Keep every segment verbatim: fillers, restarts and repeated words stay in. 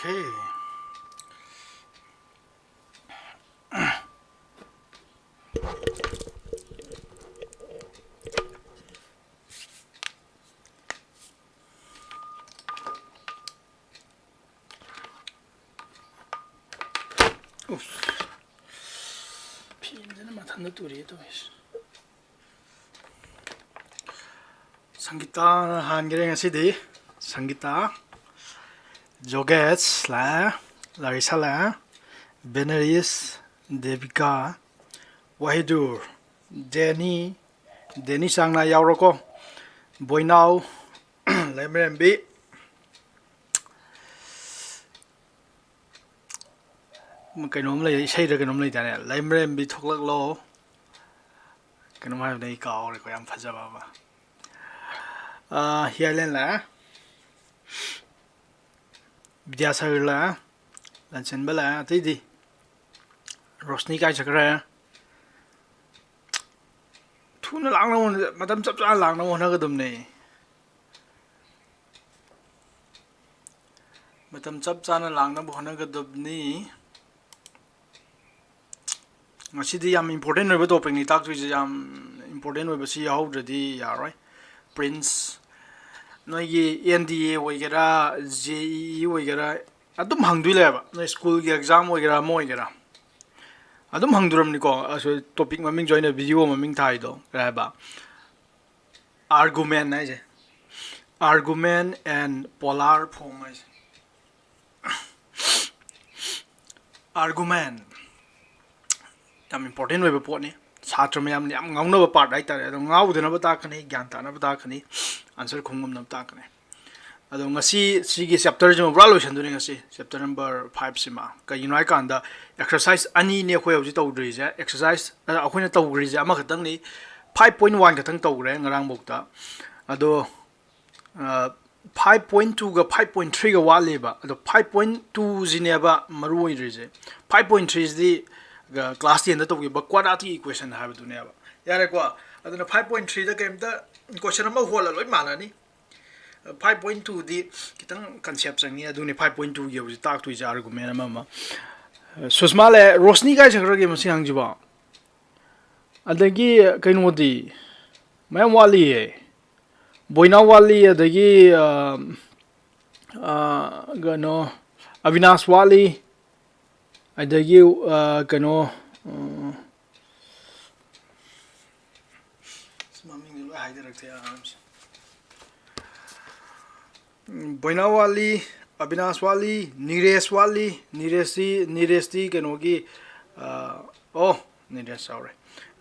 ꯑꯦ꯫ ꯎꯐ꯫ ꯐꯦꯟꯁꯤꯅ ꯃꯊꯟꯇ ꯇꯨꯔꯛꯑꯦ ꯇꯧꯔꯤꯁꯦ꯫ ꯁꯪꯒꯤꯇꯥꯅ ꯍꯥꯟꯈ꯭ꯔꯦ ꯉꯁꯤꯗꯤ꯫ ꯁꯪꯒꯤꯇꯥ, ꯖꯣꯒꯦꯁ ꯂꯥꯛꯑꯦ, ꯂꯥꯔꯤꯁꯥ ꯂꯥꯛꯑꯦ, ꯕꯦꯅꯔꯤꯁ, ꯗꯦꯕꯤꯀꯥ, ꯋꯥꯍꯤꯗꯨꯔ, ꯗꯦꯅꯤ, ꯗꯦꯅꯤ ꯆꯥꯡꯅꯥ ꯌꯥꯎꯔꯣꯀꯣ, ꯕꯣꯏꯅꯥꯎ, ꯂꯩꯃꯔꯦꯝꯕꯤ, ꯀꯩꯅꯣꯝ ꯂꯩ, ꯏꯁꯩꯗ ꯀꯩꯅꯣꯝ ꯂꯩꯗꯥꯏꯅꯦ, "ꯂꯩꯃꯔꯦꯝꯕꯤ ꯊꯣꯛꯂꯛꯂꯣ", ꯀꯩꯅꯣꯝ ꯍꯥꯏꯕꯅꯦ, ꯑꯩ ꯀꯥꯎꯔꯦꯀꯣ, ꯌꯥꯝ ꯐꯖꯕ ꯑꯃ꯫ ꯑꯥ, ꯍꯤꯌꯥꯂꯦꯟ ꯂꯥꯛꯑꯦ, ꯕꯤꯗ꯭ꯌꯥꯁꯥꯒꯔ ꯂꯥꯛꯑꯦ, ꯂꯟꯆꯦꯟꯕ ꯂꯥꯛꯑꯦ, ꯑꯇꯩꯗꯤ ꯔꯣꯁꯅꯤ ꯀꯥꯏ ꯆꯠꯈ꯭ꯔꯦ? ꯊꯨꯅ ꯂꯥꯛꯅꯕ ꯍꯣꯠꯅ-, ꯃꯇꯝ ꯆꯞ ꯆꯥꯅ ꯂꯥꯛꯅꯕ ꯍꯣꯠꯅꯒꯗꯕꯅꯦ꯫ ꯃꯇꯝ ꯆꯞ ꯆꯥꯅ ꯂꯥꯛꯅꯕ ꯍꯣꯠꯅꯒꯗꯕꯅꯤ꯫ ꯉꯁꯤꯗꯤ ꯌꯥꯝ important ꯑꯣꯏꯕ topicꯅꯤ ꯇꯥꯛꯇꯣꯏꯁꯦ, ꯌꯥꯝ important ꯑꯣꯏꯕꯁꯤ ꯌꯥꯎꯍꯧꯗ꯭ꯔꯗꯤ ꯌꯥꯔꯣꯏ꯫ ꯄ꯭ꯔꯤꯟꯁ, ꯅꯣꯏꯒꯤ NDA ꯑꯣꯏꯒꯦꯔꯥ, JEE ꯑꯣꯏꯒꯦꯔꯥ, ꯑꯗꯨꯝ ꯍꯪꯗꯣꯏ ꯂꯩꯌꯦꯕ, ꯅꯣꯏ schoolꯒꯤ exam ꯑꯣꯏꯒꯦꯔꯥ ꯑꯃ ꯑꯣꯏꯒꯦꯔꯥ꯫ ꯑꯗꯨꯝ ꯍꯪꯗꯣꯔꯝꯅꯤꯀꯣ꯫ ꯑꯁ, topic ꯃꯃꯤꯡꯁꯨ ꯑꯩꯅ video ꯃꯃꯤꯡ ꯊꯥꯏꯗꯣ ꯀꯩ ꯍꯥꯏꯕ? Argument ꯍꯥꯏꯁꯦ, argument and polar form ꯍꯥꯏꯁꯦ꯫ Argument ꯌꯥꯝ important ꯑꯣꯏꯕ ꯄꯣꯠꯅꯤ꯫ ꯁꯥꯇ꯭ꯔ ꯃꯌꯥꯝꯅ ꯌꯥꯝ ꯉꯥꯎꯅꯕ part ꯍꯥꯏꯇꯥꯔꯦ꯫ ꯑꯗꯣ ꯉꯥꯎꯗꯅꯕ ꯇꯥꯛꯀꯅꯤ, ꯒ꯭ꯌꯥꯟ ꯇꯥꯅꯕ ꯇꯥꯛꯀꯅꯤ, answer ꯈꯨꯝ ꯉꯝꯅꯕ ꯇꯥꯛꯀꯅꯤ꯫ ꯑꯗꯣ ꯉꯁꯤ ꯁꯤꯒꯤ chapterꯁꯤꯃ ꯄꯨꯔꯥ ꯂꯣꯏꯁꯤꯟꯗꯣꯏꯅꯤ ꯉꯁꯤ, chapter number fiveꯁꯤꯃ꯫ ꯀꯩꯒꯤꯅꯣ ꯍꯥꯏꯀꯥꯟꯗ exercise ꯑꯅꯤꯅꯦ ꯑꯩꯈꯣꯏ ꯍꯧꯖꯤꯛ ꯇꯧꯗ꯭ꯔꯤꯁꯦ꯫ Exercise, ꯑ, ꯑꯩꯈꯣꯏꯅ ꯇꯧꯈ꯭ꯔꯤꯁꯦ ꯑꯃꯈꯛꯇꯪꯅꯤ, five point one ꯈꯛꯇꯪ ꯇꯧꯈ꯭ꯔꯦ ꯉꯔꯥꯡꯐꯧꯗ꯫ ꯑꯗꯣ, ꯑ, five point twoꯒ five point threeꯒ ꯋꯥꯠꯂꯤꯕ꯫ ꯑꯗꯣ five point twoꯁꯤꯅꯦꯕ ꯃꯔꯨ ꯑꯣꯏꯔꯤꯁꯦ꯫ Five point threeꯁꯤꯗꯤ, ꯑ, class tenꯗ ꯇꯧꯈꯤꯕ quadratic equation ꯍꯥꯏꯕꯗꯨꯅꯦꯕ꯫ ꯌꯥꯔꯦꯀꯣ? ꯑꯗꯨꯅ five point threeꯗ ꯀꯩꯝꯇ question ꯑꯃ ꯍꯣꯜꯂ ꯂꯣꯏ ꯃꯥꯟꯅꯅꯤ꯫ Five point twoꯗꯤ ꯈꯤꯇꯪ concept ꯆꯪꯉꯤ, ꯑꯗꯨꯅꯤ five point twoꯒꯤ ꯍꯧꯖꯤꯛ ꯇꯥꯛꯇꯣꯏꯁꯦ, argument ꯑꯃ ꯑꯃ꯫ ꯁꯨꯁꯃꯥ ꯂꯩ, ꯔꯣꯁꯅꯤ ꯀꯥꯏ ꯆꯠꯈ꯭ꯔꯒꯦ ꯃꯁꯤ ꯑꯉꯥꯡꯁꯤꯕꯣ? ꯑꯗꯒꯤ ꯀꯩꯅꯣꯗꯤ ꯃꯌꯥꯝ ꯋꯥꯠꯂꯤꯌꯦ, ꯕꯣꯏꯅꯥꯎ ꯋꯥꯠꯂꯤ, ꯑꯗꯒꯤ ꯑ, ꯑ, ꯀꯩꯅꯣ, ꯑꯕꯤꯅꯥꯁ ꯋꯥꯠꯂꯤ, ꯑꯗꯒꯤ ꯑ, ꯀꯩꯅꯣ, ꯑ, ꯃꯃꯤꯡꯗꯤ ꯂꯣꯏ ꯍꯥꯏꯗꯔꯛꯇꯦ ꯑꯉꯥꯡꯁꯦ꯫ ꯎꯝ, ꯕꯣꯏꯅꯥꯎ ꯋꯥꯠꯂꯤ, ꯑꯕꯤꯅꯥꯁ ꯋꯥꯠꯂꯤ, ꯅꯤꯔꯦꯁ ꯋꯥꯠꯂꯤ꯫ ꯅꯤꯔꯦꯁꯇꯤ, ꯅꯤꯔꯦꯁꯇꯤ ꯀꯩꯅꯣꯒꯤ, ꯑ, ꯑꯣ, ꯅꯤꯔꯦꯁ ꯆꯥꯎꯔꯦ꯫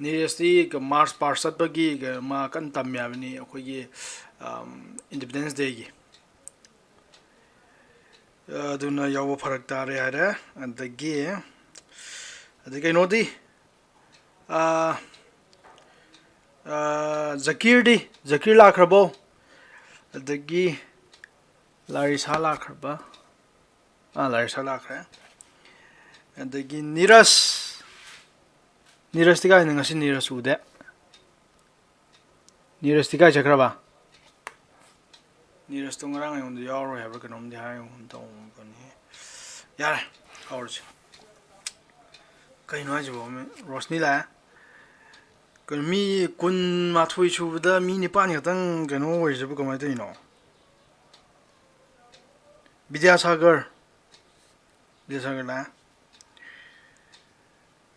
ꯅꯤꯔꯦꯁꯇꯤ ꯃꯥꯔꯁ ꯄꯥꯁ ꯆꯠꯄꯒꯤ ꯃꯥ ꯀꯟꯅ ꯇꯝꯃꯤ ꯍꯥꯏꯕꯅꯤ ꯑꯩꯈꯣꯏꯒꯤ, ꯑꯝ, Independence Dayꯒꯤ꯫ ꯑꯗꯨꯅ ꯌꯥꯎꯕ ꯐꯔꯛ ꯇꯥꯔꯦ ꯍꯥꯏꯔꯦ꯫ ꯑꯗꯒꯤ, ꯑꯗꯩ ꯀꯩꯅꯣꯗꯤ, ꯑꯥ, ꯑꯥ, ꯖꯀꯤꯔꯗꯤ, ꯖꯀꯤꯔ ꯂꯥꯛꯈ꯭ꯔꯕꯣ? ꯑꯗꯒꯤ ꯂꯥꯔꯤꯁꯥ ꯂꯥꯛꯈ꯭ꯔꯕ? ꯑꯥ, ꯂꯥꯔꯤꯁꯥ ꯂꯥꯛꯈ꯭ꯔꯦ꯫ ꯑꯗꯒꯤ ꯅꯤꯔꯖ, ꯅꯤꯔꯖꯇꯤ ꯀꯥꯏꯅ? ꯉꯁꯤ ꯅꯤꯔꯖ ꯎꯗꯦ꯫ ꯅꯤꯔꯖꯇꯤ ꯀꯥꯏ ꯆꯠꯈ꯭ꯔꯕ? ꯅꯤꯔꯖꯇꯣ ꯉꯔꯥꯡ ꯑꯩꯉꯣꯟꯗ ꯌꯥꯎꯔꯣꯏ ꯍꯥꯏꯕ꯭ꯔꯥ ꯀꯩꯅꯣꯝꯗꯤ ꯍꯥꯏꯒꯨꯝ ꯇꯧꯕꯅꯤ꯫ ꯌꯥꯔꯦ, ꯍꯧꯔꯁꯤ꯫ ꯀꯩꯅꯣ ꯍꯥꯏꯁꯤꯕꯣ? ꯔꯣꯁꯅꯤ ꯂꯥꯛꯑꯦ꯫ ꯀꯩꯅꯣ, ꯃꯤ ꯀꯨꯟꯃꯥꯊꯣꯏ ꯁꯨꯕꯗ ꯃꯤ ꯅꯤꯄꯥꯟ ꯈꯛꯇꯪ ꯀꯩꯅꯣ ꯑꯣꯏꯔꯤꯁꯤꯕꯨ ꯀꯃꯥꯏꯅ ꯇꯧꯔꯤꯅꯣ? ꯕꯤꯗ꯭ꯌꯥꯁꯥꯒꯔ, ꯕꯤꯗ꯭ꯌꯥꯁꯥꯒꯔ ꯂꯥꯛꯑꯦ꯫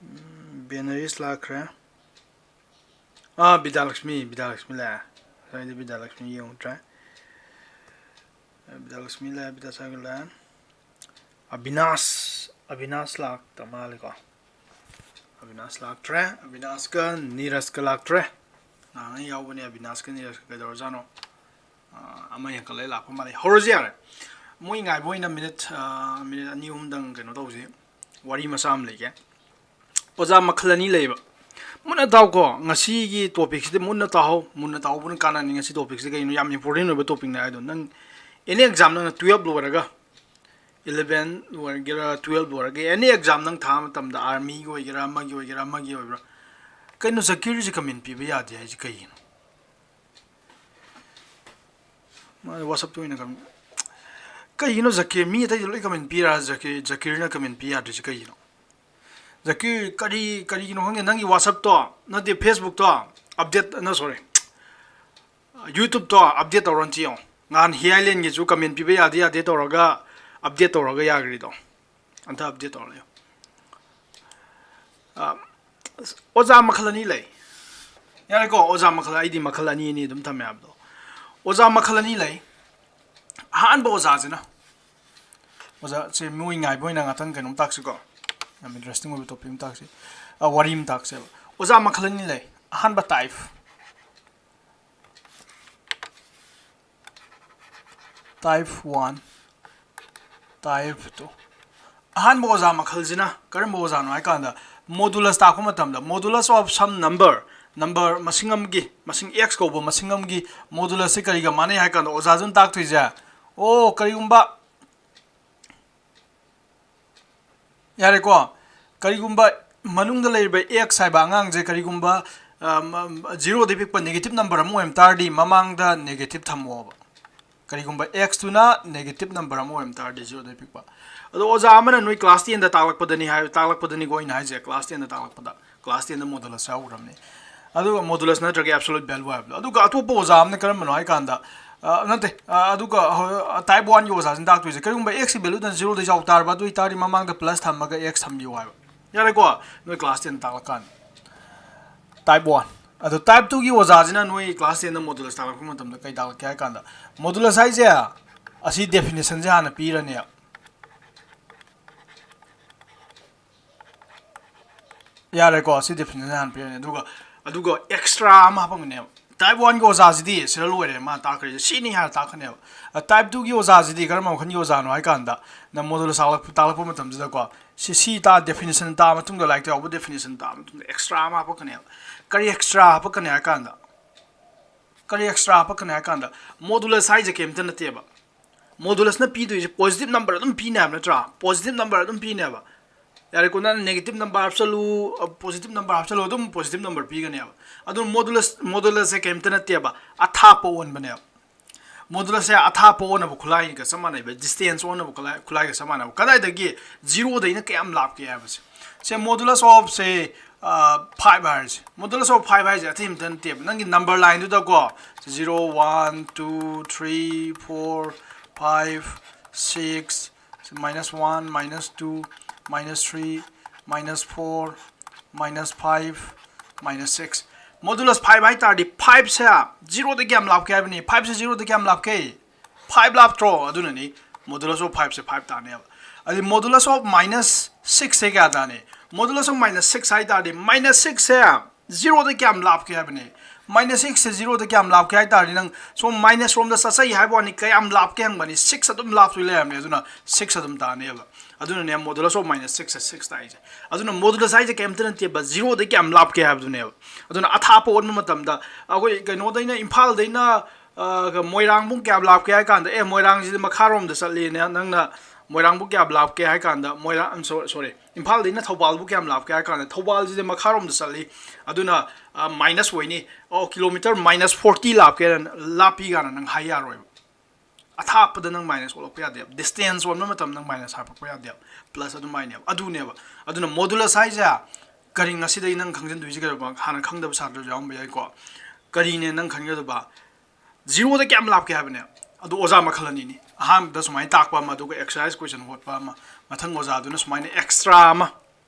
ꯎꯝ, ꯕꯦꯅꯔꯤꯁ ꯂꯥꯛꯈ꯭ꯔꯦ꯫ ꯑꯥ, ꯕꯤꯗ꯭ꯌꯥꯂꯛꯁꯃꯤ, ꯕꯤꯗ꯭ꯌꯥꯂꯛꯁꯃꯤ ꯂꯥꯛꯑꯦ꯫ ꯉꯁꯥꯏꯗꯤ ꯕꯤꯗ꯭ꯌꯥꯂꯛꯁꯃꯤ ꯌꯦꯡꯉꯨꯗ꯭ꯔꯦ꯫ ꯕꯤꯗ꯭ꯌꯥꯂꯛꯁꯃꯤ ꯂꯥꯛꯑꯦ, ꯕꯤꯗ꯭ꯌꯥꯁꯥꯒꯔ ꯂꯥꯛꯑꯦ꯫ ꯑꯕꯤꯅꯥꯁ, ꯑꯕꯤꯅꯥꯁ ꯂꯥꯛꯇ ꯃꯥꯜꯂꯦꯀꯣ꯫ ꯑꯕꯤꯅꯥꯁ ꯂꯥꯛꯇ꯭ꯔꯦ꯫ ꯑꯕꯤꯅꯥꯁꯀ ꯅꯤꯔꯖꯀ ꯂꯥꯛꯇ꯭ꯔꯦ꯫ ꯅꯍꯥꯟꯉꯩ ꯌꯥꯎꯕꯅꯦ ꯑꯕꯤꯅꯥꯁꯀ ꯅꯤꯔꯖꯀ, ꯀꯩꯗꯧꯔꯖꯥꯠꯅꯣ? ꯑꯥ, ꯑꯃ ꯍꯦꯟꯀꯠꯂꯒ ꯂꯥꯛꯄ ꯃꯥꯜꯂꯦ꯫ ꯍꯧꯔꯁꯤ ꯌꯥꯔꯦ꯫ ꯃꯣꯏ ꯉꯥꯏꯕ ꯑꯣꯏꯅ ꯃꯤꯅꯤꯠ, ꯑꯥ, ꯃꯤꯅꯤꯠ ꯑꯅꯤ ꯑꯍꯨꯝꯗꯪ ꯀꯩꯅꯣ ꯇꯧꯁꯤ꯫ ꯋꯥꯔꯤ ꯃꯆꯥ ꯑꯃ ꯂꯩꯒꯦ꯫ ꯑꯣꯖꯥ ꯃꯈꯜ ꯑꯅꯤ ꯂꯩꯌꯦꯕ꯫ ꯃꯨꯟꯅ ꯇꯥꯎꯀꯣ, ꯉꯁꯤꯒꯤ topicꯁꯤꯗꯤ ꯃꯨꯟꯅ ꯇꯥꯍꯧ꯫ ꯃꯨꯟꯅ ꯇꯥꯍꯧꯕꯅ ꯀꯥꯟꯅꯅꯤ꯫ ꯉꯁꯤ topicꯁꯤ ꯀꯩꯅꯣ? ꯌꯥꯝ important ꯑꯣꯏꯕ topicꯅꯦ ꯍꯥꯏꯗꯣ꯫ ꯅꯪ any exam, ꯅꯪꯅ twelve ꯂꯣꯏꯔꯒ, eleven ꯑꯣꯏꯒꯦꯔꯥ, twelve ꯂꯣꯏꯔꯒ any exam ꯅꯪ ꯊꯥꯕ ꯃꯇꯝꯗ, armyꯒꯤ ꯑꯣꯏꯒꯦꯔꯥ, ꯑꯃꯒꯤ ꯑꯣꯏꯒꯦꯔꯥ, ꯑꯃꯒꯤ ꯑꯣꯏꯒꯦꯔꯥ, ꯀꯩꯅꯣ ꯖꯀꯤꯔꯁꯦ comment ꯄꯤꯕ ꯌꯥꯗꯦ ꯍꯥꯏꯁꯦ ꯀꯩꯒꯤꯅꯣ? ꯋꯥꯆꯞꯇ ꯑꯣꯏꯅ ꯀꯃꯦꯟ꯫ ꯀꯩꯒꯤꯅꯣ ꯖꯀꯤꯔ, ꯃꯤ ꯑꯇꯩꯗꯤ ꯂꯣꯏ ꯀꯃꯦꯟ ꯄꯤ ꯌꯥꯔ, ꯖꯀꯤꯔ, ꯖꯀꯤꯔꯅ ꯀꯃꯦꯟ ꯄꯤ ꯌꯥꯗ꯭ꯔꯤꯁꯦ ꯀꯩꯒꯤꯅꯣ? ꯖꯀꯤꯔ, ꯀꯔꯤ, ꯀꯔꯤꯒꯤꯅꯣ ꯈꯪꯗꯦ, ꯅꯪꯒꯤ ꯋꯥꯆꯞꯇꯣ, ꯅꯠꯇꯦ, ꯐꯦꯁꯕꯨꯛꯇꯣ ꯑꯞꯗꯦꯠ, ꯅ, ꯁꯣꯔꯤ, ꯌꯨꯇ꯭ꯌꯨꯕꯇꯣ ꯑꯞꯗꯦꯠ ꯇꯧꯔꯣꯅ ꯊꯤꯌꯣ꯫ ꯅꯍꯥꯟ ꯍꯤꯌꯥꯏꯂꯦꯟꯒꯤꯁꯨ ꯀꯃꯦꯟ ꯄꯤꯕ ꯌꯥꯗꯦ ꯌꯥꯗꯦ ꯇꯧꯔꯒ ꯑꯞꯗꯦꯠ ꯇꯧꯔꯒ ꯌꯥꯈ꯭ꯔꯤꯗꯣ, ꯑꯝꯇ ꯑꯞꯗꯦꯠ ꯇꯧꯔ ꯂꯩꯌꯣ꯫ ꯑ, ꯑꯣꯖꯥ ꯃꯈꯜ ꯑꯅꯤ ꯂꯩ꯫ ꯌꯥꯔꯦꯀꯣ, ꯑꯣꯖꯥ ꯃꯈꯜ, ꯑꯩꯗꯤ ꯃꯈꯜ ꯑꯅꯤ ꯑꯅꯤ ꯑꯗꯨꯝ ꯊꯝꯃꯦ ꯍꯥꯏꯕꯗꯣ꯫ ꯑꯣꯖꯥ ꯃꯈꯜ ꯑꯅꯤ ꯂꯩ꯫ ꯑꯍꯥꯟꯕ ꯑꯣꯖꯥꯁꯤꯅ, ꯑꯣꯖꯥꯁꯦ ꯃꯣꯏ ꯉꯥꯏꯕ ꯑꯣꯏꯅ ꯉꯥꯛꯇꯪ ꯀꯩꯅꯣꯝ ꯇꯥꯛꯁꯤꯀꯣ, ꯌꯥꯝ ꯏꯟꯇꯔꯦꯁꯇꯤꯡ ꯑꯣꯏꯕ ꯇꯣꯄꯤꯛ ꯑꯃ ꯇꯥꯛꯁꯤ, ꯑ, ꯋꯥꯔꯤ ꯑꯃ ꯇꯥꯛꯁꯦꯕ꯫ ꯑꯣꯖꯥ ꯃꯈꯜ ꯑꯅꯤ ꯂꯩ꯫ ꯑꯍꯥꯟꯕ type, type one, type two꯫ ꯑꯍꯥꯟꯕ ꯑꯣꯖꯥ ꯃꯈꯜꯁꯤꯅ ꯀꯔꯝꯕ ꯑꯣꯖꯥꯅꯣ ꯍꯥꯏ ꯀꯥꯟꯗ, modulus ꯇꯥꯛꯄ ꯃꯇꯝꯗ modulus of some number, number ꯃꯁꯤꯡ ꯑꯃꯒꯤ, ꯃꯁꯤꯡ x ꯀꯧꯕ ꯃꯁꯤꯡ ꯑꯃꯒꯤ modulus ꯁꯤ ꯀꯔꯤꯒ ꯃꯥꯟꯅꯩ ꯍꯥꯏ ꯀꯥꯟꯗ, ꯑꯣꯖꯥꯗꯨꯅ ꯇꯥꯛꯇꯣꯏꯁꯦ, ꯑꯣ, ꯀꯔꯤꯒꯨꯝꯕ, ꯌꯥꯔꯦꯀꯣ, ꯀꯔꯤꯒꯨꯝꯕ ꯃꯅꯨꯡꯗ ꯂꯩꯔꯤꯕ x ꯍꯥꯏꯕ ꯑꯉꯥꯡꯁꯦ ꯀꯔꯤꯒꯨꯝꯕ, ꯑ, ꯃ-, ꯖꯤꯔꯣꯗꯒꯤ ꯄꯤꯛꯄ negative number ꯑꯃ ꯑꯣꯏꯔꯝ ꯇꯥꯔꯗꯤ, ꯃꯃꯥꯡꯗ negative ꯊꯝꯃꯣꯕ꯫ ꯀꯔꯤꯒꯨꯝꯕ x ꯇꯨꯅ negative number ꯑꯃ ꯑꯣꯏꯔꯝ ꯇꯥꯔꯗꯤ, ꯖꯤꯔꯣꯗꯒꯤ ꯄꯤꯛꯄ꯫ ꯑꯗꯣ ꯑꯣꯖꯥ ꯑꯃꯅ ꯅꯣꯏ class ten ꯗ ꯇꯥꯛꯂꯛꯄꯗꯅꯤ ꯍꯥꯏ, ꯇꯥꯛꯂꯛꯄꯗꯅꯤꯀꯣ ꯑꯩꯅ ꯍꯥꯏꯁꯦ, class ten ꯗ ꯇꯥꯛꯂꯛꯄꯗ, class ten ꯗ modulus ꯌꯥꯎꯈ꯭ꯔꯕꯅꯤ꯫ ꯑꯗꯨꯒ modulus ꯅꯠꯇ꯭ꯔꯒ absolute value ꯍꯥꯏꯕꯗꯣ꯫ ꯑꯗꯨꯒ ꯑꯇꯣꯞꯄ ꯑꯣꯖꯥ ꯑꯃꯅ ꯀꯔꯝꯕꯅꯣ ꯍꯥꯏ ꯀꯥꯟꯗ, ꯑ, ꯅꯠꯇꯦ, ꯑ, ꯑꯗꯨꯒ ꯍꯣ-, type one ꯒꯤ ꯑꯣꯖꯥꯁꯤꯅ ꯇꯥꯛꯇꯣꯏꯁꯦ, ꯀꯔꯤꯒꯨꯝꯕ x ꯀꯤ value ꯗꯨꯅ ꯖꯤꯔꯣꯗꯒꯤ ꯆꯥꯎ ꯇꯥꯔꯕ, ꯑꯗꯨ ꯑꯣꯏꯇꯥꯔꯗꯤ ꯃꯃꯥꯡꯗ plus ꯊꯝꯃꯒ x ꯊꯝꯕꯤꯌꯨ ꯍꯥꯏꯕ꯫ ꯌꯥꯔꯦꯀꯣ? ꯅꯣꯏ class ten ꯇꯥꯛꯂꯛꯀꯥꯟꯗ꯫ Type one꯫ ꯑꯗꯣ type two ꯒꯤ ꯑꯣꯖꯥꯁꯤꯅ ꯅꯣꯏ class ten ꯗ modulus ꯇꯥꯛꯂꯛꯄ ꯃꯇꯝꯗ ꯀꯩ ꯇꯥꯛꯂꯛꯀꯦ ꯍꯥꯏ ꯀꯥꯟꯗ, modulus ꯍꯥꯏꯁꯦ, ꯑꯁꯤ definition ꯁꯦ ꯍꯥꯟꯅ ꯄꯤꯔꯅꯦꯕ꯫ ꯌꯥꯔꯦꯀꯣ, ꯁꯤ definition ꯍꯥꯟꯅ ꯄꯤꯔꯅꯤ, ꯑꯗꯨꯒ, ꯑꯗꯨꯒ extra ꯑꯃ ꯍꯥꯞꯄꯝꯒꯅꯦꯕ꯫ Type one ꯒꯤ ꯑꯣꯖꯥꯁꯤꯗꯤ ꯁꯤꯗ ꯂꯣꯏꯔꯦ ꯃꯥ ꯇꯥꯛꯈ꯭ꯔꯤꯁꯦ, ꯁꯤꯅꯤ ꯍꯥꯏꯅ ꯇꯥꯛꯀꯅꯦꯕ꯫ ꯑ, type two ꯒꯤ ꯑꯣꯖꯥꯁꯤꯗꯤ ꯀꯔꯝꯕ ꯃꯈꯜꯒꯤ ꯑꯣꯖꯥꯅꯣ ꯍꯥꯏ ꯀꯥꯟꯗ, ꯅꯪ modulus ꯇꯥꯛꯂꯛꯄ, ꯇꯥꯛꯂꯛꯄ ꯃꯇꯝꯁꯤꯗꯀꯣ, ꯁꯤ, ꯁꯤ ꯇꯥ-, definition ꯇꯥꯕ ꯃꯇꯨꯡꯗ, ꯂꯥꯏꯔꯤꯛꯇ ꯌꯥꯎꯕ definition ꯇꯥꯕ ꯃꯇꯨꯡꯗ extra ꯑꯃ ꯍꯥꯞꯄꯛꯀꯅꯦꯕ꯫ ꯀꯔꯤ extra ꯍꯥꯞꯄꯛꯀꯅꯤ ꯍꯥꯏ ꯀꯥꯟꯗ, ꯀꯔꯤ extra ꯍꯥꯞꯄꯛꯀꯅꯤ ꯍꯥꯏ ꯀꯥꯟꯗ, modulus ꯍꯥꯏꯁꯦ ꯀꯩꯝꯇ ꯅꯠꯇꯦꯕ꯫ Modulus ꯅ ꯄꯤꯗꯣꯏꯁꯦ positive number ꯑꯗꯨꯝ ꯄꯤꯅꯦ ꯍꯥꯏꯕ ꯅꯠꯇ꯭ꯔꯥ? Positive number ꯑꯗꯨꯝ ꯄꯤꯅꯦꯕ꯫ ꯌꯥꯔꯦꯀꯣ, ꯅꯪ negative number ꯍꯥꯞꯆꯜꯂꯨ, ꯑ, positive number ꯍꯥꯞꯆꯜꯂꯨ, ꯑꯗꯨꯝ positive number ꯄꯤꯒꯅꯦꯕ꯫ ꯑꯗꯨ modulus, modulus ꯁꯦ ꯀꯩꯝꯇ ꯅꯠꯇꯦꯕ, ꯑꯊꯥꯞꯄ ꯑꯣꯟꯕꯅꯦꯕ꯫ Modulus ꯁꯦ ꯑꯊꯥꯞꯄ ꯑꯣꯟꯅꯕ ꯈꯨꯠꯂꯥꯏꯒ ꯆꯞ ꯃꯥꯟꯅꯩꯕ, distance ꯑꯣꯟꯅꯕ ꯈꯨꯠꯂꯥꯏ ꯈꯨꯠꯂꯥꯏꯒ ꯆꯞ ꯃꯥꯟꯅꯕ꯫ ꯀꯗꯥꯏꯗꯒꯤ? Zero ꯗꯩꯅ ꯀꯌꯥꯝ ꯂꯥꯞꯀꯦ ꯍꯥꯏꯕꯁꯦ꯫ ꯁꯦ modulus of ꯁꯦ five ꯍꯥꯏꯔꯤꯁꯦ꯫ Modulus of five ꯍꯥꯏꯁꯦ ꯑꯇꯩ ꯑꯝꯇ ꯅꯠꯇꯦꯕ, ꯅꯪꯒꯤ number line ꯗꯨꯗꯀꯣ, zero, one, two, three, four, five, six, minus one, minus two, minus three, minus four, minus five, minus six꯫ Modulus five ꯍꯥꯏ ꯇꯥꯔꯗꯤ five ꯁꯦ zero ꯗ ꯀꯌꯥꯝ ꯂꯥꯞꯀꯦ ꯍꯥꯏꯕꯅꯤ? Five ꯁꯦ zero ꯗ ꯀꯌꯥꯝ ꯂꯥꯞꯀꯦ? Five ꯂꯥꯞꯇ꯭ꯔꯣ? ꯑꯗꯨꯅꯅꯤ modulus of five say five ꯇꯥꯅꯦꯕ꯫ ꯑꯗꯩ modulus of minus six ꯁꯦ ꯀꯌꯥ ꯇꯥꯅꯤ? Modulus of minus six ꯍꯥꯏ ꯇꯥꯔꯗꯤ minus six ꯁꯦ zero ꯗ ꯀꯌꯥꯝ ꯂꯥꯞꯀꯦ ꯍꯥꯏꯕꯅꯤ꯫ Minus six ꯁꯦ zero ꯗ ꯀꯌꯥꯝ ꯂꯥꯞꯀꯦ ꯍꯥꯏ ꯇꯥꯔꯗꯤ, ꯅꯪ ꯁꯣꯝ minus ꯔꯣꯝꯗ ꯆꯠꯆꯩ ꯍꯥꯏꯕ ꯋꯥꯅꯤ, ꯀꯌꯥꯝ ꯂꯥꯞꯀꯦ ꯍꯪꯕꯅꯤ꯫ Six ꯑꯗꯨꯝ ꯂꯥꯞꯇꯣꯏ ꯂꯩꯔꯝꯅꯤ, ꯑꯗꯨꯅ six ꯑꯗꯨꯝ ꯇꯥꯅꯦꯕ꯫ ꯑꯗꯨꯅꯅꯦ modulus of minus six say six ꯇꯥꯏꯁꯦ꯫ ꯑꯗꯨꯅ modulus ꯍꯥꯏꯁꯦ ꯀꯩꯝꯇ ꯅꯠꯇꯦꯕ, zero ꯗ ꯀꯌꯥꯝ ꯂꯥꯞꯀꯦ ꯍꯥꯏꯕꯗꯨꯅꯦꯕ꯫ ꯑꯗꯨꯅ ꯑꯊꯥꯞꯄ ꯑꯣꯟꯕ ꯃꯇꯝꯗ ꯑꯩꯈꯣꯏ ꯀꯩꯅꯣꯗꯩꯅ, ꯏꯝꯐꯥꯜꯗꯩꯅ ꯑ, ꯃꯣꯏꯔꯥꯡꯕꯨ ꯀꯌꯥꯝ ꯂꯥꯞꯀꯦ ꯍꯥꯏ ꯀꯥꯟꯗ, ꯑꯦ, ꯃꯣꯏꯔꯥꯡꯁꯤꯗꯤ ꯃꯈꯥꯔꯣꯝꯗ ꯆꯠꯂꯤꯅꯦ, ꯅꯪꯅ ꯃꯣꯏꯔꯥꯡꯕꯨ ꯀꯌꯥꯝ ꯂꯥꯞꯀꯦ ꯍꯥꯏ ꯀꯥꯟꯗ, ꯃꯣꯏꯔꯥꯡ, I'm sorry, sorry, ꯏꯝꯐꯥꯜꯗꯩꯅ ꯊꯧꯕꯥꯜꯕꯨ ꯀꯌꯥꯝ ꯂꯥꯞꯀꯦ ꯍꯥꯏ ꯀꯥꯟꯗ, ꯊꯧꯕꯥꯜꯁꯤꯗꯤ ꯃꯈꯥꯔꯣꯝꯗ ꯆꯠꯂꯤ, ꯑꯗꯨꯅ, ꯑ, minus ꯑꯣꯏꯅꯤ꯫ ꯑꯣ, kilometre minus forty ꯂꯥꯞꯀꯦ, ꯂꯥꯞꯄꯤ ꯀꯥꯏꯅ ꯅꯪ ꯍꯥꯏ ꯌꯥꯔꯣꯏꯕ꯫ ꯑꯊꯥꯞꯄꯗ ꯅꯪ minus ꯑꯣꯜꯂꯛꯄ ꯌꯥꯗꯦꯕ, distance ꯑꯣꯟꯕ ꯃꯇꯝꯗ ꯅꯪ minus ꯍꯥꯞꯄꯛꯄ ꯌꯥꯗꯦꯕ, plus ꯑꯗꯨꯃꯥꯏꯅꯦꯕ, ꯑꯗꯨꯅꯦꯕ꯫ ꯑꯗꯨꯅ modulus ꯍꯥꯏꯁꯦ ꯀꯔꯤ, ꯉꯁꯤꯗꯒꯤ ꯅꯪ ꯈꯪꯖꯤꯟꯗꯣꯏꯁꯦ ꯀꯩꯗꯧꯕ? ꯍꯥꯟꯅ ꯈꯪꯗꯕ ꯁꯥꯇ꯭ꯔꯁꯨ ꯌꯥꯎꯔꯝꯕ ꯌꯥꯏꯀꯣ꯫ ꯀꯔꯤꯅꯦ ꯅꯪ ꯈꯟꯒꯗꯕ? Zero ꯗ ꯀꯌꯥꯝ ꯂꯥꯞꯀꯦ ꯍꯥꯏꯕꯅꯦ꯫ ꯑꯗꯨ ꯑꯣꯖꯥ ꯃꯈꯜ ꯑꯅꯤꯅꯤ, ꯑꯍꯥꯟꯕꯗ ꯁꯨꯃꯥꯏꯅ ꯇꯥꯛꯄ ꯑꯃ, ꯑꯗꯨꯒ exercise question ꯍꯣꯠꯄ ꯑꯃ, ꯃꯊꯪ ꯑꯣꯖꯥꯗꯨꯅ ꯁꯨꯃꯥꯏꯅ extra ꯑꯃ꯫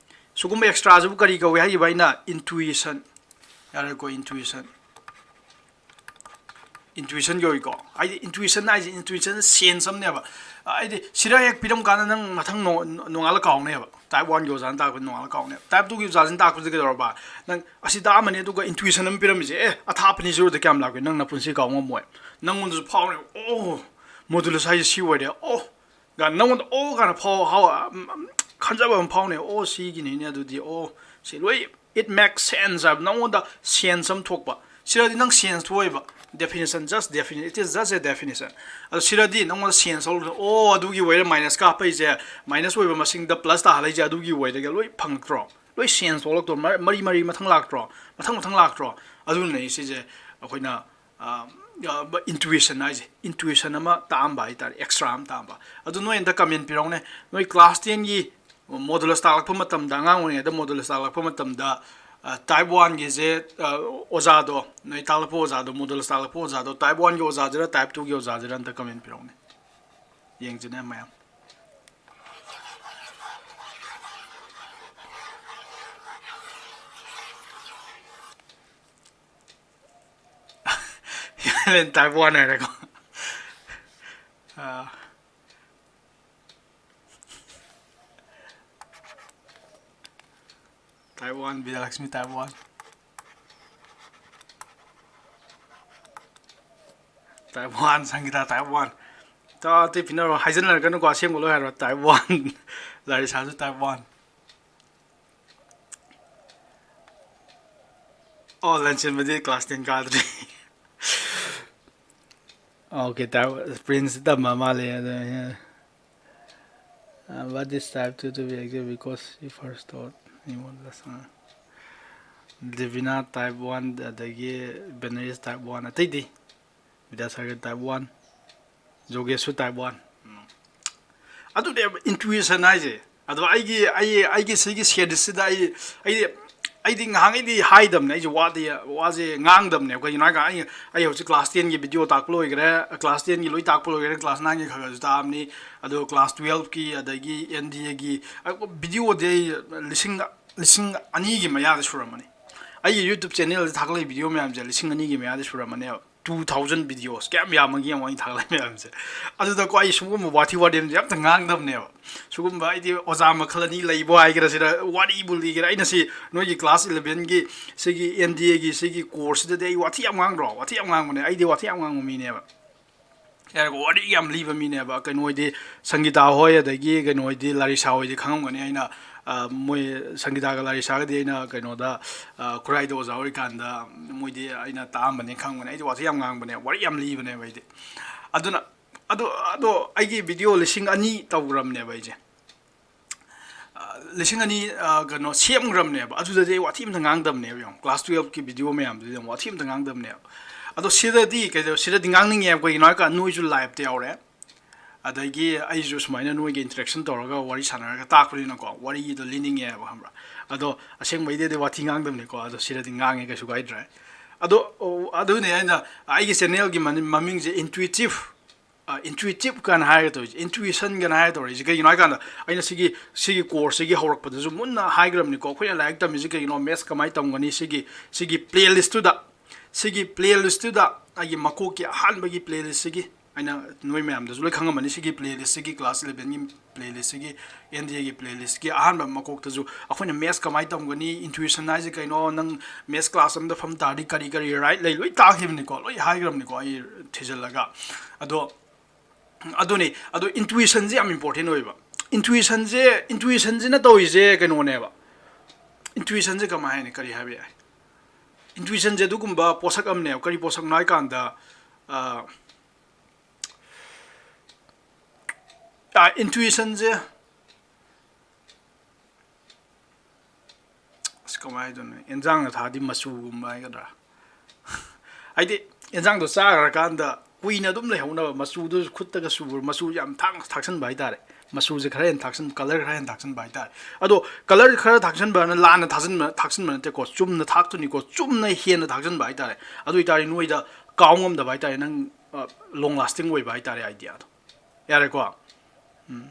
ꯁꯤꯒꯨꯝꯕ extra ꯁꯤꯕꯨ ꯀꯔꯤ ꯀꯧꯏ ꯍꯥꯏꯈꯤꯕ? ꯑꯩꯅ intuition, ꯌꯥꯔꯦꯀꯣ, intuition, intuition ꯀꯧꯏꯀꯣ꯫ ꯍꯥꯏꯗꯤ intuition ꯍꯥꯏꯁꯦ, intuition ꯁꯦꯟꯁ ꯑꯃꯅꯦꯕ꯫ ꯍꯥꯏꯗꯤ ꯁꯤꯗ ꯍꯦꯛ ꯄꯤꯔꯝ ꯀꯥꯟꯗ ꯅꯪ ꯃꯊꯪ ꯅꯣ-, ꯅꯣꯡꯉꯥꯜꯂ ꯀꯥꯎꯅꯦꯕ꯫ Type one ꯒꯤ ꯑꯣꯖꯥꯅ ꯇꯥꯛꯄꯗꯤ ꯅꯣꯡꯉꯥꯜꯂ ꯀꯥꯎꯅꯦꯕ꯫ Type two ꯒꯤ ꯑꯣꯖꯥꯁꯤꯅ ꯇꯥꯛꯄꯁꯤꯗ ꯀꯩꯗꯧꯔꯕ? ꯅꯪ ꯑꯁꯤ ꯇꯥꯛꯑꯝꯃꯅꯤ, ꯑꯗꯨꯒ intuition ꯑꯃ ꯄꯤꯔꯝꯃꯤꯁꯦ, "ꯑꯦ, ꯑꯊꯥꯞꯄꯅꯤ, zero ꯗ ꯀꯌꯥꯝ ꯂꯥꯞꯀꯦ?" ꯅꯪ ꯅꯄꯨꯟꯁꯤ ꯀꯥꯎ ꯉꯝꯃꯣꯏ꯫ ꯅꯪꯉꯣꯟꯗꯁꯨ ꯐꯥꯎꯅꯦꯕ, "ꯑꯣ, modulus ꯍꯥꯏꯁꯦ ꯁꯤ ꯑꯣꯏꯔꯦ, ꯑꯣ," ꯒ ꯅꯪꯉꯣꯟꯗ "ꯑꯣ" ꯀꯥꯏꯅ ꯐꯥꯎ-, ꯍꯥꯎ-, ꯎꯝ, ꯎꯝ, ꯈꯟꯖꯕ ꯑꯃ ꯐꯥꯎꯅꯦ, "ꯑꯣ, ꯁꯤꯒꯤꯅꯤꯅꯦ ꯑꯗꯨꯗꯤ, ꯑꯣ, ꯁꯤ ꯂꯣꯏ, it makes sense" ꯍꯥꯏꯕ, ꯅꯪꯉꯣꯟꯗ sense ꯑꯃ ꯊꯣꯛꯄ꯫ ꯁꯤꯗꯗꯤ ꯅꯪ sense ꯊꯣꯛꯑꯣꯏꯕ, definition, just defini-, it is just a definition꯫ ꯑꯗꯣ ꯁꯤꯗꯗꯤ ꯅꯪꯉꯣꯟꯗ sense ꯊꯣꯛꯂꯛꯄꯗ, "ꯑꯣ, ꯑꯗꯨꯒꯤ ꯑꯣꯏꯔꯦ minus ꯀꯥꯞꯄꯛꯏꯁꯦ, minus ꯑꯣꯏꯕ ꯃꯁꯤꯡꯗ plus ꯇꯥꯍꯜꯂꯛꯏꯁꯦ ꯑꯗꯨꯒꯤ ꯑꯣꯏꯔꯦꯒ" ꯂꯣꯏ ꯐꯪꯉꯛꯇ꯭ꯔꯣ? ꯂꯣꯏ sense ꯊꯣꯛꯂꯛꯇ꯭ꯔꯣ? ꯃ-, ꯃꯔꯤ ꯃꯔꯤ ꯃꯊꯪ ꯂꯥꯛꯇ꯭ꯔꯣ? ꯃꯊꯪ ꯃꯊꯪ ꯂꯥꯛꯇ꯭ꯔꯣ? ꯑꯗꯨꯅꯅꯦ ꯁꯤꯁꯦ ꯑꯩꯈꯣꯏꯅ intuition ꯍꯥꯏꯁꯦ, intuition ꯑꯃ ꯇꯥꯛꯑꯝꯕ ꯍꯥꯏꯇꯥꯔꯦ, extra ꯑꯃ ꯇꯥꯛꯑꯝꯕ꯫ ꯑꯗꯨ ꯅꯣꯏ ꯑꯝꯇ comment ꯄꯤꯔꯛꯎꯅꯦ, ꯅꯣꯏ class ten ꯒꯤ modulus ꯇꯥꯛꯂꯛꯄ ꯃꯇꯝꯗ, ꯑꯉꯥꯡ ꯑꯣꯏꯔꯤꯉꯩꯗ modulus ꯇꯥꯛꯂꯛꯄ ꯃꯇꯝꯗ, type one ꯒꯤꯁꯦ, ꯑꯣꯖꯥꯗꯣ, ꯅꯣꯏ ꯇꯥꯛꯂꯛꯄ ꯑꯣꯖꯥꯗꯣ, modulus ꯇꯥꯛꯂꯛꯄ ꯑꯣꯖꯥꯗꯣ type one ꯒꯤ ꯑꯣꯖꯥꯁꯤꯔ type two ꯒꯤ ꯑꯣꯖꯥꯁꯤꯔ ꯑꯝꯇ comment ꯄꯤꯔꯛꯎꯅꯦ, ꯌꯦꯡꯁꯤꯅꯦ ꯃꯌꯥꯝ꯫ Type one ꯍꯥꯏꯔꯦꯀꯣ꯫ ꯑꯥ꯫ Type one, ꯕꯤꯖꯌꯂꯛꯁꯃꯤ type one꯫ Type one, ꯁꯪꯒꯤꯇꯥ type one꯫ ꯇꯥ, ꯑꯇꯩ ꯄꯤꯅꯔꯣ, ꯍꯥꯏꯖꯤꯟꯅꯔꯛꯀꯅꯨꯀꯣ, ꯑꯁꯦꯡꯕ ꯂꯣꯏ ꯍꯥꯏꯔꯣ, type one꯫ ꯂꯥꯔꯤꯁꯥꯁꯨ type one꯫ ꯑꯣ, ꯂꯟꯆꯦꯟꯕꯗꯤ class ten ꯀꯥꯗ꯭ꯔꯤ꯫ Okay, type, Prince ꯇꯝꯕ ꯃꯥꯜꯂꯦ ꯑꯗ꯫ Uh, what is type two to be exact, because he first taught me one lesson. Divina type one, ꯑꯗꯒꯤ Benares type one, ꯑꯇꯩꯗꯤ Vidyasagar type one, ꯖꯣꯒꯦꯁꯁꯨ type one꯫ ꯑꯗꯨꯅꯦꯕ intuition ꯍꯥꯏꯁꯦ꯫ ꯑꯗꯣ ꯑꯩꯒꯤ, ꯑꯩ, ꯑꯩꯒꯤ ꯁꯤꯒꯤ series ꯁꯤꯗ ꯑꯩ, ꯑꯩꯗꯤ, ꯑꯩꯗꯤ ꯉꯥꯏꯍꯥꯛꯉꯩꯗꯤ ꯍꯥꯏꯗꯕꯅꯦ, ꯑꯩꯁꯦ ꯋꯥꯗꯤ, ꯋꯥꯁꯦ ꯉꯥꯡꯗꯕꯅꯦ꯫ ꯀꯩꯒꯤꯅꯣ ꯍꯥꯏꯔꯀꯥꯟꯗ ꯑꯩ, ꯑꯩ ꯍꯧꯖꯤꯛ class ten ꯒꯤ video ꯇꯥꯛꯄ ꯂꯣꯏꯈ꯭ꯔꯦ, class ten ꯒꯤ ꯂꯣꯏ ꯇꯥꯛꯄ ꯂꯣꯏꯈ꯭ꯔꯦ, class nine ꯒꯤ ꯈꯔ ꯈꯔꯁꯨ ꯇꯥꯛꯑꯕꯅꯤ, ꯑꯗꯣ class twelve ꯀꯤ ꯑꯗꯒꯤ N D A ꯒꯤ video ꯗꯤ ꯑꯩ ꯂꯤꯁꯤꯡ, ꯂꯤꯁꯤꯡ ꯑꯅꯤꯒꯤ ꯃꯌꯥꯗ ꯁꯨꯔꯝꯃꯅꯤ꯫ ꯑꯩꯒꯤ YouTube channel ꯗ ꯊꯥꯒꯠꯂꯛꯏ video ꯃꯌꯥꯝꯁꯦ ꯂꯤꯁꯤꯡ ꯑꯅꯤꯒꯤ ꯃꯌꯥꯗ ꯁꯨꯔꯝꯃꯅꯦꯕ꯫ Two thousand videos, ꯀꯌꯥꯝ ꯌꯥꯝꯃꯒꯦ ꯌꯦꯡꯉꯣ ꯑꯩꯅ ꯊꯥꯒꯠꯂꯛꯏ ꯃꯌꯥꯝꯁꯦ꯫ ꯑꯗꯨꯗꯀꯣ ꯑꯩ ꯁꯤꯒꯨꯝꯕ ꯋꯥꯊꯤ ꯋꯥꯔꯦꯝꯁꯦ ꯑꯝꯇ ꯉꯥꯡꯗꯕꯅꯦꯕ꯫ ꯁꯤꯒꯨꯝꯕ ꯑꯩꯗꯤ ꯑꯣꯖꯥ ꯃꯈꯜ ꯑꯅꯤ ꯂꯩꯕ ꯍꯥꯏꯒꯦꯔꯥ, ꯁꯤꯗ ꯋꯥꯔꯤꯕꯨ ꯂꯤꯒꯦꯔꯥ, ꯑꯩꯅ ꯁꯤ ꯅꯣꯏꯒꯤ class eleven ꯒꯤ ꯁꯤꯒꯤ N D A ꯒꯤ ꯁꯤꯒꯤ course ꯁꯤꯗꯗꯤ ꯑꯩ ꯋꯥꯊꯤ ꯌꯥꯝ ꯉꯥꯡꯗ꯭ꯔꯣ? ꯋꯥꯊꯤ ꯌꯥꯝ ꯉꯥꯡꯕꯅꯦ, ꯑꯩꯗꯤ ꯋꯥꯊꯤ ꯌꯥꯝ ꯉꯥꯡꯕ ꯃꯤꯅꯦꯕ꯫ ꯍꯥꯏꯔꯒ ꯋꯥꯔꯤ ꯌꯥꯝ ꯂꯤꯕ ꯃꯤꯅꯦꯕ꯫ ꯀꯩꯅꯣ ꯍꯣꯏꯗꯤ, ꯁꯪꯒꯤꯇꯥ ꯍꯣꯏ ꯑꯗꯒꯤ ꯀꯩꯅꯣ ꯍꯣꯏꯗꯤ, ꯂꯥꯔꯤꯁꯥ ꯍꯣꯏꯗꯤ ꯈꯪꯉꯝꯒꯅꯤ꯫ ꯑꯩꯅ, ꯑ, ꯃꯣꯏ ꯁꯪꯒꯤꯇꯥꯒ ꯂꯥꯔꯤꯁꯥꯒꯗꯤ ꯑꯩꯅ ꯀꯩꯅꯣꯗ, ꯑ, ꯈꯨꯔꯥꯏꯗ ꯑꯣꯖꯥ ꯑꯣꯏꯔꯤꯀꯥꯟꯗ ꯃꯣꯏꯗꯤ ꯑꯩꯅ ꯇꯥꯛꯑꯝꯕꯅꯤ, ꯈꯪꯕꯅꯤ꯫ ꯑꯩꯗꯤ ꯋꯥꯊꯤ ꯌꯥꯝ ꯉꯥꯡꯕꯅꯦ, ꯋꯥꯔꯤ ꯌꯥꯝ ꯂꯤꯕꯅꯦꯕ ꯑꯩꯗꯤ꯫ ꯑꯗꯨꯅ, ꯑꯗꯣ, ꯑꯗꯣ ꯑꯩꯒꯤ video ꯂꯤꯁꯤꯡ ꯑꯅꯤ ꯇꯧꯈ꯭ꯔꯕꯅꯦꯕ ꯑꯩꯁꯦ꯫ ꯑ, ꯂꯤꯁꯤꯡ ꯑꯅꯤ, ꯑ, ꯀꯩꯅꯣ, ꯁꯦꯝꯈ꯭ꯔꯕꯅꯦꯕ꯫ ꯑꯗꯨꯗꯗꯤ ꯑꯩ ꯋꯥꯊꯤ ꯑꯝꯇ ꯉꯥꯡꯗꯕꯅꯦꯕ꯫ ꯌꯦꯡꯉꯣ, class twelve ꯀꯤ video ꯃꯌꯥꯝꯗꯨꯗꯤ ꯌꯦꯡꯉꯣ, ꯋꯥꯊꯤ ꯑꯝꯇ ꯉꯥꯡꯗꯕꯅꯦꯕ꯫ ꯑꯗꯣ ꯁꯤꯗꯗꯤ ꯀꯩꯗꯧ-, ꯁꯤꯗꯗꯤ ꯉꯥꯡꯅꯤꯡꯉꯦꯕ, ꯀꯩꯒꯤꯅꯣ ꯍꯥꯏꯀꯥꯟꯗ ꯅꯣꯏꯁꯨ live-ꯇ ꯌꯥꯎꯔꯦ, ꯑꯗꯒꯤ ꯑꯩꯁꯨ ꯁꯨꯃꯥꯏꯅ ꯅꯣꯏꯒ interaction ꯇꯧꯔꯒ ꯋꯥꯔꯤ ꯁꯥꯟꯅꯔꯒ ꯇꯥꯛꯄꯅꯤꯅꯀꯣ, ꯋꯥꯔꯤꯗꯣ ꯂꯤꯅꯤꯡꯉꯦꯕ, ꯈꯪꯕ꯭ꯔꯥ? ꯑꯗꯣ ꯑꯁꯦꯡꯕꯩꯗꯤ ꯋꯥꯊꯤ ꯉꯥꯡꯗꯕꯅꯤꯀꯣ, ꯑꯗꯣ ꯁꯤꯗꯗꯤ ꯉꯥꯡꯉꯦ, ꯀꯩꯁꯨ ꯀꯥꯏꯗ꯭ꯔꯦ꯫ ꯑꯗꯣ, ꯑꯣ, ꯑꯗꯨꯅꯦ ꯑꯩꯅ, ꯑꯩꯒꯤ channel-ꯒꯤ ꯃꯅꯤ-, ꯃꯃꯤꯡꯁꯦ Intuitive, ꯑ, Intuitive ꯀꯥꯏꯅ ꯍꯥꯏꯔꯒ ꯇꯧꯔꯤꯁꯦ, intuition ꯀꯥꯏꯅ ꯍꯥꯏꯔꯒ ꯇꯧꯔꯤꯁꯦ ꯀꯩꯒꯤꯅꯣ ꯍꯥꯏꯀꯥꯟꯗ, ꯑꯩꯅ ꯁꯤꯒꯤ, ꯁꯤꯒꯤ course-ꯁꯤꯒꯤ ꯍꯧꯔꯛꯄꯗꯁꯨ ꯃꯨꯟꯅ ꯍꯥꯏꯈ꯭ꯔꯕꯅꯤꯀꯣ, ꯑꯩꯈꯣꯏꯅ ꯂꯥꯏꯔꯤꯛ ꯇꯝꯃꯤꯁꯤ ꯀꯩꯒꯤꯅꯣ, maths ꯀꯃꯥꯏꯅ ꯇꯝꯒꯅꯤ, ꯁꯤꯒꯤ, ꯁꯤꯒꯤ playlist-ꯇꯨꯗ, ꯁꯤꯒꯤ playlist-ꯇꯨꯗ ꯑꯩꯒꯤ ꯃꯀꯣꯛꯀꯤ ꯑꯍꯥꯟꯕꯒꯤ playlist-ꯁꯤꯒꯤ, ꯑꯩꯅ ꯅꯣꯏ ꯃꯌꯥꯝꯗꯁꯨ ꯂꯣꯏ ꯈꯪꯉꯝꯃꯅꯤ, ꯁꯤꯒꯤ playlist-ꯁꯤꯒꯤ, class eleven-ꯒꯤ playlist-ꯁꯤꯒꯤ, N D A-ꯒꯤ playlist-ꯀꯤ ꯑꯍꯥꯟꯕ ꯃꯀꯣꯛꯇꯁꯨ ꯑꯩꯈꯣꯏꯅ maths ꯀꯃꯥꯏꯅ ꯇꯝꯒꯅꯤ, intuition ꯍꯥꯏꯁꯦ ꯀꯩꯅꯣ, ꯅꯪ maths class ꯑꯃꯗ ꯐꯝ ꯇꯥꯔꯗꯤ ꯀꯔꯤ ꯀꯔꯤ right ꯂꯩ, ꯂꯣꯏ ꯇꯥꯈꯤꯕꯅꯤꯀꯣ, ꯂꯣꯏ ꯍꯥꯏꯈ꯭ꯔꯕꯅꯤꯀꯣ ꯑꯩ ꯊꯤꯖꯤꯜꯂꯒ꯫ ꯑꯗꯣ ꯑꯗꯨꯅꯤ, ꯑꯗꯣ intuition-ꯁꯦ ꯌꯥꯝ important ꯑꯣꯏꯕ꯫ Intuition-ꯁꯦ, intuition-ꯁꯤꯅ ꯇꯧꯔꯤꯁꯦ ꯀꯩꯅꯣꯅꯦꯕ꯫ Intuition-ꯁꯦ ꯀꯃꯥꯏ ꯍꯥꯏꯅꯤ, ꯀꯔꯤ ꯍꯥꯏꯕ ꯌꯥꯏ? Intuition-ꯁꯦ ꯑꯗꯨꯒꯨꯝꯕ ꯄꯣꯠꯁꯛ ꯑꯃꯅꯦꯕ꯫ ꯀꯔꯤ ꯄꯣꯠꯁꯛꯅꯣ ꯍꯥꯏ ꯀꯥꯟꯗ, ꯑ, ꯑ, intuition-ꯁꯦ, ꯑꯁ, ꯀꯃꯥꯏꯅ ꯍꯥꯏꯗꯣꯏꯅꯣ? ꯑꯦꯟꯖꯥꯡꯗ ꯊꯥꯛꯑꯗꯤ ꯃꯆꯨꯒꯨꯝꯕ ꯍꯥꯏꯒꯗ꯭ꯔꯥ? ꯍꯥꯏꯗꯤ, ꯑꯦꯟꯖꯥꯡꯗꯣ ꯆꯥꯈ꯭ꯔꯀꯥꯟꯗ ꯀꯨꯏꯅ ꯑꯗꯨꯝ ꯂꯩꯍꯧꯅꯕ, ꯃꯆꯨꯗꯨ ꯈꯨꯠꯇꯒ ꯁꯨꯕ, ꯃꯆꯨ ꯌꯥꯝ ꯊꯥꯛ-, ꯊꯥꯛꯆꯟꯕ ꯍꯥꯏꯇꯥꯔꯦ꯫ ꯃꯆꯨꯁꯦ ꯈꯔ ꯍꯦꯟꯅ ꯊꯥꯛꯆꯟ-, colour ꯈꯔ ꯍꯦꯟꯅ ꯊꯥꯛꯆꯟꯕ ꯍꯥꯏꯇꯥꯔꯦ꯫ ꯑꯗꯣ colour ꯈꯔ ꯊꯥꯛꯆꯟꯕꯅ ꯂꯥꯟꯅ ꯊꯥꯖꯟꯕ, ꯊꯥꯛꯆꯟꯕ ꯅꯠꯇꯦꯀꯣ, ꯆꯨꯝꯅ ꯊꯥꯛꯇꯣꯏꯅꯤꯀꯣ, ꯆꯨꯝꯅ ꯍꯦꯟꯅ ꯊꯥꯛꯆꯟꯕ ꯍꯥꯏꯇꯥꯔꯦ꯫ ꯑꯗꯨ ꯑꯣꯏꯇꯥꯔꯗꯤ ꯅꯣꯏꯗ ꯀꯥꯎ ꯉꯝꯗꯕ ꯍꯥꯏꯇꯥꯔꯦ, ꯅꯪ, ꯑ, long lasting ꯑꯣꯏꯕ ꯍꯥꯏꯇꯥꯔꯦ, idea-ꯗꯣ꯫ ꯌꯥꯔꯦꯀꯣ? ꯎꯝ꯫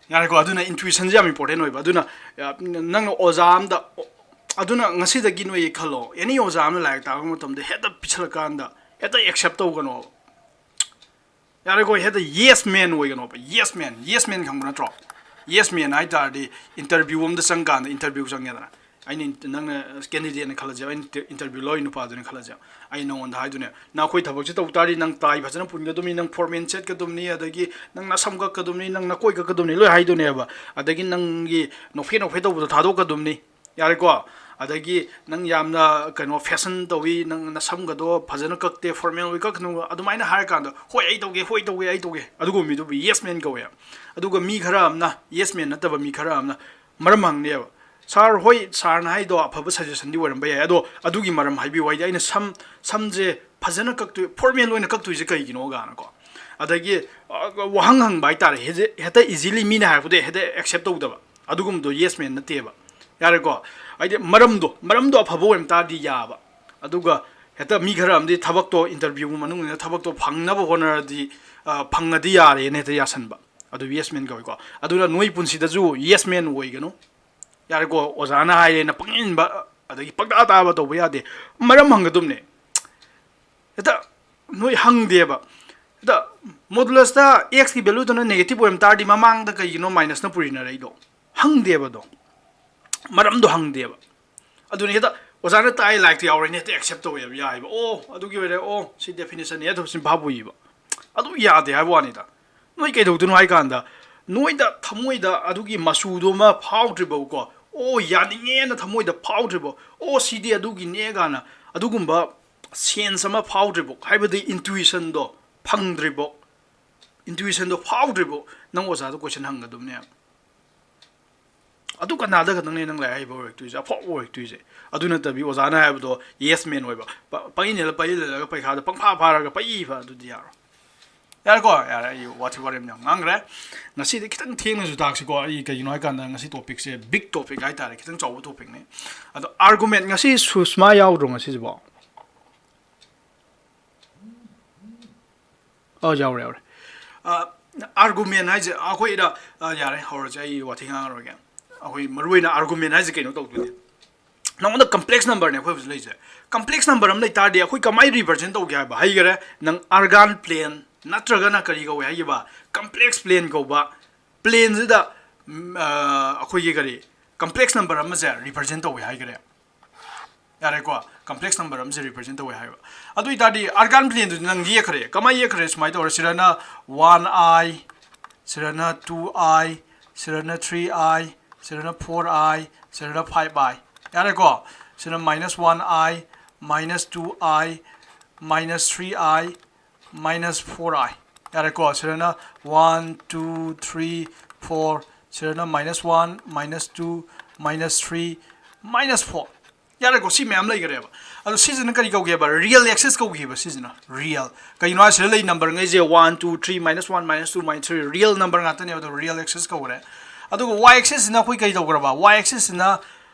ꯌꯥꯔꯦꯀꯣ? ꯑꯗꯨꯅ intuition-ꯁꯦ ꯌꯥꯝ important ꯑꯣꯏꯕ꯫ ꯑꯗꯨꯅ, ꯑ, ꯅꯪꯅ ꯑꯣꯖꯥ ꯑꯝꯗ, ꯑꯗꯨꯅ ꯉꯁꯤꯗꯒꯤ ꯅꯣꯏ ꯈꯜꯂꯣ, any ꯑꯣꯖꯥ ꯑꯃꯅ ꯂꯥꯏꯔꯤꯛ ꯇꯥꯛꯄ ꯃꯇꯝꯗ ꯍꯦꯛꯇ ꯄꯤꯁꯜꯂꯀꯥꯟꯗ ꯍꯦꯛꯇ accept ꯇꯧꯒꯅꯣꯕ꯫ ꯌꯥꯔꯦꯀꯣ? ꯍꯦꯛꯇ yes man ꯑꯣꯏꯒꯅꯣꯕ꯫ Yes man, yes man ꯈꯪꯕ ꯅꯠꯇ꯭ꯔꯣ? Yes man ꯍꯥꯏ ꯇꯥꯔꯗꯤ interview ꯑꯝꯗ ꯆꯪꯀꯥꯟꯗ, interview ꯆꯪꯉꯦꯗꯅ, ꯑꯩꯅ ꯏꯟ-, ꯅꯪꯅ candidate-ꯅ ꯈꯜꯂꯁꯦꯕ, ꯑꯩꯅ ꯏꯟꯇ-, interview ꯂꯧꯔꯤ ꯅꯨꯄꯥꯗꯨꯅ ꯈꯜꯂꯁꯦꯕ, ꯑꯩ ꯅꯉꯣꯟꯗ ꯍꯥꯏꯗꯣꯏꯅꯦ, "ꯅꯪ ꯑꯩꯈꯣꯏ ꯊꯕꯛꯁꯦ ꯇꯧ ꯇꯥꯔꯗꯤ ꯅꯪ tie ꯐꯖꯅ ꯄꯨꯟꯒꯗꯕꯅꯤ, ꯅꯪ formal ꯁꯦꯠꯀꯗꯕꯅꯤ, ꯑꯗꯒꯤ ꯅꯪ ꯅꯁꯝ ꯀꯛꯀꯗꯕꯅꯤ, ꯅꯪ ꯅꯀꯣꯏ ꯀꯛꯀꯗꯕꯅꯤ", ꯂꯣꯏ ꯍꯥꯏꯗꯣꯏꯅꯦꯕ꯫ ꯑꯗꯒꯤ ꯅꯪꯒꯤ ꯅꯣꯛꯐꯦ ꯅꯣꯛꯐꯦ ꯇꯧꯕꯗꯣ ꯊꯥꯗꯣꯛꯀꯗꯕꯅꯤ, ꯌꯥꯔꯦꯀꯣ? ꯑꯗꯒꯤ ꯅꯪ ꯌꯥꯝꯅ ꯀꯩꯅꯣ fashion ꯇꯧꯏ, ꯅꯪ ꯅꯁꯝꯒꯗꯣ ꯐꯖꯅ ꯀꯛꯇꯦ, formal ꯑꯣꯏ ꯀꯛꯀꯅꯨ, ꯑꯗꯨꯃꯥꯏꯅ ꯍꯥꯏꯔꯀꯥꯟꯗ, "ꯍꯣꯏ, ꯑꯩ ꯇꯧꯒꯦ, ꯍꯣꯏ, ꯇꯧꯒꯦ, ꯑꯩ ꯇꯧꯒꯦ", ꯑꯗꯨꯒꯨꯝꯕ ꯃꯤꯗꯨꯕꯨ yes man ꯀꯧꯋꯦ꯫ ꯑꯗꯨꯒ ꯃꯤ ꯈꯔ ꯑꯃꯅ, yes man ꯅꯠꯇꯕ ꯃꯤ ꯈꯔ ꯑꯃꯅ ꯃꯔꯝ ꯍꯪꯅꯦꯕ, ꯁꯥꯔ, ꯍꯣꯏ, ꯁꯥꯔꯅ ꯍꯥꯏꯗꯣ ꯑꯐꯕ ꯁꯖꯦꯁꯟꯗꯤ ꯑꯣꯏꯔꯝꯕ ꯌꯥꯏ, ꯑꯗꯣ ꯑꯗꯨꯒꯤ ꯃꯔꯝ ꯍꯥꯏꯕꯤꯌꯨ꯫ ꯍꯥꯏꯗꯤ ꯑꯩꯅ ꯁꯝ ꯁꯝꯁꯦ ꯐꯖꯅ ꯀꯛꯇꯣꯏ, ꯐꯣꯔꯃꯦꯜ ꯑꯣꯏꯅ ꯀꯛꯇꯣꯏꯁꯦ ꯀꯩꯒꯤꯅꯣ ꯀꯥꯏꯅꯀꯣ꯫ ꯑꯗꯒꯤ ꯑ, ꯋꯥꯍꯪ ꯍꯪꯕ ꯍꯥꯏꯇꯥꯔꯦ, ꯍꯦꯛꯇ ꯍꯦꯛꯇ ꯏꯖꯤꯂꯤ ꯃꯤꯅ ꯍꯥꯏꯔꯛꯄꯗ ꯍꯦꯛꯇ ꯑꯦꯛꯁꯦꯞ ꯇꯧꯗꯕ, ꯑꯗꯨꯒꯨꯝꯕꯗꯣ ꯌꯦꯁ ꯃꯦꯟ ꯅꯠꯇꯦꯕ꯫ ꯌꯥꯔꯦꯀꯣ? ꯍꯥꯏꯗꯤ ꯃꯔꯝꯗꯣ ꯃꯔꯝꯗꯣ ꯑꯐꯕ ꯑꯣꯏꯔꯝ ꯇꯥꯔꯗꯤ ꯌꯥꯕ, ꯑꯗꯨꯒ ꯍꯦꯛꯇ ꯃꯤ ꯈꯔ ꯑꯃꯗꯤ ꯊꯕꯛꯇꯣ, ꯏꯟꯇꯔꯚ꯭ꯌꯨ ꯃꯅꯨꯡꯗ ꯊꯕꯛꯇꯣ ꯐꯪꯅꯕ ꯍꯣꯠꯅꯔꯗꯤ ꯑ, ꯐꯪꯉꯗꯤ ꯌꯥꯔꯦꯅ ꯍꯦꯛꯇ ꯌꯥꯁꯟꯕ, ꯑꯗꯨ ꯌꯦꯁ ꯃꯦꯟ ꯀꯧꯏꯀꯣ꯫ ꯑꯗꯨꯅ ꯅꯣꯏ ꯄꯨꯟꯁꯤꯗꯁꯨ ꯌꯦꯁ ꯃꯦꯟ ꯑꯣꯏꯒꯅꯨ꯫ ꯌꯥꯔꯦꯀꯣ, ꯑꯣꯖꯥꯅ ꯍꯥꯏꯔꯦꯅ ꯄꯪꯏꯟꯕ ꯑꯗꯒꯤ ꯄꯪꯇꯥ ꯇꯥꯕ ꯇꯧꯕ ꯌꯥꯗꯦ꯫ ꯃꯔꯝ ꯍꯪꯒꯗꯕꯅꯦ꯫ ꯍꯦꯛꯇ ꯅꯣꯏ ꯍꯪꯗꯦꯕ꯫ ꯍꯦꯛꯇ ꯃꯣꯗꯨꯂꯁꯇ ꯑꯦꯛꯁꯀꯤ ꯚꯦꯂꯨꯗꯨꯅ ꯅꯦꯒꯦꯇꯤꯚ ꯑꯣꯏꯔꯝ ꯇꯥꯔꯗꯤ ꯃꯃꯥꯡꯗ ꯀꯩꯒꯤꯅꯣ ꯃꯥꯏꯅꯁꯅ ꯄꯨꯔꯤꯅꯔꯛꯏꯗꯣ? ꯍꯪꯗꯦꯕ ꯑꯗꯣ꯫ ꯃꯔꯝꯗꯣ ꯍꯪꯗꯦꯕ꯫ ꯑꯗꯨꯅ ꯍꯦꯛꯇ ꯑꯣꯖꯥꯅ ꯇꯥꯛꯑꯦ, ꯂꯥꯏꯔꯤꯛꯇ ꯌꯥꯎꯔꯦꯅ ꯍꯦꯛꯇ ꯑꯦꯛꯁꯦꯞ ꯇꯧꯋꯦꯕ, ꯌꯥꯏꯕ꯫ ꯑꯣ, ꯑꯗꯨꯒꯤ ꯑꯣꯏꯔꯦ, ꯑꯣ, ꯁꯤ ꯗꯦꯐꯤꯅꯤꯁꯟꯅꯦ, ꯑꯗꯨ ꯁꯤ ꯚꯥꯞ ꯑꯣꯏꯌꯦꯕ꯫ ꯑꯗꯨ ꯌꯥꯗꯦ ꯍꯥꯏꯕ ꯋꯥꯅꯤꯗ꯫ ꯅꯣꯏ ꯀꯩꯗꯧꯗꯣꯏꯅꯣ ꯍꯥꯏ ꯀꯥꯟꯗ, ꯅꯣꯏꯗ ꯊꯃꯣꯏꯗ ꯑꯗꯨꯒꯤ ꯃꯆꯨꯗꯣ ꯑꯃ ꯐꯥꯎꯗ꯭ꯔꯤꯕꯀꯣ, ꯑꯣ, ꯌꯥꯅꯤꯡꯉꯦꯅ ꯊꯃꯣꯏꯗ ꯐꯥꯎꯗ꯭ꯔꯤꯕꯣ, ꯑꯣ, ꯁꯤꯗꯤ ꯑꯗꯨꯒꯤꯅꯦ ꯀꯥꯏꯅ ꯑꯗꯨꯒꯨꯝꯕ ꯁꯦꯟꯁ ꯑꯃ ꯐꯥꯎꯗ꯭ꯔꯤꯕꯣ, ꯍꯥꯏꯕꯗꯤ ꯏꯟꯇꯨꯏꯁꯟꯗꯣ ꯐꯪꯗ꯭ꯔꯤꯕꯣ, ꯏꯟꯇꯨꯏꯁꯟꯗꯣ ꯐꯥꯎꯗ꯭ꯔꯤꯕꯣ, ꯅꯪ ꯑꯣꯖꯥꯗ ꯀꯣꯏꯁꯟ ꯍꯪꯒꯗꯕꯅꯦꯕ꯫ ꯑꯗꯨ ꯀꯅꯥꯗ ꯈꯛꯇꯪꯅꯦ ꯅꯪ ꯂꯥꯏꯔꯤꯛ ꯍꯩꯕ ꯑꯣꯏꯔꯛꯇꯣꯏꯁꯦ, ꯑꯐꯥꯎꯕ ꯑꯣꯏꯔꯛꯇꯣꯏꯁꯦ? ꯑꯗꯨ ꯅꯠꯇꯕꯤ ꯑꯣꯖꯥꯅ ꯍꯥꯏꯕꯗꯣ ꯌꯦꯁ ꯃꯦꯟ ꯑꯣꯏꯕ, ꯄ-, ꯄꯪꯏꯜ ꯏꯜꯂ, ꯄꯪꯏꯜ ꯏꯜꯂꯒ ꯄꯩꯈꯥꯗ ꯄꯪꯐꯥ ꯐꯥꯔꯒ ꯄꯪꯏ ꯏꯕ, ꯑꯗꯨꯗꯤ ꯌꯥꯔꯣꯏ꯫ ꯌꯥꯔꯦꯀꯣ, ꯌꯥꯔꯦ, ꯑꯩ ꯋꯥꯊꯤ ꯋꯥꯔꯦꯝ ꯌꯥꯝ ꯉꯥꯡꯈ꯭ꯔꯦ꯫ ꯉꯁꯤꯗꯤ ꯈꯤꯇꯪ ꯊꯦꯡꯅꯁꯨ ꯇꯥꯛꯁꯤꯀꯣ꯫ ꯑꯩ ꯀꯩꯒꯤꯅꯣ ꯍꯥꯏꯀꯥꯟꯗ ꯉꯁꯤ ꯇꯣꯄꯤꯛꯁꯦ ꯕꯤꯛ ꯇꯣꯄꯤꯛ ꯍꯥꯏꯇꯥꯔꯦ, ꯈꯤꯇꯪ ꯆꯥꯎꯕ ꯇꯣꯄꯤꯛꯅꯤ꯫ ꯑꯗꯣ ꯑꯥꯔꯒꯨꯃꯦꯟ, ꯉꯁꯤ ꯁꯨꯁꯃꯥ ꯌꯥꯎꯗ꯭ꯔꯣ ꯉꯁꯤꯁꯤꯕꯣ? ꯑꯣ, ꯌꯥꯎꯔꯦ, ꯌꯥꯎꯔꯦ꯫ ꯑꯥꯔꯒꯨꯃꯦꯟ ꯍꯥꯏꯁꯦ ꯑꯩꯈꯣꯏꯗ, ꯑ, ꯌꯥꯔꯦ, ꯍꯧꯔꯁꯦ, ꯑꯩ ꯋꯥꯊꯤ ꯉꯥꯡꯉꯔꯣꯏꯒꯦ꯫ ꯑꯩꯈꯣꯏ ꯃꯔꯨꯑꯣꯏꯅ ꯑꯥꯔꯒꯨꯃꯦꯟ ꯍꯥꯏꯁꯦ ꯀꯩꯅꯣ ꯇꯧꯗꯣꯏꯅꯦ? ꯅꯉꯣꯟꯗ ꯀꯝꯄ꯭ꯂꯦꯛꯁ ꯅꯝꯕꯔꯅꯦ ꯑꯩꯈꯣꯏ ꯍꯧꯖꯤꯛ ꯂꯩꯔꯤꯁꯦ꯫ ꯀꯝꯄ꯭ꯂꯦꯛꯁ ꯅꯝꯕꯔ ꯑꯃ ꯂꯩ ꯇꯥꯔꯗꯤ ꯑꯩꯈꯣꯏ ꯀꯃꯥꯏꯅ ꯔꯤꯄ꯭ꯔꯖꯦꯟ ꯇꯧꯒꯦ ꯍꯥꯏꯕ? ꯍꯩꯈꯔꯦ, ꯅꯪ ꯑꯥꯔꯒꯥꯟ ꯄ꯭ꯂꯦꯟ ꯅꯠꯇ꯭ꯔꯒꯅ ꯀꯔꯤ ꯀꯧꯋꯦ ꯍꯥꯏꯈꯤꯕ? ꯀꯝꯄ꯭ꯂꯦꯛꯁ ꯄ꯭ꯂꯦꯟ ꯀꯧꯕ꯫ ꯄ꯭ꯂꯦꯟꯁꯤꯗ, ꯎꯝ, ꯑ, ꯑꯩꯈꯣꯏꯒꯤ ꯀꯔꯤ, ꯀꯝꯄ꯭ꯂꯦꯛꯁ ꯅꯝꯕꯔ ꯑꯃꯁꯦ ꯔꯤꯄ꯭ꯔꯖꯦꯟ ꯇꯧꯋꯦ ꯍꯥꯏꯈꯔꯦ꯫ ꯌꯥꯔꯦꯀꯣ, ꯀꯝꯄ꯭ꯂꯦꯛꯁ ꯅꯝꯕꯔ ꯑꯃꯁꯦ ꯔꯤꯄ꯭ꯔꯖꯦꯟ ꯇꯧꯋꯦ ꯍꯥꯏꯕ꯫ ꯑꯗꯨ ꯑꯣꯏꯇꯥꯔꯗꯤ ꯑꯥꯔꯒꯥꯟ ꯄ꯭ꯂꯦꯟꯗꯨꯗꯤ ꯅꯪ ꯌꯦꯛꯈ꯭ꯔꯦ꯫ ꯀꯃꯥꯏꯅ ꯌꯦꯛꯈ꯭ꯔꯦ? ꯁꯨꯃꯥꯏꯅ ꯇꯧꯔꯦ, ꯁꯤꯗꯅ ꯋꯥꯟ ꯑꯥꯏ, ꯁꯤꯗꯅ ꯇꯨ ꯑꯥꯏ, ꯁꯤꯗꯅ ꯊ꯭ꯔꯤ ꯑꯥꯏ, ꯁꯤꯗꯅ ꯐꯣꯔ ꯑꯥꯏ, ꯁꯤꯗꯅ ꯐꯥꯏꯚ ꯑꯥꯏ꯫ ꯌꯥꯔꯦꯀꯣ? ꯁꯤꯗꯅ minus one i, minus two i, minus three i, minus four i꯫ ꯌꯥꯔꯦꯀꯣ? ꯁꯤꯗꯅ one, two, three, four, ꯁꯤꯗꯅ minus one, minus two, minus three, minus four. ꯌꯥꯔꯦꯀꯣ, ꯁꯤ ꯃꯌꯥꯝ ꯂꯩꯈ꯭ꯔꯦꯕ꯫ ꯑꯗꯣ ꯁꯤꯁꯤꯅ ꯀꯔꯤ ꯀꯧꯒꯦꯕ? Real axis ꯀꯧꯒꯦꯕ ꯁꯤꯁꯤꯅ꯫ Real꯫ ꯀꯩꯒꯤꯅꯣ ꯍꯥꯏꯁꯤꯗ ꯂꯩ number ꯉꯩꯁꯦ, one, two, three, minus one, minus two, minus three, real number ꯉꯥꯛꯇꯅꯦꯕ꯫ ꯑꯗꯣ real axis ꯀꯧꯈ꯭ꯔꯦ꯫ ꯑꯗꯨꯒ y axis ꯁꯤꯅ ꯑꯩꯈꯣꯏ ꯀꯩ ꯇꯧꯈ꯭ꯔꯕ? Y axis ꯁꯤꯅ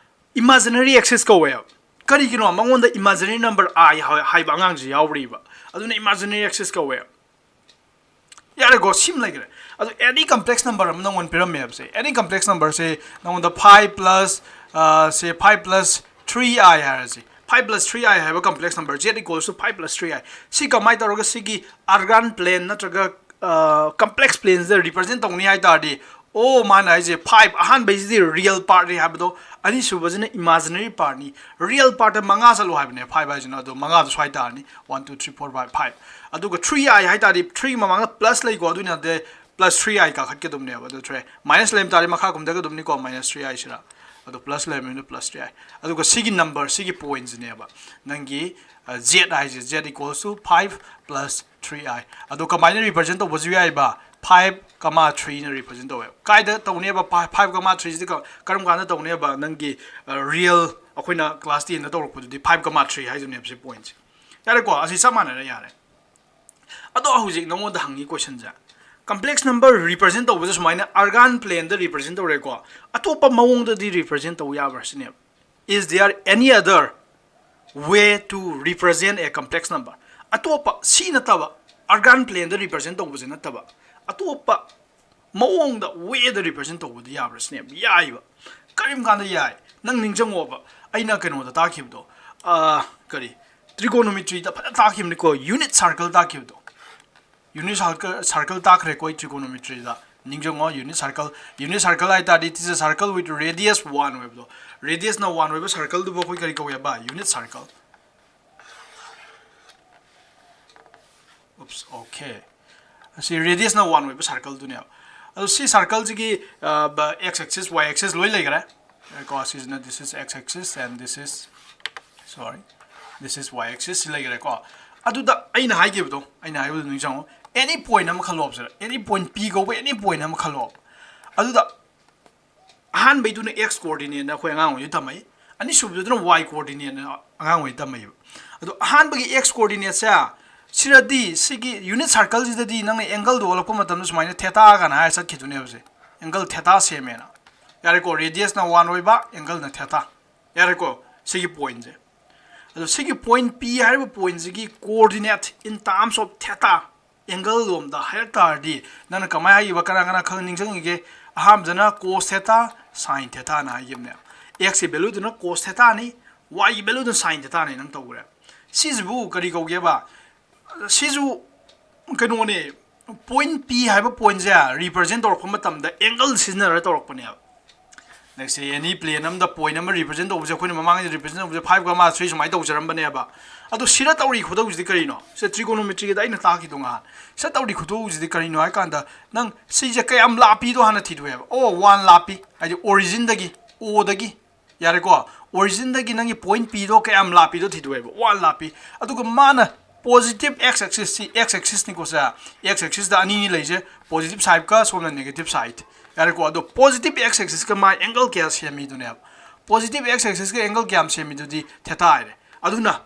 imaginary axis ꯀꯧꯋꯦꯕ꯫ ꯀꯔꯤꯒꯤꯅꯣ? ꯃꯉꯣꯟꯗ imaginary number i ꯍꯥꯏ-, ꯍꯥꯏꯕ ꯑꯉꯥꯡꯁꯤ ꯌꯥꯎꯔꯤꯕ꯫ ꯑꯗꯨꯅ imaginary axis ꯀꯧꯋꯦꯕ꯫ ꯌꯥꯔꯦꯀꯣ, ꯁꯤꯝ ꯂꯩꯈ꯭ꯔꯦ꯫ ꯑꯗꯣ any complex number ꯑꯃ ꯅꯪꯉꯣꯟꯗ ꯄꯤꯔꯝꯃꯦ ꯍꯥꯏꯕꯁꯦ, any complex number ꯁꯦ ꯅꯪꯉꯣꯟꯗ five plus, ꯑ, ꯁꯦ five plus three i ꯍꯥꯏꯔꯁꯤ꯫ Five plus three i ꯍꯥꯏꯕ complex number, z equals to five plus three i꯫ ꯁꯤ ꯀꯃꯥꯏꯅ ꯇꯧꯔꯒ ꯁꯤꯒꯤ Argand plane ꯅꯠꯇ꯭ꯔꯒ, ꯑ, complex plane ꯁꯤꯗ represent ꯇꯧꯅꯤ ꯍꯥꯏ ꯇꯥꯔꯗꯤ, ꯑꯣ, ꯃꯥꯅ ꯍꯥꯏꯁꯦ five, ꯑꯍꯥꯟꯕꯩꯁꯤꯗꯤ real part ꯅꯤ ꯍꯥꯏꯕꯗꯣ, ꯑꯅꯤꯁꯨꯕꯁꯤꯅ imaginary part ꯅꯤ꯫ Real part ꯇ ꯃꯉꯥ ꯆꯠꯂꯣ ꯍꯥꯏꯕꯅꯦ five ꯍꯥꯏꯁꯤꯅ, ꯑꯗꯣ ꯃꯉꯥꯗꯣ ꯁ꯭ꯋꯥꯏ ꯇꯥꯔꯅꯤ, one, two, three, four, five, five꯫ ꯑꯗꯨꯒ three i ꯍꯥꯏ ꯇꯥꯔꯗꯤ three ꯃꯃꯥꯡꯗ plus ꯂꯩꯀꯣ, ꯑꯗꯨꯅ ꯅꯠꯇꯦ, plus three i ꯀꯥꯈꯠꯀꯗꯕꯅꯦꯕ꯫ ꯑꯗꯨ three minus ꯂꯩꯔꯝ ꯇꯥꯔꯗꯤ ꯃꯈꯥ ꯀꯨꯝꯊꯒꯗꯕꯅꯤꯀꯣ, minus three i ꯁꯤꯗ꯫ ꯑꯗꯣ plus ꯂꯩꯔꯝꯃꯤꯅ plus three i꯫ ꯑꯗꯨꯒ ꯁꯤꯒꯤ number, ꯁꯤꯒꯤ point ꯁꯤꯅꯦꯕ ꯅꯪꯒꯤ, ꯑ, z ꯍꯥꯏꯁꯦ, z equals to five plus three i꯫ ꯑꯗꯣ ꯀꯃꯥꯏꯅ represent ꯇꯧꯕꯁꯨ ꯌꯥꯏꯕ? Five comma three ꯅ represent ꯇꯧꯋꯦꯕ꯫ ꯀꯥꯏꯗ ꯇꯧꯅꯦꯕ? Fi-, five comma three ꯁꯤꯗꯤ ꯀ-, ꯀꯔꯝ ꯀꯥꯟꯗ ꯇꯧꯅꯦꯕ? ꯅꯪꯒꯤ, ꯑ, real, ꯑꯩꯈꯣꯏꯅ class ten ꯗ ꯇꯧꯔꯛꯄꯗꯨꯗꯤ five comma three ꯍꯥꯏꯗꯨꯅꯦꯕ ꯁꯤ point ꯁꯦ꯫ ꯌꯥꯔꯦꯀꯣ? ꯑꯁꯤ ꯆꯞ ꯃꯥꯟꯅꯔꯦ, ꯌꯥꯔꯦ꯫ ꯑꯗꯣ ꯍꯧꯖꯤꯛ ꯅꯉꯣꯟꯗ ꯍꯪꯉꯤ question ꯁꯦ, complex number represent ꯇꯧꯕꯁꯦ ꯁꯨꯃꯥꯏꯅ Argand plane ꯗ represent ꯇꯧꯔꯦꯀꯣ, ꯑꯇꯣꯞꯄ ꯃꯑꯣꯡꯗꯗꯤ represent ꯇꯧ ꯌꯥꯕ꯭ꯔꯥ ꯁꯤꯅꯦꯕ꯫ Is there any other way to represent a complex number? ꯑꯇꯣꯞꯄ, ꯁꯤ ꯅꯠꯇꯕ, Argand plane ꯗ represent ꯇꯧꯕꯁꯦ ꯅꯠꯇꯕ, ꯑꯇꯣꯞꯄ ꯃꯑꯣꯡꯗ, way ꯗ represent ꯇꯧꯕꯗꯤ ꯌꯥꯕ꯭ꯔꯥ ꯁꯤꯅꯦꯕ꯫ ꯌꯥꯏꯕ꯫ ꯀꯔꯤꯒꯨꯝꯕ ꯀꯥꯟꯗ ꯌꯥꯏ? ꯅꯪ ꯅꯤꯡꯁꯤꯡꯉꯣꯕ, ꯑꯩꯅ ꯀꯩꯅꯣꯗ ꯇꯥꯛꯈꯤꯕꯗꯣ, ꯑ, ꯀꯔꯤ, trigonometry ꯗ ꯐꯖꯅ ꯇꯥꯛꯈꯤꯕꯅꯤꯀꯣ, unit circle ꯇꯥꯛꯈꯤꯕꯗꯣ꯫ Unit circle, circle ꯇꯥꯛꯈ꯭ꯔꯦꯀꯣ ꯑꯩ trigonometry ꯗ꯫ ꯅꯤꯡꯁꯤꯡꯉꯣ, unit circle, unit circle ꯍꯥꯏ ꯇꯥꯔꯗꯤ, it is a circle with radius one ꯑꯣꯏꯕꯗꯣ꯫ Radius ꯅ one ꯑꯣꯏꯕ circle ꯗꯨꯕꯨ ꯑꯩꯈꯣꯏ ꯀꯔꯤ ꯀꯧꯋꯦꯕ? Unit circle꯫ Oops, okay꯫ ꯑꯁꯤ radius ꯅ one ꯑꯣꯏꯕ circle ꯗꯨꯅꯦꯕ꯫ ꯑꯗꯣ ꯁꯤ circle ꯁꯤꯒꯤ, ꯑ, ꯕ-, x axis, y axis ꯂꯣꯏ ꯂꯩꯈ꯭ꯔꯦ꯫ ꯀꯣ, ꯁꯤꯁꯤꯅ, this is x axis and this is, sorry, this is y axis ꯁꯤ ꯂꯩꯈ꯭ꯔꯦꯀꯣ꯫ ꯑꯗꯨꯗ ꯑꯩꯅ ꯍꯥꯏꯈꯤꯕꯗꯣ, ꯑꯩꯅ ꯍꯥꯏꯕꯗꯣ ꯅꯤꯡꯁꯤꯡꯉꯣ, any point ꯑꯃ ꯈꯜꯂꯣꯕ ꯁꯤꯗ, any point P ꯀꯧꯕ any point ꯑꯃ ꯈꯜꯂꯣꯕ꯫ ꯑꯗꯨꯗ ꯑꯍꯥꯟꯕꯩꯗꯨꯅ x coordinate ꯅ ꯑꯩꯈꯣꯏ ꯑꯉꯥꯡ ꯑꯣꯏꯔꯤꯉꯩꯗ ꯇꯝꯃꯛꯏ, ꯑꯅꯤꯁꯨꯕꯗꯨꯅ y coordinate ꯅ ꯑꯉꯥꯡ ꯑꯣꯏꯔꯤꯉꯩꯗ ꯇꯝꯃꯛꯏꯕ꯫ ꯑꯗꯣ ꯑꯍꯥꯟꯕꯒꯤ x coordinate ꯁꯦ ꯁꯤꯗꯗꯤ ꯁꯤꯒꯤ unit circle ꯁꯤꯗꯗꯤ ꯅꯪꯅ angle ꯗꯣ ꯑꯣꯜꯂꯛꯄ ꯃꯇꯝꯗ ꯁꯨꯃꯥꯏꯅ theta ꯀꯥꯏꯅ ꯍꯥꯏꯔ ꯆꯠꯈꯤꯗꯣꯏꯅꯦꯕ ꯁꯦ꯫ Angle theta ꯁꯦꯝꯃꯦꯅ꯫ ꯌꯥꯔꯦꯀꯣ, radius ꯅ one ꯑꯣꯏꯕ, angle ꯅ theta꯫ ꯌꯥꯔꯦꯀꯣ, ꯁꯤꯒꯤ point ꯁꯦ꯫ ꯑꯗꯣ ꯁꯤꯒꯤ point P ꯍꯥꯏꯔꯤꯕ point ꯁꯤꯒꯤ coordinate in terms of theta, angle ꯂꯣꯝꯗ ꯍꯥꯏꯔꯛ ꯇꯥꯔꯗꯤ ꯅꯪꯅ ꯀꯃꯥꯏꯅ ꯍꯥꯏꯈꯤꯕ, ꯀꯅꯥ ꯀꯅꯥ ꯈꯪ ꯅꯤꯡꯁꯤꯡꯉꯤꯒꯦ? ꯑꯍꯥꯟꯕꯗꯅ cos theta, sin theta ꯅ ꯍꯥꯏꯈꯤꯕꯅꯦ꯫ X ꯀꯤ value ꯗꯨꯅ cos theta ꯅꯤ, y ꯒꯤ value ꯗꯨꯅ sin theta ꯅꯤ ꯅꯪ ꯇꯧꯈ꯭ꯔꯦ꯫ ꯁꯤꯁꯤꯕꯨ ꯀꯔꯤ ꯀꯧꯒꯦꯕ? ꯁꯤꯁꯨ ꯀꯩꯅꯣꯅꯦ, point P ꯍꯥꯏꯕ point ꯁꯦ represent ꯇꯧꯔꯛꯄ ꯃꯇꯝꯗ angle ꯁꯤꯖꯤꯟꯅꯔ ꯇꯧꯔꯛꯄꯅꯦꯕ꯫ Next, any plane ꯑꯃꯗ point ꯑꯃ represent ꯇꯧꯕꯁꯦ, ꯑꯩꯈꯣꯏꯅ ꯃꯃꯥꯡꯗ represent ꯇꯧꯕꯁꯦ five comma three ꯁꯨꯃꯥꯏꯅ ꯇꯧꯖꯔꯝꯕꯅꯦꯕ꯫ ꯑꯗꯣ ꯁꯤꯗ ꯇꯧꯔꯤ ꯈꯨꯇꯧꯁꯤꯗꯤ ꯀꯔꯤꯅꯣ? ꯁꯤꯗ trigonometry ꯒꯤꯗ ꯑꯩꯅ ꯇꯥꯛꯈꯤꯗꯣ ꯉꯍꯥꯟ꯫ ꯁꯤꯗ ꯇꯧꯔꯤ ꯈꯨꯇꯧꯁꯤꯗꯤ ꯀꯔꯤꯅꯣ ꯍꯥꯏ ꯀꯥꯟꯗ, ꯅꯪ ꯁꯤꯁꯦ ꯀꯌꯥꯝ ꯂꯥꯞꯄꯤꯗꯣ ꯍꯥꯟꯅ ꯊꯤꯗꯣꯛꯑꯦꯕ꯫ ꯑꯣ, one ꯂꯥꯞꯄꯤ, ꯍꯥꯏꯗꯤ origin ꯗꯒꯤ, O ꯗꯒꯤ, ꯌꯥꯔꯦꯀꯣ? Origin ꯗꯒꯤ ꯅꯪꯒꯤ point P ꯗꯣ ꯀꯌꯥꯝ ꯂꯥꯞꯄꯤꯗꯣ ꯊꯤꯗꯣꯛꯑꯦꯕ, one ꯂꯥꯞꯄꯤ꯫ ꯑꯗꯨꯒ ꯃꯥꯅ positive x axis ꯁꯤ, x axis ꯅꯤꯀꯣ ꯁꯦ, x axis ꯇ ꯑꯅꯤꯅꯤ ꯂꯩꯁꯦ, positive side ꯀ ꯁꯣꯝꯅ negative side꯫ ꯌꯥꯔꯦꯀꯣ? ꯑꯗꯣ positive x axis ꯀ ꯃꯥ angle ꯀꯌꯥ ꯁꯦꯝꯃꯤꯗꯨꯅꯦꯕ? Positive x axis ꯀ angle ꯀꯌꯥꯝ ꯁꯦꯝꯃꯤꯗꯨꯗꯤ theta ꯍꯥꯏꯔꯦ꯫ ꯑꯗꯨꯅ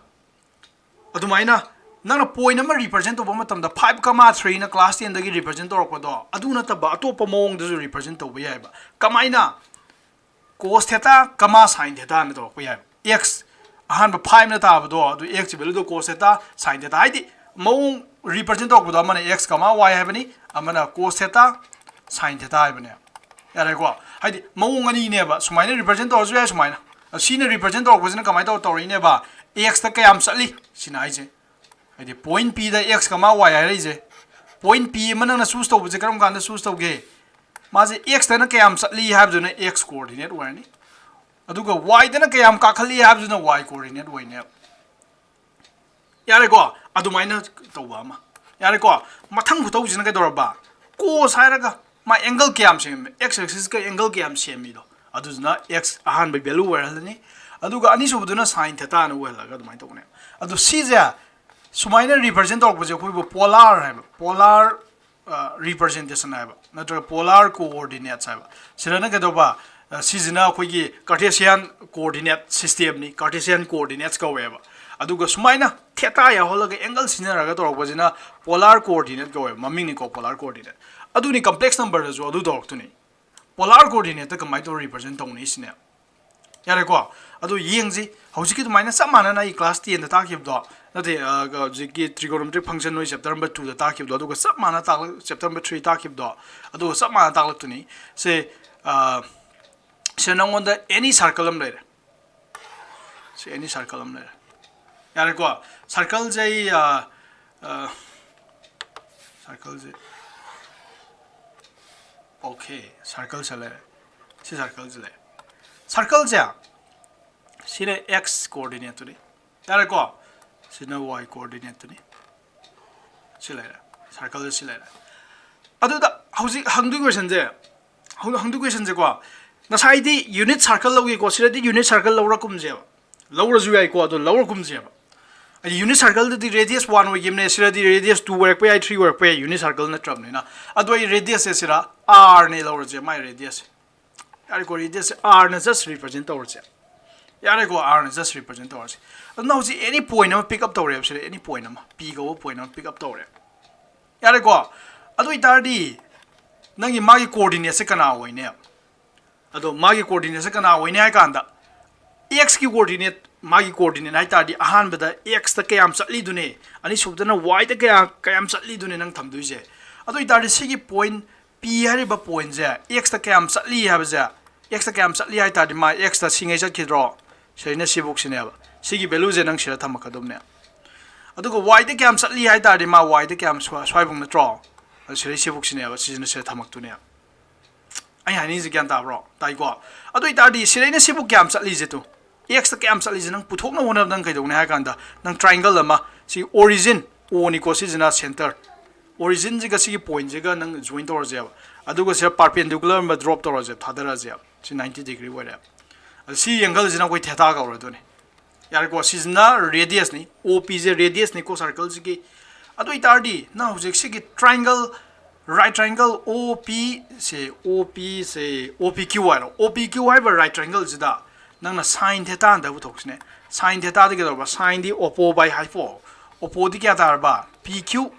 ꯑꯗꯨꯃꯥꯏꯅ ꯅꯪꯅ point ꯑꯃ represent ꯇꯧꯕ ꯃꯇꯝꯗ five comma three ꯅ class ten ꯗꯒꯤ represent ꯇꯧꯔꯛꯄꯗꯣ, ꯑꯗꯨ ꯅꯠꯇꯕ ꯑꯇꯣꯞꯄ ꯃꯑꯣꯡꯗꯁꯨ represent ꯇꯧꯕ ꯌꯥꯏꯕ꯫ ꯀꯃꯥꯏꯅ? Cos theta comma sin theta ꯅ ꯇꯧꯔꯛꯄ ꯌꯥꯏꯕ꯫ X ꯑꯍꯥꯟꯕ five ꯅ ꯇꯥꯕꯗꯣ, ꯑꯗꯨ x ꯀꯤ value ꯗꯣ cos theta, sin theta, ꯍꯥꯏꯗꯤ ꯃꯑꯣꯡ represent ꯇꯧꯔꯛꯄꯗꯣ, ꯑꯃꯅ x comma y ꯍꯥꯏꯕꯅꯤ, ꯑꯃꯅ cos theta, sin theta ꯍꯥꯏꯕꯅꯦ꯫ ꯌꯥꯔꯦꯀꯣ? ꯍꯥꯏꯗꯤ ꯃꯑꯣꯡ ꯑꯅꯤꯅꯦꯕ, ꯁꯨꯃꯥꯏꯅ represent ꯇꯧꯔꯁꯨ ꯌꯥꯏ, ꯁꯨꯃꯥꯏꯅ꯫ ꯑꯗꯣ ꯁꯤꯅ represent ꯇꯧꯔꯛꯄꯁꯤꯅ ꯀꯃꯥꯏꯅ ꯇꯧꯔ ꯇꯧꯔꯛꯏꯅꯦꯕ? X ꯇ ꯀꯌꯥꯝ ꯆꯠꯂꯤ ꯁꯤꯅ ꯍꯥꯏꯁꯦ꯫ ꯍꯥꯏꯗꯤ point P ꯗ x comma y ꯍꯥꯏꯔꯛꯏꯁꯦ꯫ Point P ꯑꯃ ꯅꯪꯅ choose ꯇꯧꯕꯁꯦ ꯀꯔꯝ ꯀꯥꯟꯗ choose ꯇꯧꯒꯦ? ꯃꯥꯁꯦ x ꯇꯅ ꯀꯌꯥꯝ ꯆꯠꯂꯤ ꯍꯥꯏꯕꯗꯨꯅ x coordinate ꯑꯣꯏꯔꯅꯤ, ꯑꯗꯨꯒ y ꯗꯅ ꯀꯌꯥꯝ ꯀꯥꯈꯠꯂꯤ ꯍꯥꯏꯕꯗꯨꯅ y coordinate ꯑꯣꯏꯅꯦꯕ꯫ ꯌꯥꯔꯦꯀꯣ? ꯑꯗꯨꯃꯥꯏꯅ ꯇꯧꯕ ꯑꯃ꯫ ꯌꯥꯔꯦꯀꯣ? ꯃꯊꯪ ꯈꯨꯇꯧꯁꯤꯅ ꯀꯩꯗꯧꯔꯕ? Cos ꯍꯥꯏꯔꯒ ꯃꯥ angle ꯀꯌꯥꯝ ꯁꯦꯝꯃꯤ? X axis ꯀ angle ꯀꯌꯥꯝ ꯁꯦꯝꯃꯤꯗꯣ, ꯑꯗꯨꯗꯨꯅ x ꯑꯍꯥꯟꯕ value ꯑꯣꯏꯍꯜꯂꯅꯤ, ꯑꯗꯨꯒ ꯑꯅꯤꯁꯨꯕꯗꯨꯅ sin theta ꯅ ꯑꯣꯏꯍꯜꯂꯒ ꯑꯗꯨꯃꯥꯏꯅ ꯇꯧꯕꯅꯦꯕ꯫ ꯑꯗꯣ ꯁꯤꯁꯦ ꯁꯨꯃꯥꯏꯅ represent ꯇꯧꯔꯛꯄꯁꯦ ꯑꯩꯈꯣꯏꯕꯨ polar ꯍꯥꯏꯕ, polar representation ꯍꯥꯏꯕ, ꯅꯠꯇ꯭ꯔꯒ polar coordinates ꯍꯥꯏꯕ꯫ ꯁꯤꯗꯅ ꯀꯩꯗꯧꯕ? ꯁꯤꯁꯤꯅ ꯑꯩꯈꯣꯏꯒꯤ Cartesian coordinate systemꯅꯤ, Cartesian coordinates ꯀꯧꯋꯦꯕ꯫ ꯑꯗꯨꯒ ꯁꯨꯃꯥꯏꯅ theta ꯌꯥꯎꯍꯜꯂꯒ angle ꯁꯤꯖꯤꯟꯅꯔꯒ ꯇꯧꯔꯛꯄꯁꯤꯅ polar coordinate ꯀꯧꯋꯦꯕ, ꯃꯃꯤꯡꯅꯤꯀꯣ, polar coordinate꯫ ꯑꯗꯨꯅꯤ, complex numberꯗꯁꯨ ꯑꯗꯨ ꯇꯧꯔꯛꯇꯣꯏꯅꯤ꯫ Polar coordinateꯇ ꯀꯃꯥꯏꯅ ꯇꯧꯔ represent ꯇꯧꯅꯤ ꯁꯤꯅꯦ꯫ ꯌꯥꯔꯦꯀꯣ? ꯑꯗꯨ ꯌꯦꯡꯁꯤ꯫ ꯍꯧꯖꯤꯛꯀꯤ ꯑꯗꯨꯃꯥꯏꯅ ꯆꯞ ꯃꯥꯟꯅꯅ ꯑꯩ class tenꯗ ꯇꯥꯛꯈꯤꯕꯗꯣ, ꯅꯠꯇꯦ, ꯑ, ꯍꯧꯖꯤꯛꯀꯤ trigonometric function ꯅꯣꯏ chapter number twoꯗ ꯇꯥꯛꯈꯤꯕꯗꯣ, ꯑꯗꯨꯒ ꯆꯞ ꯃꯥꯟꯅ ꯇꯥꯛꯂꯛ-, chapter number three ꯇꯥꯛꯈꯤꯕꯗꯣ, ꯑꯗꯨꯒ ꯆꯞ ꯃꯥꯟꯅ ꯇꯥꯛꯂꯛꯇꯣꯏꯅꯤ꯫ ꯁꯦ, ꯑ, ꯁꯦ ꯅꯉꯣꯟꯗ any circle ꯑꯃ ꯂꯩꯔꯦ꯫ ꯁꯤ any circle ꯑꯃ ꯂꯩꯔꯦ꯫ ꯌꯥꯔꯦꯀꯣ? Circleꯁꯦ ꯑꯩ, ꯑ, ꯑ, circleꯁꯦ, okay, circleꯁꯦ ꯂꯩꯔꯦ꯫ ꯁꯤ circleꯁꯦ ꯂꯩꯔꯦ꯫ Circleꯁꯦ, ꯁꯤꯅ x coordinateꯇꯨꯅꯤ꯫ ꯌꯥꯔꯦꯀꯣ? ꯁꯤꯅ y coordinateꯇꯨꯅꯤ꯫ ꯁꯤ ꯂꯩꯔꯦ꯫ Circleꯁꯦ ꯁꯤ ꯂꯩꯔꯦ꯫ ꯑꯗꯨꯗ ꯍꯧꯖꯤꯛ ꯍꯪꯗꯣꯏ questionꯁꯦ, ꯍꯪ-, ꯍꯪꯗꯣꯏ questionꯁꯦꯀꯣ, ꯉꯁꯥꯏꯗꯤ unit circle ꯂꯧꯒꯦꯀꯣ, ꯁꯤꯗꯗꯤ unit circle ꯂꯧꯔ ꯀꯨꯝꯁꯦꯕ꯫ ꯂꯧꯔꯁꯨ ꯌꯥꯏꯀꯣ, ꯑꯗꯣ ꯂꯧꯔ ꯀꯨꯝꯁꯦꯕ꯫ ꯍꯥꯏꯗꯤ unit circleꯗꯗꯤ radius one ꯑꯣꯏꯈꯤꯕꯅꯦ, ꯁꯤꯗꯗꯤ radius two ꯑꯣꯏꯔꯛꯄ ꯌꯥꯏ, three ꯑꯣꯏꯔꯛꯄ ꯌꯥꯏ, unit circle ꯅꯠꯇ꯭ꯔꯕꯅꯤꯅ꯫ ꯑꯗꯣ ꯑꯩ radiusꯁꯦ ꯁꯤꯗ Rꯅꯦ ꯂꯧꯔꯁꯦ, ꯃꯥꯏ radiusꯁꯦ꯫ ꯌꯥꯔꯦꯀꯣ, radiusꯁꯦ Rꯅ just represent ꯇꯧꯔꯁꯦ꯫ ꯌꯥꯔꯦꯀꯣ, Rꯅ just represent ꯇꯧꯔꯁꯦ꯫ ꯑꯗꯨꯅ ꯍꯧꯖꯤꯛ any point ꯑꯃ pick up ꯇꯧꯔꯦꯕ, ꯁꯤꯗ any point ꯑꯃ, P ꯀꯧꯕ point ꯑꯃ pick up ꯇꯧꯔꯦ꯫ ꯌꯥꯔꯦꯀꯣ? ꯑꯗꯨ ꯑꯣꯏꯇꯥꯔꯗꯤ ꯅꯪꯒꯤ ꯃꯥꯒꯤ coordinateꯁꯦ ꯀꯅꯥ ꯑꯣꯏꯅꯦ? ꯑꯗꯣ ꯃꯥꯒꯤ coordinateꯁꯦ ꯀꯅꯥ ꯑꯣꯏꯅꯤ ꯍꯥꯏ ꯀꯥꯟꯗ, x ꯀꯤ coordinate, ꯃꯥꯒꯤ coordinate ꯍꯥꯏ ꯇꯥꯔꯗꯤ ꯑꯍꯥꯟꯕꯗ x ꯇ ꯀꯌꯥꯝ ꯆꯠꯂꯤꯗꯨꯅꯦ, ꯑꯅꯤꯁꯨꯕꯗꯅ y ꯇ ꯀꯌꯥ, ꯀꯌꯥꯝ ꯆꯠꯂꯤꯗꯨꯅꯦ ꯅꯪ ꯊꯝꯗꯣꯏꯁꯦ꯫ ꯑꯗꯨ ꯑꯣꯏꯇꯥꯔꯗꯤ ꯁꯤꯒꯤ point P ꯍꯥꯏꯔꯤꯕ pointꯁꯦ x ꯇ ꯀꯌꯥꯝ ꯆꯠꯂꯤ ꯍꯥꯏꯕꯁꯦ, x ꯇ ꯀꯌꯥꯝ ꯆꯠꯂꯤ ꯍꯥꯏ ꯇꯥꯔꯗꯤ ꯃꯥ x ꯇ ꯁꯤꯉꯩ ꯆꯠꯈꯤꯗ꯭ꯔꯣ? ꯁꯤꯗꯩꯅ ꯁꯤꯐꯧꯁꯤꯅꯦꯕ꯫ ꯁꯤꯒꯤ valueꯁꯦ ꯅꯪ ꯁꯤꯗ ꯊꯝꯃꯛꯀꯗꯕꯅꯦ꯫ ꯑꯗꯨꯒ y ꯗ ꯀꯌꯥꯝ ꯆꯠꯂꯤ ꯍꯥꯏ ꯇꯥꯔꯗꯤ ꯃꯥ y ꯗ ꯀꯌꯥꯝ ꯁ꯭ꯋꯥ-, ꯁ꯭ꯋꯥꯏꯐꯧ ꯅꯠꯇ꯭ꯔꯣ? ꯑꯗꯨ ꯁꯤꯗꯩ ꯁꯤꯐꯧꯁꯤꯅꯦꯕ, ꯁꯤꯁꯤꯅ ꯁꯤꯗ ꯊꯝꯃꯛꯇꯣꯏꯅꯦꯕ꯫ ꯑꯩ ꯍꯥꯏꯅꯤꯡꯉꯤꯁꯦ ꯒ꯭ꯌꯥꯟ ꯇꯥꯕ꯭ꯔꯣ? ꯇꯥꯏꯀꯣ? ꯑꯗꯨ ꯑꯣꯏꯇꯥꯔꯗꯤ ꯁꯤꯗꯩꯅ ꯁꯤꯕꯨ ꯀꯌꯥꯝ ꯆꯠꯂꯤꯁꯦ ꯇꯨ? X ꯇ ꯀꯌꯥꯝ ꯆꯠꯂꯤꯁꯦ ꯅꯪ ꯄꯨꯊꯣꯛꯅꯕ ꯍꯣꯠꯅꯕꯗ ꯅꯪ ꯀꯩꯗꯧꯅꯤ ꯍꯥꯏ ꯀꯥꯟꯗ, ꯅꯪ triangle ꯑꯃ, ꯁꯤ origin, O ꯅꯤꯀꯣ, ꯁꯤꯁꯤꯅ center, originꯁꯤꯒ ꯁꯤꯒꯤ pointꯁꯤꯒ ꯅꯪ join ꯇꯧꯔꯁꯦꯕ꯫ ꯑꯗꯨꯒ ꯁꯤꯗ perpendicular ꯑꯃ drop ꯇꯧꯔꯁꯦꯕ, ꯊꯥꯗꯔꯁꯦꯕ꯫ ꯁꯤ ninety degree ꯑꯣꯏꯔꯦ꯫ ꯑꯗꯨ ꯁꯤ angleꯁꯤꯅ ꯑꯩꯈꯣꯏ theta ꯀꯧꯔꯗꯣꯏꯅꯤ꯫ ꯌꯥꯔꯦꯀꯣ? ꯁꯤꯁꯤꯅ radiusꯅꯤ, OPꯁꯦ radiusꯅꯤꯀꯣ circleꯁꯤꯒꯤ꯫ ꯑꯗꯨ ꯑꯣꯏꯇꯥꯔꯗꯤ ꯅꯪ ꯍꯧꯖꯤꯛ ꯁꯤꯒꯤ triangle Right triangle O P ꯁꯦ, O P ꯁꯦ, O P Q ꯍꯥꯏꯔꯣ, O P Q ꯍꯥꯏꯕ right triangle ꯁꯤꯗ ꯅꯪꯅ sine theta ꯗ ꯄꯨꯊꯣꯛꯁꯤꯅꯦ꯫ Sine theta ꯗꯤ ꯀꯩꯗꯧꯔꯕ? Sine D oppo by hypo, oppo ꯗꯤ ꯀꯌꯥ ꯇꯥꯔꯕ? P Q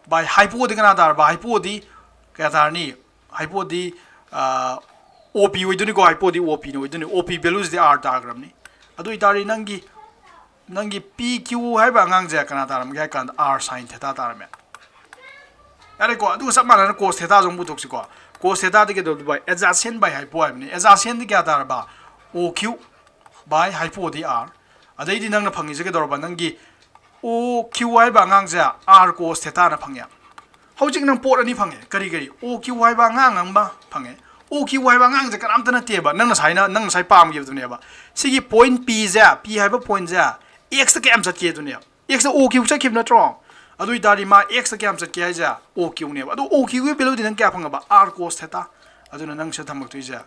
by hypo ꯗꯤ ꯀꯅꯥ ꯇꯥꯔꯕ? Hypo ꯗꯤ ꯀꯌꯥ ꯇꯥꯔꯅꯤ? Hypo ꯗꯤ, ꯑ, O P ꯑꯣꯏꯗꯣꯏꯅꯤꯀꯣ, hypo ꯗꯤ O P ꯅ ꯑꯣꯏꯗꯣꯏꯅꯤ, O P value ꯁꯤꯗꯤ R ꯇꯥꯈ꯭ꯔꯕꯅꯤ꯫ ꯑꯗꯨ ꯑꯣꯏꯇꯥꯔꯗꯤ ꯅꯪꯒꯤ, ꯅꯪꯒꯤ P Q ꯍꯥꯏꯕ ꯑꯉꯥꯡꯁꯦ ꯀꯅꯥ ꯇꯥꯔꯝꯒꯦ ꯍꯥꯏ ꯀꯥꯟꯗ R sine theta ꯇꯥꯔꯝꯃꯦ꯫ ꯌꯥꯔꯦꯀꯣ, ꯑꯗꯨꯒ ꯆꯞ ꯃꯥꯟꯅꯅ cos theta ꯁꯨ ꯑꯃꯨꯛ ꯄꯨꯊꯣꯛꯁꯤꯀꯣ꯫ Cos theta D ꯀꯩꯗꯧꯗꯣꯏꯕ? Adjacent by hypo ꯍꯥꯏꯕꯅꯤ꯫ Adjacent ꯗꯤ ꯀꯌꯥ ꯇꯥꯔꯕ? O Q by hypo D R꯫ ꯑꯗꯩꯗꯤ ꯅꯪꯅ ꯐꯪꯉꯤꯁꯦ ꯀꯩꯗꯧꯔꯕ? ꯅꯪꯒꯤ O Q ꯍꯥꯏꯕ ꯑꯉꯥꯡꯁꯦ R cos theta ꯅ ꯐꯪꯉꯦ꯫ ꯍꯧꯖꯤꯛ ꯅꯪ ꯄꯣꯠ ꯑꯅꯤ ꯐꯪꯉꯦ꯫ ꯀꯔꯤ ꯀꯔꯤ? O Q ꯍꯥꯏꯕ ꯑꯉꯥꯡ ꯑꯃ ꯐꯪꯉꯦ꯫ O Q ꯍꯥꯏꯕ ꯑꯉꯥꯡꯁꯦ ꯀꯅꯥꯝꯇ ꯅꯠꯇꯦꯕ, ꯅꯪ ꯉꯁꯥꯏꯅ, ꯅꯪ ꯉꯁꯥꯏ ꯄꯥꯝꯈꯤꯕꯗꯨꯅꯦꯕ꯫ ꯁꯤꯒꯤ point P ꯁꯦ, P ꯍꯥꯏꯕ point ꯁꯦ X ꯇ ꯀꯌꯥꯝ ꯆꯠꯀꯦ ꯑꯗꯨꯅꯦꯕ꯫ X ꯇ O Q ꯆꯠꯈꯤꯕ ꯅꯠꯇ꯭ꯔꯣ? ꯑꯗꯨ ꯑꯣꯏꯇꯥꯔꯗꯤ ꯃꯥ X ꯇ ꯀꯌꯥꯝ ꯆꯠꯀꯦ ꯍꯥꯏꯁꯦ? O Q ꯅꯦꯕ꯫ ꯑꯗꯣ O Q ꯒꯤ value ꯗꯤ ꯅꯪ ꯀꯌꯥ ꯐꯪꯉꯕ? R cos theta꯫ ꯑꯗꯨꯅ ꯅꯪ ꯁꯤꯗ ꯊꯝꯃꯛꯇꯣꯏꯁꯦ,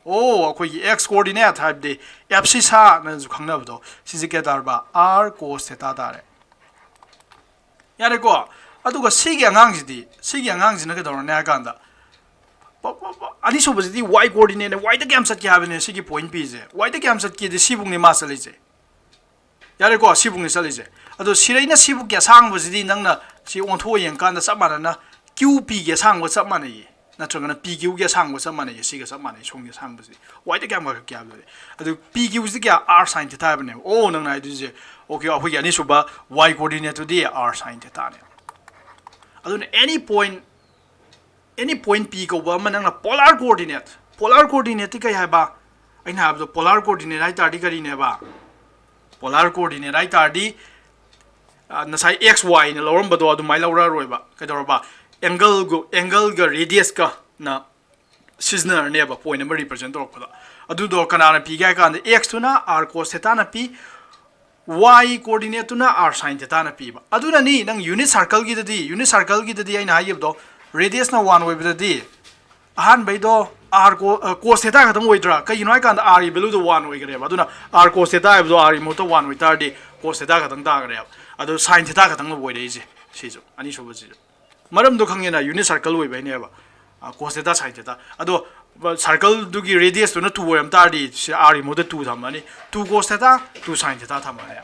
ꯑꯣ, ꯑꯩꯈꯣꯏꯒꯤ X coordinate ꯍꯥꯏꯕꯗꯤ abscissa ꯅꯁꯨ ꯈꯪꯅꯕꯗꯣ, ꯁꯤꯁꯦ ꯀꯌꯥ ꯇꯥꯔꯕ? R cos theta ꯇꯥꯔꯦ꯫ ꯌꯥꯔꯦꯀꯣ? ꯑꯗꯨꯒ ꯁꯤꯒꯤ ꯑꯉꯥꯡꯁꯤꯗꯤ, ꯁꯤꯒꯤ ꯑꯉꯥꯡꯁꯤꯅ ꯀꯩꯗꯧꯔꯅꯤ ꯍꯥꯏ ꯀꯥꯟꯗ, ꯄ-, ꯄ-, ꯄ-, ꯑꯅꯤꯁꯨꯕꯁꯤꯗꯤ Y coordinate ꯅꯦ, Y ꯗ ꯀꯌꯥꯝ ꯆꯠꯀꯦ ꯍꯥꯏꯕꯅꯦ? ꯁꯤꯒꯤ point P ꯁꯦ Y ꯗ ꯀꯌꯥꯝ ꯆꯠꯀꯦꯗꯤ ꯁꯤꯕꯨꯛꯅꯤ ꯃꯥ ꯆꯠꯂꯤꯁꯦ꯫ ꯌꯥꯔꯦꯀꯣ? ꯁꯤꯕꯨꯛꯅꯤ ꯆꯠꯂꯤꯁꯦ꯫ ꯑꯗꯣ ꯁꯤꯗꯩꯅ ꯁꯤꯕꯨꯛꯀꯤ ꯑꯁꯥꯡꯕꯁꯤꯗꯤ ꯅꯪꯅ ꯁꯤ ꯑꯣꯟꯊꯣꯛꯑ ꯌꯦꯡꯀꯥꯟꯗ ꯆꯞ ꯃꯥꯟꯅꯅ Q P ꯒꯤ ꯑꯁꯥꯡꯕ ꯆꯞ ꯃꯥꯟꯅꯩꯌꯦ, ꯅꯠꯇ꯭ꯔꯒꯅ P Q ꯒꯤ ꯑꯁꯥꯡꯕ ꯆꯞ ꯃꯥꯟꯅꯩꯌꯦ꯫ ꯁꯤꯒ ꯆꯞ ꯃꯥꯟꯅꯩ, ꯁꯣꯝꯒꯤ ꯑꯁꯥꯡꯕꯁꯤꯗꯤ꯫ Y ꯗ ꯀꯌꯥꯝ ꯀꯥꯈꯠꯀꯦ ꯍꯥꯏꯕꯗꯨꯗꯤ꯫ ꯑꯗꯨ P Q ꯁꯤꯗꯤ ꯀꯌꯥ? R sine theta ꯍꯥꯏꯕꯅꯦꯕ꯫ ꯑꯣ, ꯅꯪꯅ ꯍꯥꯏꯗꯣꯏꯁꯦ, OK, ꯑꯩꯈꯣꯏꯒꯤ ꯑꯅꯤꯁꯨꯕ Y coordinate ꯇꯨꯗꯤ R sine theta ꯅꯦ꯫ ꯑꯗꯨꯅ any point, any point P ꯀꯧꯕ ꯑꯃ ꯅꯪꯅ polar coordinate, polar coordinate T ꯀꯩ ꯍꯥꯏꯕ? ꯑꯩꯅ ꯍꯥꯏꯕꯗꯣ polar coordinate ꯍꯥꯏ ꯇꯥꯔꯗꯤ ꯀꯔꯤꯅꯦꯕ? Polar coordinate ꯍꯥꯏ ꯇꯥꯔꯗꯤ, ꯑ, ꯉꯁꯥꯏ X Y ꯅ ꯂꯧꯔꯝꯕꯗꯣ ꯑꯗꯨꯃꯥꯏꯅ ꯂꯧꯔꯛꯑꯔꯣꯏꯕ꯫ ꯀꯩꯗꯧꯔꯕ? Angle ꯒ, angle ꯒ radius ꯀ ꯅ ꯁꯤꯖꯤꯟꯅꯔꯅꯦꯕ point ꯑꯃ represent ꯇꯧꯔꯛꯄꯗ꯫ ꯑꯗꯨꯗꯣ ꯀꯅꯥꯅ ꯄꯤꯒꯦ ꯍꯥꯏ ꯀꯥꯟꯗ X ꯇꯨꯅ R cos theta ꯅ ꯄꯤ, Y coordinate ꯇꯨꯅ R sine theta ꯅ ꯄꯤꯕ꯫ ꯑꯗꯨꯅꯅꯤ ꯅꯪ unit circle ꯒꯤꯗꯗꯤ, unit circle ꯒꯤꯗꯗꯤ ꯑꯩꯅ ꯍꯥꯏꯈꯤꯕꯗꯣ, radius ꯅ one ꯑꯣꯏꯕꯗꯗꯤ ꯑꯍꯥꯟꯕꯩꯗꯣ R co-, ꯑ, cos theta ꯈꯛꯇꯪ ꯑꯣꯏꯗ꯭ꯔꯥ? ꯀꯩꯒꯤꯅꯣ ꯍꯥꯏ ꯀꯥꯟꯗ R ꯒꯤ value ꯗꯣ one ꯑꯣꯏꯈ꯭ꯔꯦꯕ꯫ ꯑꯗꯨꯅ R cos theta ꯍꯥꯏꯕꯗꯣ R ꯒꯤ ꯃꯍꯨꯠꯇ one ꯑꯣꯏꯇꯥꯔꯗꯤ cos theta ꯈꯛꯇꯪ ꯇꯥꯈ꯭ꯔꯦꯕ꯫ ꯑꯗꯣ sine theta ꯈꯛꯇꯪ ꯑꯣꯏꯔꯛꯏꯁꯦ꯫ ꯁꯤꯁꯨ, ꯑꯅꯤꯁꯨꯕꯁꯤꯁꯨ꯫ ꯃꯔꯝꯗꯣ ꯈꯪꯉꯦꯅ, unit circle ꯑꯣꯏꯕ ꯍꯥꯏꯅꯦꯕ꯫ ꯀꯣꯁ ꯊꯦꯇꯥ ꯁꯥꯏꯟ ꯊꯦꯇꯥ ꯑꯗꯣ, ꯁꯔꯀꯜꯗꯨꯒꯤ ꯔꯦꯗꯤꯌꯁꯇꯨꯅ ꯇꯨ ꯑꯣꯏꯔꯝ ꯇꯥꯔꯗꯤ ꯁꯤ ꯑꯥꯔꯒꯤ ꯃꯍꯨꯠꯇ ꯇꯨ ꯊꯝꯃꯅꯤ꯫ ꯇꯨ ꯀꯣꯁ ꯊꯦꯇꯥ ꯇꯨ ꯁꯥꯏꯟ ꯊꯦꯇꯥ ꯊꯝꯃꯅꯤ꯫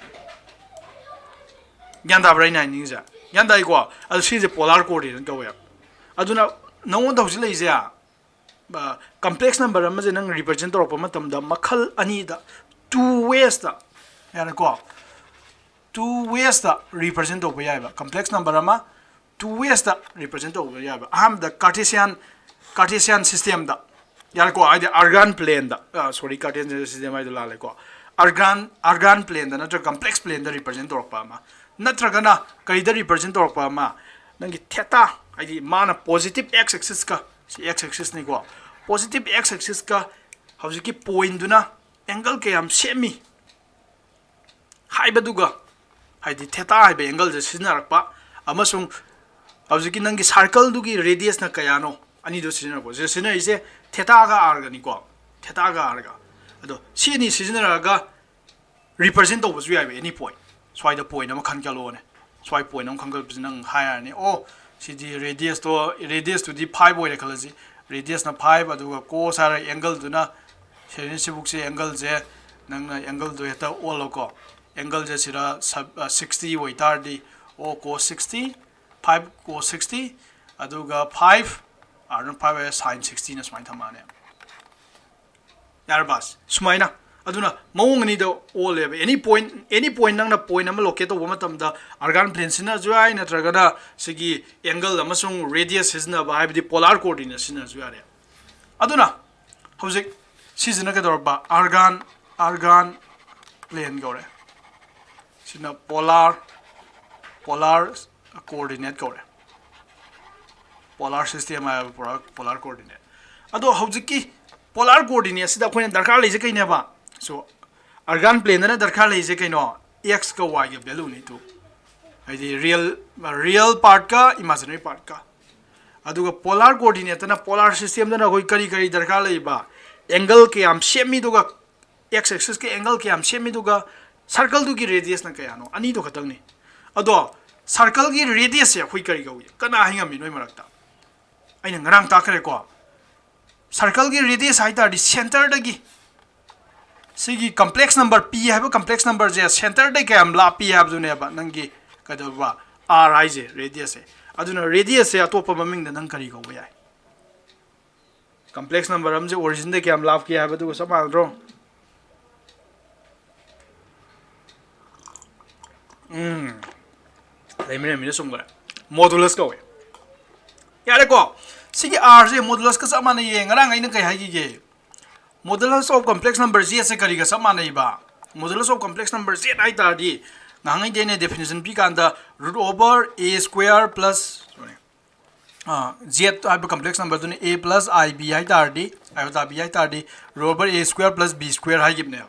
ꯒ꯭ꯌꯥꯟ ꯇꯥꯕ꯭ꯔꯥ ꯑꯩꯅ ꯍꯥꯏꯅꯤꯡꯉꯤꯁꯦ? ꯒ꯭ꯌꯥꯟ ꯇꯥꯏꯀꯣ? ꯑꯗꯣ ꯁꯤꯁꯦ ꯄꯣꯂꯥꯔ ꯀꯣꯑꯣꯔꯗꯤꯅꯦꯠ ꯀꯧꯋꯦ꯫ ꯑꯗꯨꯅ ꯅꯉꯣꯟꯗ ꯍꯧꯖꯤꯛ ꯂꯩꯔꯤꯁꯦ ꯀꯝꯄ꯭ꯂꯦꯛꯁ ꯅꯝꯕꯔ ꯑꯃꯁꯦ ꯅꯪ ꯔꯤꯄ꯭ꯔꯖꯦꯟ ꯇꯧꯔꯛꯄ ꯃꯇꯝꯗ ꯃꯈꯜ ꯑꯅꯤꯗ, ꯇꯨ ꯋꯦꯁꯇ, ꯌꯥꯔꯦꯀꯣ, ꯇꯨ ꯋꯦꯁꯇ ꯔꯤꯄ꯭ꯔꯖꯦꯟ ꯇꯧꯕ ꯌꯥꯏꯕ꯫ ꯀꯝꯄ꯭ꯂꯦꯛꯁ ꯅꯝꯕꯔ ꯑꯃ ꯇꯨ ꯋꯦꯁꯇ ꯔꯤꯄ꯭ꯔꯖꯦꯟ ꯇꯧꯕ ꯌꯥꯏꯕ꯫ ꯑꯍꯥꯟꯕꯗ ꯀꯥꯔꯇꯦꯁꯤꯌꯥꯟ, ꯀꯥꯔꯇꯦꯁꯤꯌꯥꯟ ꯁꯤꯁꯇꯦꯝꯗ, ꯌꯥꯔꯦꯀꯣ, ꯍꯥꯏꯗꯤ ꯑꯥꯔꯒꯥꯟ ꯄ꯭ꯂꯦꯟꯗ, ꯁꯣꯔꯤ, ꯀꯥꯔꯇꯦꯁꯤꯌꯥꯟ ꯁꯤꯁꯇꯦꯝ ꯍꯥꯏꯗꯣ ꯂꯥꯜꯂꯦꯀꯣ꯫ ꯑꯥꯔꯒꯥꯟ, ꯑꯥꯔꯒꯥꯟ ꯄ꯭ꯂꯦꯟꯗ ꯅꯠꯇ꯭ꯔꯒ ꯀꯝꯄ꯭ꯂꯦꯛꯁ ꯄ꯭ꯂꯦꯟꯗ ꯔꯤꯄ꯭ꯔꯖꯦꯟ ꯇꯧꯔꯛꯄ ꯑꯃ, ꯅꯠꯇ꯭ꯔꯒꯅ ꯀꯩꯗ ꯔꯤꯄ꯭ꯔꯖꯦꯟ ꯇꯧꯔꯛꯄ ꯑꯃ, ꯅꯪꯒꯤ ꯊꯦꯇꯥ, ꯍꯥꯏꯗꯤ ꯃꯥꯅ ꯄꯣꯖꯤꯇꯤꯞ ꯑꯦꯛꯁ ꯑꯦꯛꯁꯤꯁꯀ, ꯁꯤ ꯑꯦꯛꯁ ꯑꯦꯛꯁꯤꯁꯅꯤꯀꯣ, ꯄꯣꯖꯤꯇꯤꯞ ꯑꯦꯛꯁ ꯑꯦꯛꯁꯤꯁꯀ ꯍꯧꯖꯤꯛꯀꯤ ꯄꯣꯏꯟꯗꯨꯅ ꯑꯦꯡꯒꯜ ꯀꯌꯥꯝ ꯁꯦꯝꯃꯤ ꯍꯥꯏꯕꯗꯨꯒ, ꯍꯥꯏꯗꯤ ꯊꯦꯇꯥ ꯍꯥꯏꯕ ꯑꯦꯡꯒꯜꯁꯦ ꯁꯤꯖꯤꯟꯅꯔꯛꯄ, ꯑꯃꯁꯨꯡ ꯍꯧꯖꯤꯛꯀꯤ ꯅꯪꯒꯤ ꯁꯥꯔꯀꯜꯗꯨꯒꯤ ꯔꯦꯗꯤꯌꯁꯅ ꯀꯌꯥꯅꯣ, ꯑꯅꯤꯗꯣ ꯁꯤꯖꯤꯟꯅꯔꯛꯄ꯫ ꯁꯤꯗ ꯁꯤꯖꯤꯟꯅꯔꯤꯁꯦ ꯊꯦꯇꯥꯒ ꯑꯥꯔꯒꯅꯤꯀꯣ, ꯊꯦꯇꯥꯒ ꯑꯥꯔꯒ꯫ ꯑꯗꯣ ꯁꯤ ꯑꯅꯤ ꯁꯤꯖꯤꯟꯅꯔꯒ ꯔꯤꯄ꯭ꯔꯖꯦꯟ ꯇꯧꯕꯁꯨ ꯌꯥꯏꯕ, ꯑꯦꯅꯤ ꯄꯣꯏꯟ꯫ ꯁ꯭ꯋꯥꯏꯗ ꯄꯣꯏꯟ ꯑꯃ ꯈꯟꯒꯠꯂꯛꯑꯣꯅꯦ꯫ ꯁ꯭ꯋꯥꯏ ꯄꯣꯏꯟ ꯑꯃ ꯈꯟꯒꯠꯄꯁꯤ ꯅꯪ ꯍꯥꯏꯔꯅꯤ, ꯑꯣ, ꯁꯤꯗꯤ ꯔꯦꯗꯤꯌꯁꯇꯣ, ꯔꯦꯗꯤꯌꯁꯇꯨꯗꯤ ꯐꯥꯏꯚ ꯑꯣꯏꯔꯦ ꯈꯜꯂꯁꯤ꯫ ꯔꯦꯗꯤꯌꯁꯅ ꯐꯥꯏꯚ, ꯑꯗꯨꯒ ꯀꯣꯁ ꯍꯥꯏꯔ ꯑꯦꯡꯒꯜꯗꯨꯅ, ꯁꯤꯕꯨꯛꯁꯦ ꯑꯦꯡꯒꯜꯁꯦ ꯅꯪꯅ ꯑꯦꯡꯒꯜꯗꯣ ꯍꯦꯛꯇ ꯑꯣꯜꯂꯣꯀꯣ꯫ ꯑꯦꯡꯒꯜꯁꯦ ꯁꯤꯗ ꯁꯕ-, ꯑ, ꯁꯤꯛꯁꯇꯤ ꯑꯣꯏꯇꯥꯔꯗꯤ, ꯑꯣ, ꯀꯣꯁ ꯁꯤꯛꯁꯇꯤ, ꯐꯥꯏꯚ ꯀꯣꯁ ꯁꯤꯛꯁꯇꯤ, ꯑꯗꯨꯒ ꯐꯥꯏꯚ, ꯑꯥꯔꯅ ꯐꯥꯏꯚ ꯑꯣꯏꯔꯦ, ꯁꯥꯏꯟ ꯁꯤꯛꯁꯇꯤꯅ ꯁꯨꯃꯥꯏꯅ ꯊꯝꯃꯛꯑꯅꯤ꯫ ꯌꯥꯔꯕ? ꯁꯨꯃꯥꯏꯅ꯫ ꯑꯗꯨꯅ ꯃꯑꯣꯡ ꯑꯅꯤꯗ ꯑꯣꯜꯂꯦꯕ꯫ ꯑꯦꯅꯤ ꯄꯣꯏꯟ, ꯑꯦꯅꯤ ꯄꯣꯏꯟ ꯅꯪꯅ ꯄꯣꯏꯟ ꯑꯃ ꯂꯣꯀꯦꯠ ꯇꯧꯕ ꯃꯇꯝꯗ ꯑꯥꯔꯒꯥꯟ ꯄ꯭ꯂꯦꯟ ꯁꯤꯖꯤꯟꯅꯔꯁꯨ ꯌꯥꯏ, ꯅꯠꯇ꯭ꯔꯒꯅ ꯁꯤꯒꯤ ꯑꯦꯡꯒꯜ ꯑꯃꯁꯨꯡ ꯔꯦꯗꯤꯌꯁ ꯁꯤꯖꯤꯟꯅꯕ, ꯍꯥꯏꯕꯗꯤ ꯄꯣꯂꯥꯔ ꯀꯣꯑꯣꯔꯗꯤꯅꯦꯠ ꯁꯤꯖꯤꯟꯅꯔꯁꯨ ꯌꯥꯔꯦ꯫ ꯑꯗꯨꯅ ꯍꯧꯖꯤꯛ ꯁꯤꯁꯤꯅ ꯀꯩꯗꯧꯔꯕ? ꯑꯥꯔꯒꯥꯟ, ꯑꯥꯔꯒꯥꯟ ꯄ꯭ꯂꯦꯟ ꯀꯧꯔꯦ꯫ ꯁꯤꯅ ꯄꯣꯂꯥꯔ, ꯄꯣꯂꯥꯔ ꯀꯣꯑꯣꯔꯗꯤꯅꯦꯠ ꯀꯧꯔꯦ꯫ ꯄꯣꯂꯥꯔ ꯁꯤꯁꯇꯦꯝ ꯍꯥꯏꯕ ꯄꯣꯂꯥꯔ, ꯄꯣꯂꯥꯔ ꯀꯣꯑꯣꯔꯗꯤꯅꯦꯠ꯫ ꯑꯗꯣ ꯍꯧꯖꯤꯛꯀꯤ ꯄꯣꯂꯥꯔ ꯀꯣꯑꯣꯔꯗꯤꯅꯦꯠꯁꯤꯗ ꯑꯩꯈꯣꯏꯅ ꯗꯔꯀꯥꯔ ꯂꯩꯁꯦ ꯀꯩꯅꯦꯕ? ꯁꯣ, ꯑꯥꯔꯒꯥꯟ ꯄ꯭ꯂꯦꯟꯗꯅ ꯗꯔꯀꯥꯔ ꯂꯩꯁꯦ ꯀꯩꯅꯣ? ꯑꯦꯛꯁꯀ ꯋꯥꯏꯒ ꯚꯦꯂꯨꯅꯤ ꯇꯨ꯫ ꯍꯥꯏꯗꯤ ꯔꯤꯌꯦꯜ, ꯔꯤꯌꯦꯜ ꯄꯥꯔꯠꯀ ꯏꯃꯥꯖꯤꯅꯔꯤ ꯄꯥꯔꯠꯀ꯫ ꯑꯗꯨꯒ ꯄꯣꯂꯥꯔ ꯀꯣꯑꯣꯔꯗꯤꯅꯦꯠꯇꯅ, ꯄꯣꯂꯥꯔ ꯁꯤꯁꯇꯦꯝꯗꯅ ꯑꯩꯈꯣꯏ ꯀꯔꯤ ꯀꯔꯤ ꯗꯔꯀꯥꯔ ꯂꯩꯕ? ꯑꯦꯡꯒꯜ ꯀꯌꯥꯝ ꯁꯦꯝꯃꯤꯗꯨꯒ, ꯑꯦꯛꯁ ꯑꯦꯛꯁꯤꯁꯀ ꯑꯦꯡꯒꯜ ꯀꯌꯥꯝ ꯁꯦꯝꯃꯤꯗꯨꯒ, ꯁꯔꯀꯜꯗꯨꯒꯤ ꯔꯦꯗꯤꯌꯁꯅ ꯀꯌꯥꯅꯣ? ꯑꯅꯤꯗꯣ ꯈꯛꯇꯪꯅꯤ꯫ ꯑꯗꯣ circle ꯒꯤ radius ꯁꯦ ꯑꯩꯈꯣꯏ ꯀꯔꯤ ꯀꯧꯏ? ꯀꯅꯥ ꯍꯥꯏꯉꯝꯃꯤ ꯅꯣꯏ ꯃꯔꯛꯇ? ꯑꯩꯅ ꯉꯔꯥꯡ ꯇꯥꯛꯈ꯭ꯔꯦꯀꯣ, circle ꯒꯤ radius ꯍꯥꯏ ꯇꯥꯔꯗꯤ centre ꯗꯒꯤ ꯁꯤꯒꯤ complex number p ꯍꯥꯏꯕ complex number ꯁꯦ centre ꯗꯒꯤ ꯀꯌꯥꯝ ꯂꯥꯞꯄꯤ ꯍꯥꯏꯕꯗꯨꯅꯦꯕ ꯅꯪꯒꯤ ꯀꯩꯗꯧꯕ, r ꯍꯥꯏꯁꯦ, radius ꯁꯦ꯫ ꯑꯗꯨꯅ radius ꯁꯦ ꯑꯇꯣꯞꯄ ꯃꯃꯤꯡꯗ ꯅꯪ ꯀꯔꯤ ꯀꯧꯕ ꯌꯥꯏ? Complex number ꯑꯃꯁꯦ origin ꯗꯒꯤ ꯀꯌꯥꯝ ꯂꯥꯞꯀꯦ ꯍꯥꯏꯕꯗꯨꯒ ꯆꯞ ꯃꯥꯟꯅꯗ꯭ꯔꯣ? ꯎꯝ, ꯂꯩꯃꯤꯟꯅ ꯂꯩꯃꯤꯟꯅ ꯆꯨꯝꯈ꯭ꯔꯦ꯫ Modulus ꯀꯧꯋꯦ꯫ ꯌꯥꯔꯦꯀꯣ, ꯁꯤꯒꯤ r ꯁꯦ modulus ꯀ ꯆꯞ ꯃꯥꯟꯅꯩꯌꯦ꯫ ꯉꯔꯥꯡ ꯑꯩꯅ ꯀꯩ ꯍꯥꯏꯈꯤꯒꯦ? Modulus of complex number z ꯁꯦ ꯀꯔꯤꯒ ꯆꯞ ꯃꯥꯟꯅꯩꯕ? Modulus of complex number z ꯍꯥꯏ ꯇꯥꯔꯗꯤ, ꯉꯍꯥꯟꯉꯩꯗꯤ ꯑꯩꯅ definition ꯄꯤ ꯀꯥꯟꯗ root over a square plus, sorry, ah, z ꯍꯥꯏꯕ complex number ꯗꯨꯅ a plus i b ꯍꯥꯏ ꯇꯥꯔꯗꯤ, iota b ꯍꯥꯏ ꯇꯥꯔꯗꯤ, root over a square plus b square ꯍꯥꯏꯈꯤꯕꯅꯦꯕ꯫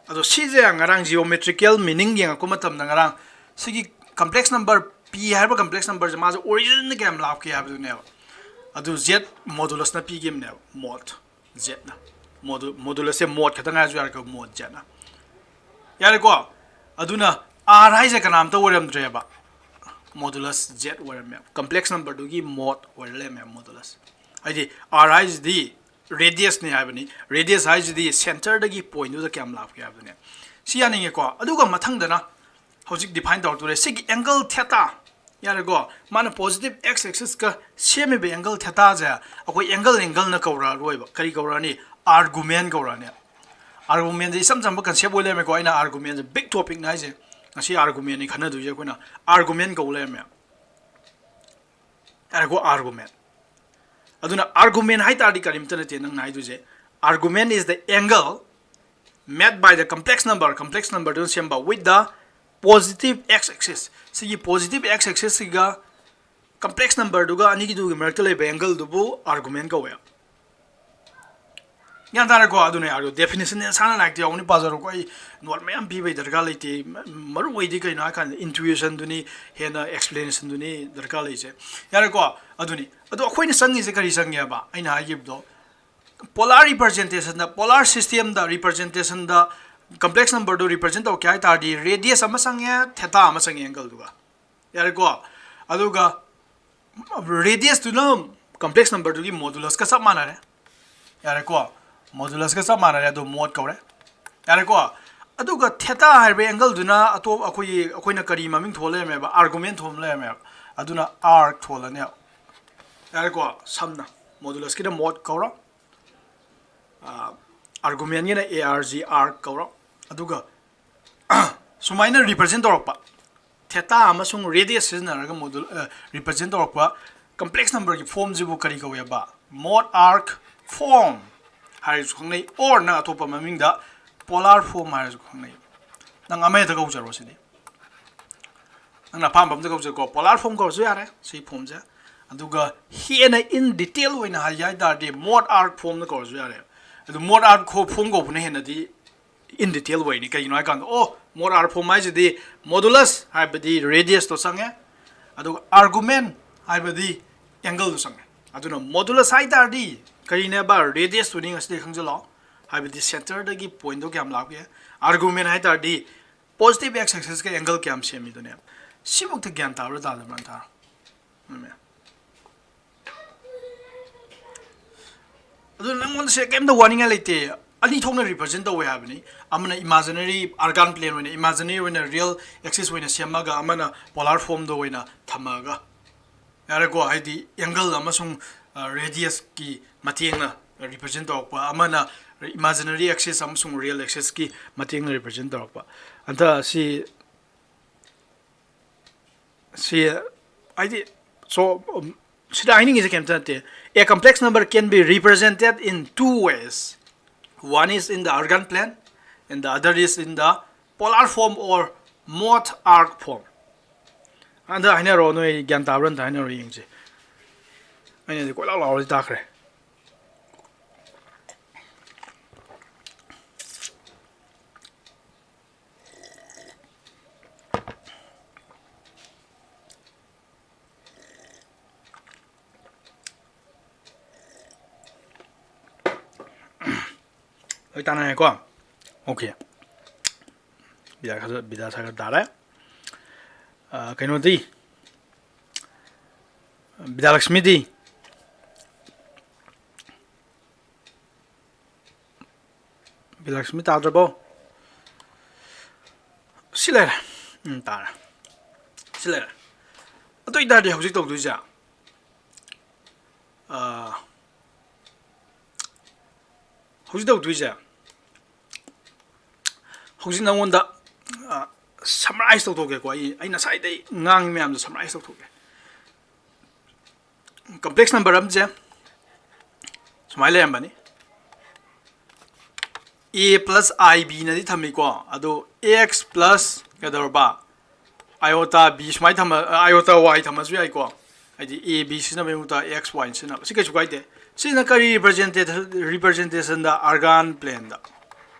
ꯑꯗꯣ ꯁꯤꯁꯦ ꯉꯔꯥꯡ geometrical meaning ꯌꯦꯡꯉꯛꯄ ꯃꯇꯝꯗ, ꯉꯔꯥꯡ ꯁꯤꯒꯤ complex number p ꯍꯥꯏꯕ complex number ꯁꯦ ꯃꯥꯁꯦ origin ꯗ ꯀꯌꯥꯝ ꯂꯥꯞꯀꯦ ꯍꯥꯏꯕꯗꯨꯅꯦꯕ꯫ ꯑꯗꯨ z modulus ꯅ ꯄꯤꯈꯤꯕꯅꯦꯕ, mod, z ꯅ꯫ Modu-, modulus ꯁꯦ mod ꯈꯛꯇꯪ ꯍꯥꯏꯔꯁꯨ ꯌꯥꯔꯦꯀꯣ, mod z ꯅ꯫ ꯌꯥꯔꯦꯀꯣ? ꯑꯗꯨꯅ r ꯍꯥꯏꯁꯦ ꯀꯅꯥꯝꯇ ꯑꯣꯏꯔꯝꯗ꯭ꯔꯦꯕ, modulus z ꯑꯣꯏꯔꯝꯃꯦ꯫ Complex number ꯗꯨꯒꯤ mod ꯑꯣꯏꯔ ꯂꯩꯔꯝꯃꯦ, modulus꯫ ꯍꯥꯏꯗꯤ r ꯍꯥꯏꯁꯤꯗꯤ radius ꯅꯤ ꯍꯥꯏꯕꯅꯤ꯫ Radius ꯍꯥꯏꯁꯤꯗꯤ centre ꯗꯒꯤ point ꯗꯨꯗ ꯀꯌꯥꯝ ꯂꯥꯞꯀꯦ ꯍꯥꯏꯕꯗꯨꯅꯦ꯫ ꯁꯤ ꯌꯥꯅꯤꯡꯉꯦꯀꯣ? ꯑꯗꯨꯒ ꯃꯊꯪꯗꯅ ꯍꯧꯖꯤꯛ define ꯇꯧꯔꯛꯇꯣꯔꯦ꯫ ꯁꯤꯒꯤ angle theta, ꯌꯥꯔꯦꯀꯣ? ꯃꯥꯅ positive x axis ꯀ ꯁꯦꯝꯃꯤꯕ angle theta ꯁꯦ ꯑꯩꯈꯣꯏ angle, angle ꯅ ꯀꯧꯔꯛꯑꯔꯣꯏꯕ꯫ ꯀꯔꯤ ꯀꯧꯔꯛꯑꯅꯤ? Argument ꯀꯧꯔꯛꯑꯅꯤ꯫ Argument ꯁꯦ ꯏꯆꯝ ꯆꯝꯕ concept ꯑꯣꯏ ꯂꯩꯔꯝꯃꯦꯀꯣ꯫ ꯑꯩꯅ argument ꯁꯦ big topic ꯅꯤ ꯍꯥꯏꯁꯦ꯫ ꯉꯁꯤ argument ꯅꯤ ꯈꯟꯅꯗꯣꯏꯁꯦ ꯑꯩꯈꯣꯏꯅ꯫ Argument ꯀꯧ ꯂꯩꯔꯝꯃꯦ꯫ ꯌꯥꯔꯦꯀꯣ? Argument꯫ ꯑꯗꯨꯅ argument ꯍꯥꯏ ꯇꯥꯔꯗꯤ ꯀꯔꯤꯝꯇ ꯅꯠꯇꯦ ꯅꯪꯅ ꯍꯥꯏꯗꯣꯏꯁꯦ, argument is the angle made by the complex number, complex number ꯗꯨꯅ ꯁꯦꯝꯕ, with the positive x axis꯫ ꯁꯤꯒꯤ positive x axis ꯁꯤꯒ complex number ꯗꯨꯒ ꯑꯅꯤꯒꯤꯗꯨꯒꯤ ꯃꯔꯛꯇ ꯂꯩꯕ angle ꯗꯨꯕꯨ argument ꯀꯧꯋꯦ꯫ ꯒ꯭ꯌꯥꯟ ꯇꯥꯔꯦꯀꯣ? ꯑꯗꯨꯅꯦ ꯑꯗꯣ definition ꯅꯦ ꯁꯥꯡꯅ ꯂꯥꯏꯔꯤꯛꯇ ꯌꯥꯎꯕꯅꯤ, ꯄꯥꯖꯔꯣꯀꯣ꯫ ꯑꯩ note ꯃꯌꯥꯝ ꯄꯤꯕꯩ ꯗꯔꯀꯥꯔ ꯂꯩꯇꯦ꯫ ꯃ-, ꯃꯔꯨ ꯑꯣꯏꯗꯤ ꯀꯩꯅꯣ ꯍꯥꯏ ꯀꯥꯟꯗ intuition ꯗꯨꯅꯤ, ꯍꯦꯟꯅ explanation ꯗꯨꯅꯤ ꯗꯔꯀꯥꯔ ꯂꯩꯁꯦ꯫ ꯌꯥꯔꯦꯀꯣ? ꯑꯗꯨꯅꯤ꯫ ꯑꯗꯣ ꯑꯩꯈꯣꯏꯅ ꯆꯪꯉꯤꯁꯦ ꯀꯔꯤ ꯆꯪꯉꯦꯕ? ꯑꯩꯅ ꯍꯥꯏꯈꯤꯕꯗꯣ, polar representation ꯗ, polar system ꯗ representation ꯗ complex number ꯗꯨ represent ꯇꯧꯔꯛꯀꯦ ꯍꯥꯏ ꯇꯥꯔꯗꯤ, radius ꯑꯃ ꯆꯪꯉꯦ, theta ꯑꯃ ꯆꯪꯉꯦ angle ꯗꯨꯒ꯫ ꯌꯥꯔꯦꯀꯣ? ꯑꯗꯨꯒ radius ꯇꯨꯅ complex number ꯗꯨꯒꯤ modulus ꯀ ꯆꯞ ꯃꯥꯟꯅꯔꯦ꯫ ꯌꯥꯔꯦꯀꯣ? Modulus ꯀ ꯆꯞ ꯃꯥꯟꯅꯔꯦ, ꯑꯗꯣ mod ꯀꯧꯔꯦ꯫ ꯌꯥꯔꯦꯀꯣ? ꯑꯗꯨꯒ theta ꯍꯥꯏꯔꯤꯕ angle ꯗꯨꯅ ꯑꯇꯣꯞ-, ꯑꯩꯈꯣꯏꯒꯤ, ꯑꯩꯈꯣꯏꯅ ꯀꯔꯤ ꯃꯃꯤꯡ ꯊꯣꯜ ꯂꯩꯔꯝꯃꯦꯕ? Argument ꯊꯣꯜ ꯂꯩꯔꯝꯃꯦꯕ꯫ ꯑꯗꯨꯅ arc ꯊꯣꯜꯂꯅꯦꯕ꯫ ꯌꯥꯔꯦꯀꯣ? ꯁꯝꯅ modulus ꯀꯤꯅ mod ꯀꯧꯔꯣ꯫ Ah, argument ꯒꯤꯅ A R G, arc ꯀꯧꯔꯣ꯫ ꯑꯗꯨꯒ ꯁꯨꯃꯥꯏꯅ represent ꯇꯧꯔꯛꯄ, theta ꯑꯃꯁꯨꯡ radius ꯁꯤꯖꯤꯟꯅꯔꯒ modul-, ꯑ, represent ꯇꯧꯔꯛꯄ complex number ꯒꯤ form ꯁꯤꯕꯨ ꯀꯔꯤ ꯀꯧꯋꯦꯕ? Mod arc form ꯍꯥꯏꯔꯁꯨ ꯈꯪꯅꯩ, or ꯅꯪ ꯑꯇꯣꯞꯄ ꯃꯃꯤꯡꯗ polar form ꯍꯥꯏꯔꯁꯨ ꯈꯪꯅꯩ꯫ ꯅꯪ ꯑꯃ ꯍꯦꯛꯇ ꯀꯧꯖꯔꯣ ꯁꯤꯗꯤ꯫ ꯅꯪꯅ ꯑꯄꯥꯝꯕ ꯑꯝꯇ ꯀꯧꯖꯔꯣꯀꯣ꯫ Polar form ꯀꯧꯔꯁꯨ ꯌꯥꯔꯦ ꯁꯤ form ꯁꯦ꯫ ꯑꯗꯨꯒ ꯍꯦꯟꯅ in detail ꯑꯣꯏꯅ ꯍꯥꯏꯒꯦ ꯍꯥꯏ ꯇꯥꯔꯗꯤ mod arc form ꯅ ꯀꯧꯔꯁꯨ ꯌꯥꯔꯦ꯫ ꯑꯗꯨ mod arc ꯈꯣ-, form ꯀꯧꯕꯅ ꯍꯦꯟꯅꯗꯤ in detail ꯑꯣꯏꯅꯤ꯫ ꯀꯩꯒꯤꯅꯣ ꯍꯥꯏ ꯀꯥꯟꯗ, ꯑꯣ, mod arc form ꯍꯥꯏꯁꯤꯗꯤ modulus ꯍꯥꯏꯕꯗꯤ radius ꯇꯣ ꯆꯪꯉꯦ, ꯑꯗꯨꯒ argument ꯍꯥꯏꯕꯗꯤ angle ꯗꯣ ꯆꯪꯉꯦ꯫ ꯑꯗꯨꯅ modulus ꯍꯥꯏ ꯇꯥꯔꯗꯤ ꯀꯔꯤꯅꯦꯕ? Radius ꯇꯨꯅꯤ꯫ ꯉꯁꯤꯗꯤ ꯈꯪꯖꯤꯜꯂꯣ, ꯍꯥꯏꯕꯗꯤ center ꯗꯒꯤ point ꯗꯣ ꯀꯌꯥꯝ ꯂꯥꯞꯀꯦ꯫ Argument ꯍꯥꯏ ꯇꯥꯔꯗꯤ positive x axis ꯀ angle ꯀꯌꯥꯝ ꯁꯦꯝꯃꯤꯗꯨꯅꯦꯕ꯫ ꯁꯤꯃꯛꯇ ꯒ꯭ꯌꯥꯟ ꯇꯥꯕ꯭ꯔꯥ ꯇꯥꯗꯕ꯭ꯔꯥ ꯇꯥꯔꯣ꯫ ꯎꯝ꯫ ꯑꯗꯨ ꯅꯪꯉꯣꯟꯗ ꯁꯦ ꯀꯩꯝꯇ ꯋꯥꯅꯤꯡꯉꯥꯏ ꯂꯩꯇꯦ꯫ ꯑꯅꯤ ꯊꯣꯛꯅ represent ꯇꯧꯋꯦ ꯍꯥꯏꯕꯅꯤ꯫ ꯑꯃꯅ imaginary argand plane ꯑꯣꯏꯅ, imaginary ꯑꯣꯏꯅ real axis ꯑꯣꯏꯅ ꯁꯦꯝꯃꯒ, ꯑꯃꯅ polar form ꯗ ꯑꯣꯏꯅ ꯊꯝꯃꯒ꯫ ꯌꯥꯔꯦꯀꯣ? ꯍꯥꯏꯗꯤ angle ꯑꯃꯁꯨꯡ, ꯑ, radius ꯀꯤ ꯃꯇꯦꯡꯅ represent ꯇꯧꯔꯛꯄ, ꯑꯃꯅ imaginary axis ꯑꯃꯁꯨꯡ real axis ꯀꯤ ꯃꯇꯦꯡꯅ represent ꯇꯧꯔꯛꯄ꯫ ꯑꯗ ꯁꯤ ꯁꯤ ꯍꯥꯏꯗꯤ, so, um, ꯁꯤꯗ ꯍꯥꯏꯅꯤꯡꯉꯤꯁꯦ ꯀꯩꯝꯇ ꯅꯠꯇꯦ꯫ A complex number can be represented in two ways. One is in the argand plane, and the other is in the polar form or mod arc form. ꯑꯗ ꯍꯥꯏꯅꯔꯣ, ꯅꯣꯏ ꯒ꯭ꯌꯥꯟ ꯇꯥꯕ꯭ꯔꯥ ꯑꯝꯇ ꯍꯥꯏꯅꯔꯣ ꯌꯦꯡꯁꯦ꯫ ꯑꯩꯅꯗꯤ ꯀꯣꯏꯂꯥꯎ ꯂꯥꯎꯔꯗꯤ ꯇꯥꯈ꯭ꯔꯦ꯫ ꯂꯣꯏ ꯇꯥꯟꯅꯔꯦꯀꯣ? Okay꯫ ꯕꯤꯗꯥ ꯈꯔ, ꯕꯤꯗꯥ ꯁꯥꯒꯠ ꯇꯥꯔꯦ꯫ ꯑ, ꯀꯩꯅꯣꯗꯤ, ꯕꯤꯗ꯭ꯌꯥꯂꯛꯁꯃꯤꯗꯤ? ꯕꯤꯗ꯭ꯌꯥꯂꯛꯁꯃꯤ ꯇꯥꯗ꯭ꯔꯕꯣ? ꯁꯤ ꯂꯩꯔꯦ꯫ ꯎꯝ, ꯇꯥꯔꯦ꯫ ꯁꯤ ꯂꯩꯔꯦ꯫ ꯑꯗꯨ ꯑꯣꯏꯇꯥꯔꯗꯤ ꯍꯧꯖꯤꯛ ꯇꯧꯗꯣꯏꯁꯦ, ꯑꯥ, ꯍꯧꯖꯤꯛ ꯇꯧꯗꯣꯏꯁꯦ, ꯍꯧꯖꯤꯛ ꯅꯉꯣꯟꯗ, ꯑꯥ, summarize ꯇꯧꯊꯣꯛꯀꯦꯀꯣ꯫ ꯑꯩ, ꯑꯩ ꯉꯁꯥꯏꯗꯩ ꯉꯥꯡꯉꯤ ꯃꯌꯥꯝꯗꯣ summarize ꯇꯧꯊꯣꯛꯀꯦ꯫ Complex number ꯑꯃꯁꯦ ꯁꯨꯃꯥꯏꯅ ꯂꯩꯔꯝꯕꯅꯤ꯫ A plus I B ꯅꯗꯤ ꯊꯝꯃꯤꯀꯣ, ꯑꯗꯣ x plus ꯀꯩꯗꯧꯔꯕ? Iota B ꯁꯨꯃꯥꯏꯅ ꯊꯝꯃ, iota Y ꯊꯝꯃꯁꯨ ꯌꯥꯏꯀꯣ, ꯍꯥꯏꯗꯤ A B ꯁꯤꯖꯤꯟꯅꯕꯒꯤ ꯃꯍꯨꯠꯇ x y ꯁꯤꯖꯤꯟꯅꯕ, ꯁꯤ ꯀꯩꯁꯨ ꯀꯥꯏꯗꯦ꯫ ꯁꯤꯅ ꯀꯔꯤ representation, representationꯗ? Argand planeꯗ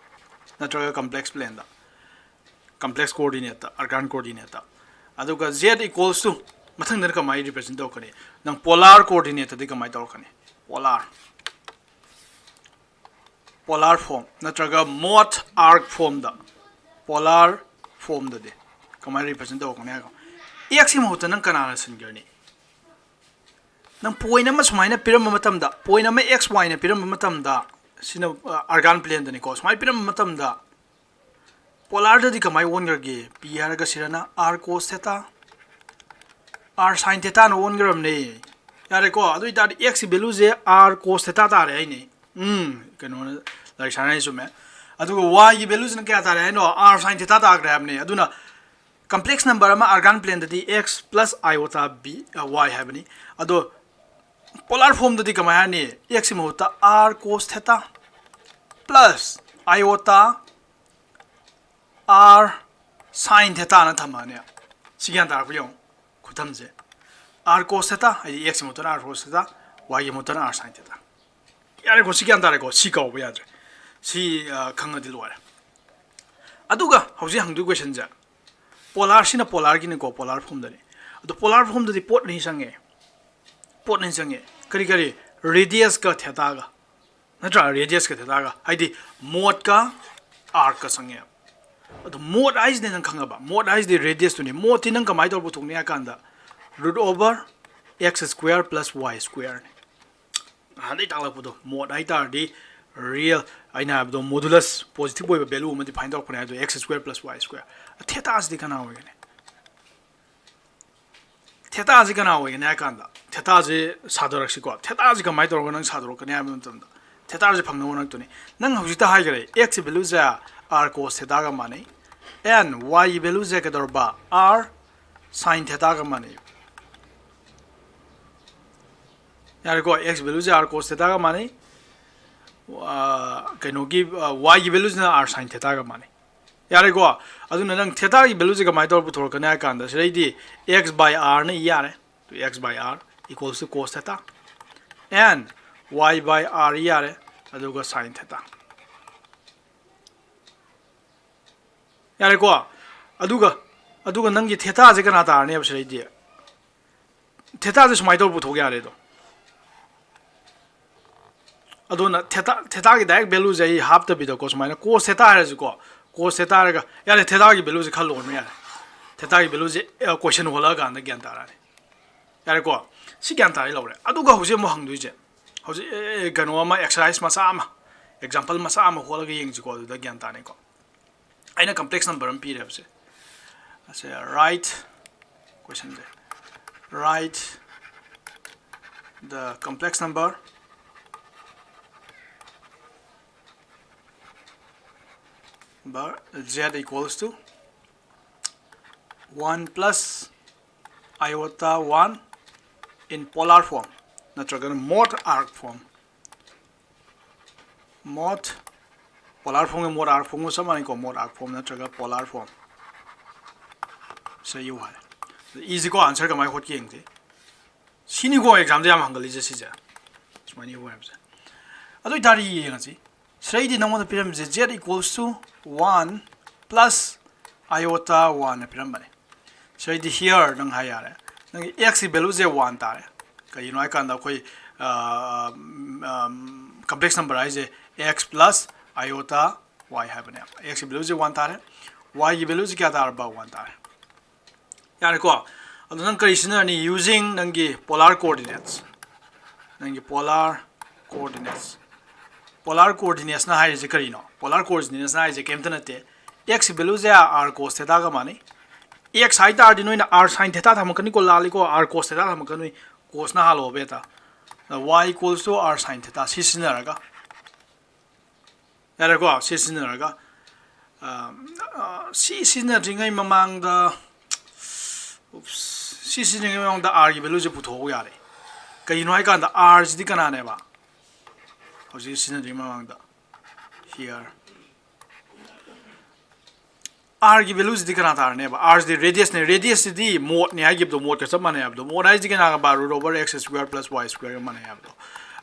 ꯅꯠꯇ꯭ꯔꯒ complex planeꯗ, complex coordinateꯇ, Argand coordinateꯇ꯫ ꯑꯗꯨꯒ z equals to, ꯃꯊꯪꯗꯅ ꯀꯃꯥꯏꯅ represent ꯇꯧꯔꯛꯀꯅꯤ? ꯅꯪ polar coordinateꯇꯗꯤ ꯀꯃꯥꯏꯅ ꯇꯧꯔꯛꯀꯅꯤ? Polar, polar form ꯅꯠꯇ꯭ꯔꯒ Moth arc formꯗ, polar formꯗꯗꯤ ꯀꯃꯥꯏꯅ represent ꯇꯧꯔꯛꯀꯅꯤ ꯍꯥꯏꯕ? Xꯀꯤ ꯃꯍꯨꯠꯇ ꯅꯪ ꯀꯅꯥꯅ ꯁꯤꯟꯈ꯭ꯔꯅꯤ? ꯅꯪ point ꯑꯃ ꯁꯨꯃꯥꯏꯅ ꯄꯤꯔꯝꯕ ꯃꯇꯝꯗ, point ꯑꯃ x yꯅ ꯄꯤꯔꯝꯕ ꯃꯇꯝꯗ, ꯁꯤꯅ, ꯑ, Argand planeꯗꯅꯤꯀꯣ, ꯁꯨꯃꯥꯏꯅ ꯄꯤꯔꯝꯕ ꯃꯇꯝꯗ polarꯗꯗꯤ ꯀꯃꯥꯏꯅ ꯑꯣꯟꯈ꯭ꯔꯒꯦ? P ꯍꯥꯏꯔꯒ ꯁꯤꯗꯅ r cos theta, r sin thetaꯅ ꯑꯣꯟꯈ꯭ꯔꯕꯅꯦ꯫ ꯌꯥꯔꯦꯀꯣ? ꯑꯗꯨ ꯑꯣꯏꯇꯥꯔꯗꯤ xꯀꯤ valueꯁꯦ r cos theta ꯇꯥꯔꯦ ꯍꯥꯏꯅꯦ꯫ ꯎꯝ, ꯀꯩꯅꯣꯅ ꯂꯥꯏꯔꯤꯛ ꯁꯥꯟꯅꯔꯤ ꯆꯨꯝꯃꯦ꯫ ꯑꯗꯨꯒ yꯒꯤ valueꯁꯤꯅ ꯀꯌꯥ ꯇꯥꯔꯦ ꯍꯥꯏꯅꯣ? R sin theta ꯇꯥꯈ꯭ꯔꯦ ꯍꯥꯏꯕꯅꯦ꯫ ꯑꯗꯨꯅ complex number ꯑꯃ Argand planeꯗꯗꯤ x plus iota B, ꯑ, y ꯍꯥꯏꯕꯅꯤ꯫ ꯑꯗꯣ polar formꯗꯗꯤ ꯀꯃꯥꯏ ꯍꯥꯏꯅꯤ? Xꯀꯤ ꯃꯍꯨꯠꯇ r cos theta plus iota r sin thetaꯅ ꯊꯝꯃꯅꯤ꯫ ꯁꯤ ꯒ꯭ꯌꯥꯟ ꯇꯥꯔꯛꯄ ꯌꯦꯡꯉꯨ, ꯈꯨꯊꯝꯁꯦ꯫ R cos theta, ꯍꯥꯏꯗꯤ xꯀꯤ ꯃꯍꯨꯠꯇꯅ r cos theta, yꯒꯤ ꯃꯍꯨꯠꯇꯅ r sin theta꯫ ꯌꯥꯔꯦꯀꯣ, ꯁꯤ ꯒ꯭ꯌꯥꯟ ꯇꯥꯔꯦꯀꯣ, ꯁꯤ ꯀꯥꯎꯕ ꯌꯥꯗ꯭ꯔꯦ꯫ ꯁꯤ, ꯑ, ꯈꯪꯉꯗꯤ ꯂꯣꯏꯔꯦ꯫ ꯑꯗꯨꯒ ꯍꯧꯖꯤꯛ ꯍꯪꯗꯣꯏ questionꯁꯦ, polarꯁꯤꯅ polarꯒꯤꯅꯤꯀꯣ, polar formꯗꯅꯤ꯫ ꯑꯗꯣ polar formꯗꯗꯤ ꯄꯣꯠ ꯑꯅꯤ ꯆꯪꯉꯦ, ꯄꯣꯠ ꯑꯅꯤ ꯆꯪꯉꯦ꯫ ꯀꯔꯤ ꯀꯔꯤ? Radiusꯀ thetaꯒ, ꯅꯠꯇ꯭ꯔꯥ? Radiusꯀ thetaꯒ, ꯍꯥꯏꯗꯤ Mothꯀ arcꯀ ꯆꯪꯉꯦ꯫ ꯑꯗꯣ Moth ꯍꯥꯏꯁꯤꯗꯤ ꯅꯪ ꯈꯪꯉꯕ? Moth ꯍꯥꯏꯁꯤꯗꯤ radiusꯇꯨꯅꯤ꯫ Mothꯇꯤ ꯅꯪ ꯀꯃꯥꯏꯅ ꯇꯧꯔ ꯄꯨꯊꯣꯛꯅꯤ ꯍꯥꯏ ꯀꯥꯟꯗ, root over x square plus y square ꯅꯤ꯫ ꯅꯍꯥꯟꯗꯩ ꯇꯥꯛꯂꯛꯄꯗꯣ, mod ꯍꯥꯏ ꯇꯥꯔꯗꯤ real, ꯑꯩꯅ ꯍꯥꯏꯕꯗꯣ modulus positive ꯑꯣꯏꯕ value ꯑꯃ define ꯇꯧꯔꯛꯄꯅꯦ ꯍꯥꯏꯗꯣ, x square plus y square꯫ Theta ꯁꯤꯗꯤ ꯀꯅꯥ ꯑꯣꯏꯒꯅꯤ? Theta ꯁꯤ ꯀꯅꯥ ꯑꯣꯏꯒꯅꯤ ꯍꯥꯏ ꯀꯥꯟꯗ, theta ꯁꯤ ꯁꯥꯗꯣꯔꯛꯁꯤꯀꯣ꯫ Theta ꯁꯤ ꯀꯃꯥꯏꯅ ꯇꯧꯔꯒ ꯅꯪ ꯁꯥꯗꯣꯔꯛꯀꯅꯤ ꯍꯥꯏꯕ ꯃꯇꯝꯗ, theta ꯁꯤ ꯐꯪꯅꯕ ꯍꯣꯠꯅꯔꯛꯇꯣꯏꯅꯤ꯫ ꯅꯪ ꯍꯧꯖꯤꯛꯇ ꯍꯥꯏꯈ꯭ꯔꯦ, x ꯀꯤ value ꯁꯦ r cos theta ꯒ ꯃꯥꯟꯅꯩ, and y ꯒꯤ value ꯁꯦ ꯀꯩꯗꯧꯔꯕ? R sin theta ꯒ ꯃꯥꯟꯅꯩ꯫ ꯌꯥꯔꯦꯀꯣ, x value ꯁꯦ r cos theta ꯒ ꯃꯥꯟꯅꯩ, ꯑꯥ, ꯀꯩꯅꯣꯒꯤ, ꯑꯥ, y ꯒꯤ value ꯁꯤꯅ r sin theta ꯒ ꯃꯥꯟꯅꯩ꯫ ꯌꯥꯔꯦꯀꯣ? ꯑꯗꯨꯅ ꯅꯪ theta ꯒꯤ value ꯁꯦ ꯀꯃꯥꯏꯅ ꯇꯧꯔ ꯄꯨꯊꯣꯔꯛꯀꯅꯤ ꯍꯥꯏ ꯀꯥꯟꯗ, ꯁꯤꯗꯩꯗꯤ x by r ꯅ ꯏ ꯌꯥꯔꯦ꯫ X by r equals to cos theta and y by r E ꯌꯥꯔꯦ, ꯑꯗꯨꯒ sin theta꯫ ꯌꯥꯔꯦꯀꯣ? ꯑꯗꯨꯒ, ꯑꯗꯨꯒ ꯅꯪꯒꯤ theta ꯁꯦ ꯀꯅꯥ ꯇꯥꯔꯅꯦꯕ ꯁꯤꯗꯩꯗꯤ? Theta ꯁꯦ ꯁꯨꯃꯥꯏꯅ ꯇꯧꯔ ꯄꯨꯊꯣꯛ ꯌꯥꯔꯦ ꯑꯗꯣ꯫ ꯑꯗꯨꯅ theta, theta ꯒꯤ direct value ꯁꯦ ꯑꯩ ꯍꯥꯞꯇꯕꯤꯗꯀꯣ, ꯁꯨꯃꯥꯏꯅ cos theta ꯍꯥꯏꯔꯁꯤꯀꯣ, cos theta ꯍꯥꯏꯔꯒ, ꯌꯥꯔꯦ, theta ꯒꯤ value ꯁꯦ ꯈꯜꯂꯣꯅꯨ, ꯌꯥꯔꯦ꯫ Theta ꯒꯤ value ꯁꯦ, ꯑ, question ꯍꯣꯜꯂꯛꯑꯀꯥꯟꯗ ꯒ꯭ꯌꯥꯟ ꯇꯥꯔꯛꯑꯅꯤ꯫ ꯌꯥꯔꯦꯀꯣ? ꯁꯤ ꯒ꯭ꯌꯥꯟ ꯇꯥꯔꯦ ꯂꯧꯔꯦ꯫ ꯑꯗꯨꯒ ꯍꯧꯖꯤꯛ ꯑꯃꯨꯛ ꯍꯪꯗꯣꯏꯁꯦ, ꯍꯧꯖꯤꯛ, ꯑꯦ, ꯀꯩꯅꯣ ꯑꯃ, exercise ꯃꯆꯥ ꯑꯃ, example ꯃꯆꯥ ꯑꯃ ꯍꯣꯠꯂꯒ ꯌꯦꯡꯁꯤꯀꯣ, ꯑꯗꯨꯗ ꯒ꯭ꯌꯥꯟ ꯇꯥꯅꯤꯀꯣ꯫ ꯑꯩꯅ complex number ꯑꯃ ꯄꯤꯔꯦꯕꯁꯦ꯫ ꯑꯁꯦ, write, question say, write the complex number, number z equals to one plus iota one in polar form ꯅꯠꯇ꯭ꯔꯒꯅ mod arc form꯫ Mod, polar form ꯒ mod arc form ꯒ ꯆꯞ ꯃꯥꯟꯅꯩꯀꯣ, mod arc form ꯅꯠꯇ꯭ꯔꯒ polar form꯫ ꯁꯦ ꯏꯌꯨ ꯍꯥꯏ꯫ ꯏꯁꯤꯀꯣ, answer ꯀꯃꯥꯏꯅ ꯍꯣꯠꯀꯦ ꯌꯦꯡꯁꯦ꯫ ꯁꯤꯅꯤꯀꯣ exam ꯗ ꯌꯥꯝ ꯍꯪꯒꯠꯂꯤꯁꯦ ꯁꯤꯁꯦ꯫ ꯁꯨꯃꯥꯏꯅ ꯏꯌꯨ ꯍꯥꯏꯕꯁꯦ꯫ ꯑꯗꯨ ꯑꯣꯏꯇꯥꯔꯗꯤ ꯌꯦꯡꯉꯁꯤ꯫ ꯁꯤꯗꯩꯗꯤ ꯅꯉꯣꯟꯗ ꯄꯤꯔꯝꯃꯤꯁꯦ z equals to one plus iota one ꯅ ꯄꯤꯔꯝꯕꯅꯦ꯫ ꯁꯤꯗꯩꯗꯤ here ꯅꯪ ꯍꯥꯏ ꯌꯥꯔꯦ꯫ ꯅꯪꯒꯤ x ꯀꯤ value ꯁꯦ one ꯇꯥꯔꯦ꯫ ꯀꯩꯒꯤꯅꯣ ꯍꯥꯏ ꯀꯥꯟꯗ ꯑꯩꯈꯣꯏ, ꯑ, ꯎꯝ, ꯎꯝ, complex number ꯍꯥꯏꯁꯦ x plus iota y ꯍꯥꯏꯕꯅꯦ꯫ X ꯀꯤ value ꯁꯦ one ꯇꯥꯔꯦ꯫ Y ꯒꯤ value ꯁꯦ ꯀꯌꯥ ꯇꯥꯔꯕ? One ꯇꯥꯔꯦ꯫ ꯌꯥꯔꯦꯀꯣ? ꯑꯗꯣ ꯅꯪ ꯀꯔꯤ ꯁꯤꯖꯤꯟꯅꯔꯅꯤ? Using ꯅꯪꯒꯤ polar coordinates, ꯅꯪꯒꯤ polar coordinates꯫ Polar coordinatesꯅ ꯍꯥꯏꯔꯤꯁꯦ ꯀꯔꯤꯅꯣ? Polar coordinatesꯅ ꯍꯥꯏꯔꯤꯁꯦ ꯀꯩꯝꯇ ꯅꯠꯇꯦ, x ꯚꯦꯂꯨꯁꯦ r cos thetaꯒ ꯃꯥꯟꯅꯩ꯫ X ꯍꯥꯏ ꯇꯥꯔꯗꯤ ꯅꯣꯏꯅ r sin theta ꯊꯝꯃꯛꯀꯅꯤꯀꯣ, ꯂꯥꯜꯂꯤꯀꯣ, r cos theta ꯊꯝꯃꯛꯀꯅꯤ, cosꯅ ꯍꯥꯜꯂꯣꯕ ꯍꯦꯛꯇ꯫ Y equals to r sin theta ꯁꯤ ꯁꯤꯖꯤꯟꯅꯔꯒ, ꯌꯥꯔꯦꯀꯣ? ꯁꯤ ꯁꯤꯖꯤꯟꯅꯔꯒ, ꯑ, ꯑ, ꯁꯤ ꯁꯤꯖꯤꯟꯅꯗ꯭ꯔꯤꯉꯩ ꯃꯃꯥꯡꯗ, oops, ꯁꯤ ꯁꯤꯖꯤꯟꯅꯗ꯭ꯔꯤꯉꯩ ꯃꯃꯥꯡꯗ rꯒꯤ ꯚꯦꯂꯨꯁꯦ ꯄꯨꯊꯣꯛꯍꯧ ꯌꯥꯔꯦ꯫ ꯀꯩꯒꯤꯅꯣ ꯍꯥꯏꯀꯥꯟꯗ rꯁꯤꯗꯤ ꯀꯅꯥꯅꯦꯕ? ꯍꯧꯖꯤꯛ ꯁꯤꯖꯤꯟꯅꯗ꯭ꯔꯤꯉꯩ ꯃꯃꯥꯡꯗ, here, rꯒꯤ ꯚꯦꯂꯨꯁꯤꯗꯤ ꯀꯅꯥ ꯇꯥꯔꯅꯦꯕ? Rꯁꯤꯗꯤ radiusꯅꯦ, radiusꯁꯤꯗꯤ modeꯅꯦ ꯍꯥꯏꯈꯤꯕꯗꯣ, modeꯀ ꯆꯞ ꯃꯥꯟꯅꯩ ꯍꯥꯏꯕꯗꯣ꯫ Mode ꯍꯥꯏꯁꯤ ꯀꯅꯥꯒ? Root over x square plus y squareꯒ ꯃꯥꯟꯅꯩ ꯍꯥꯏꯕꯗꯣ꯫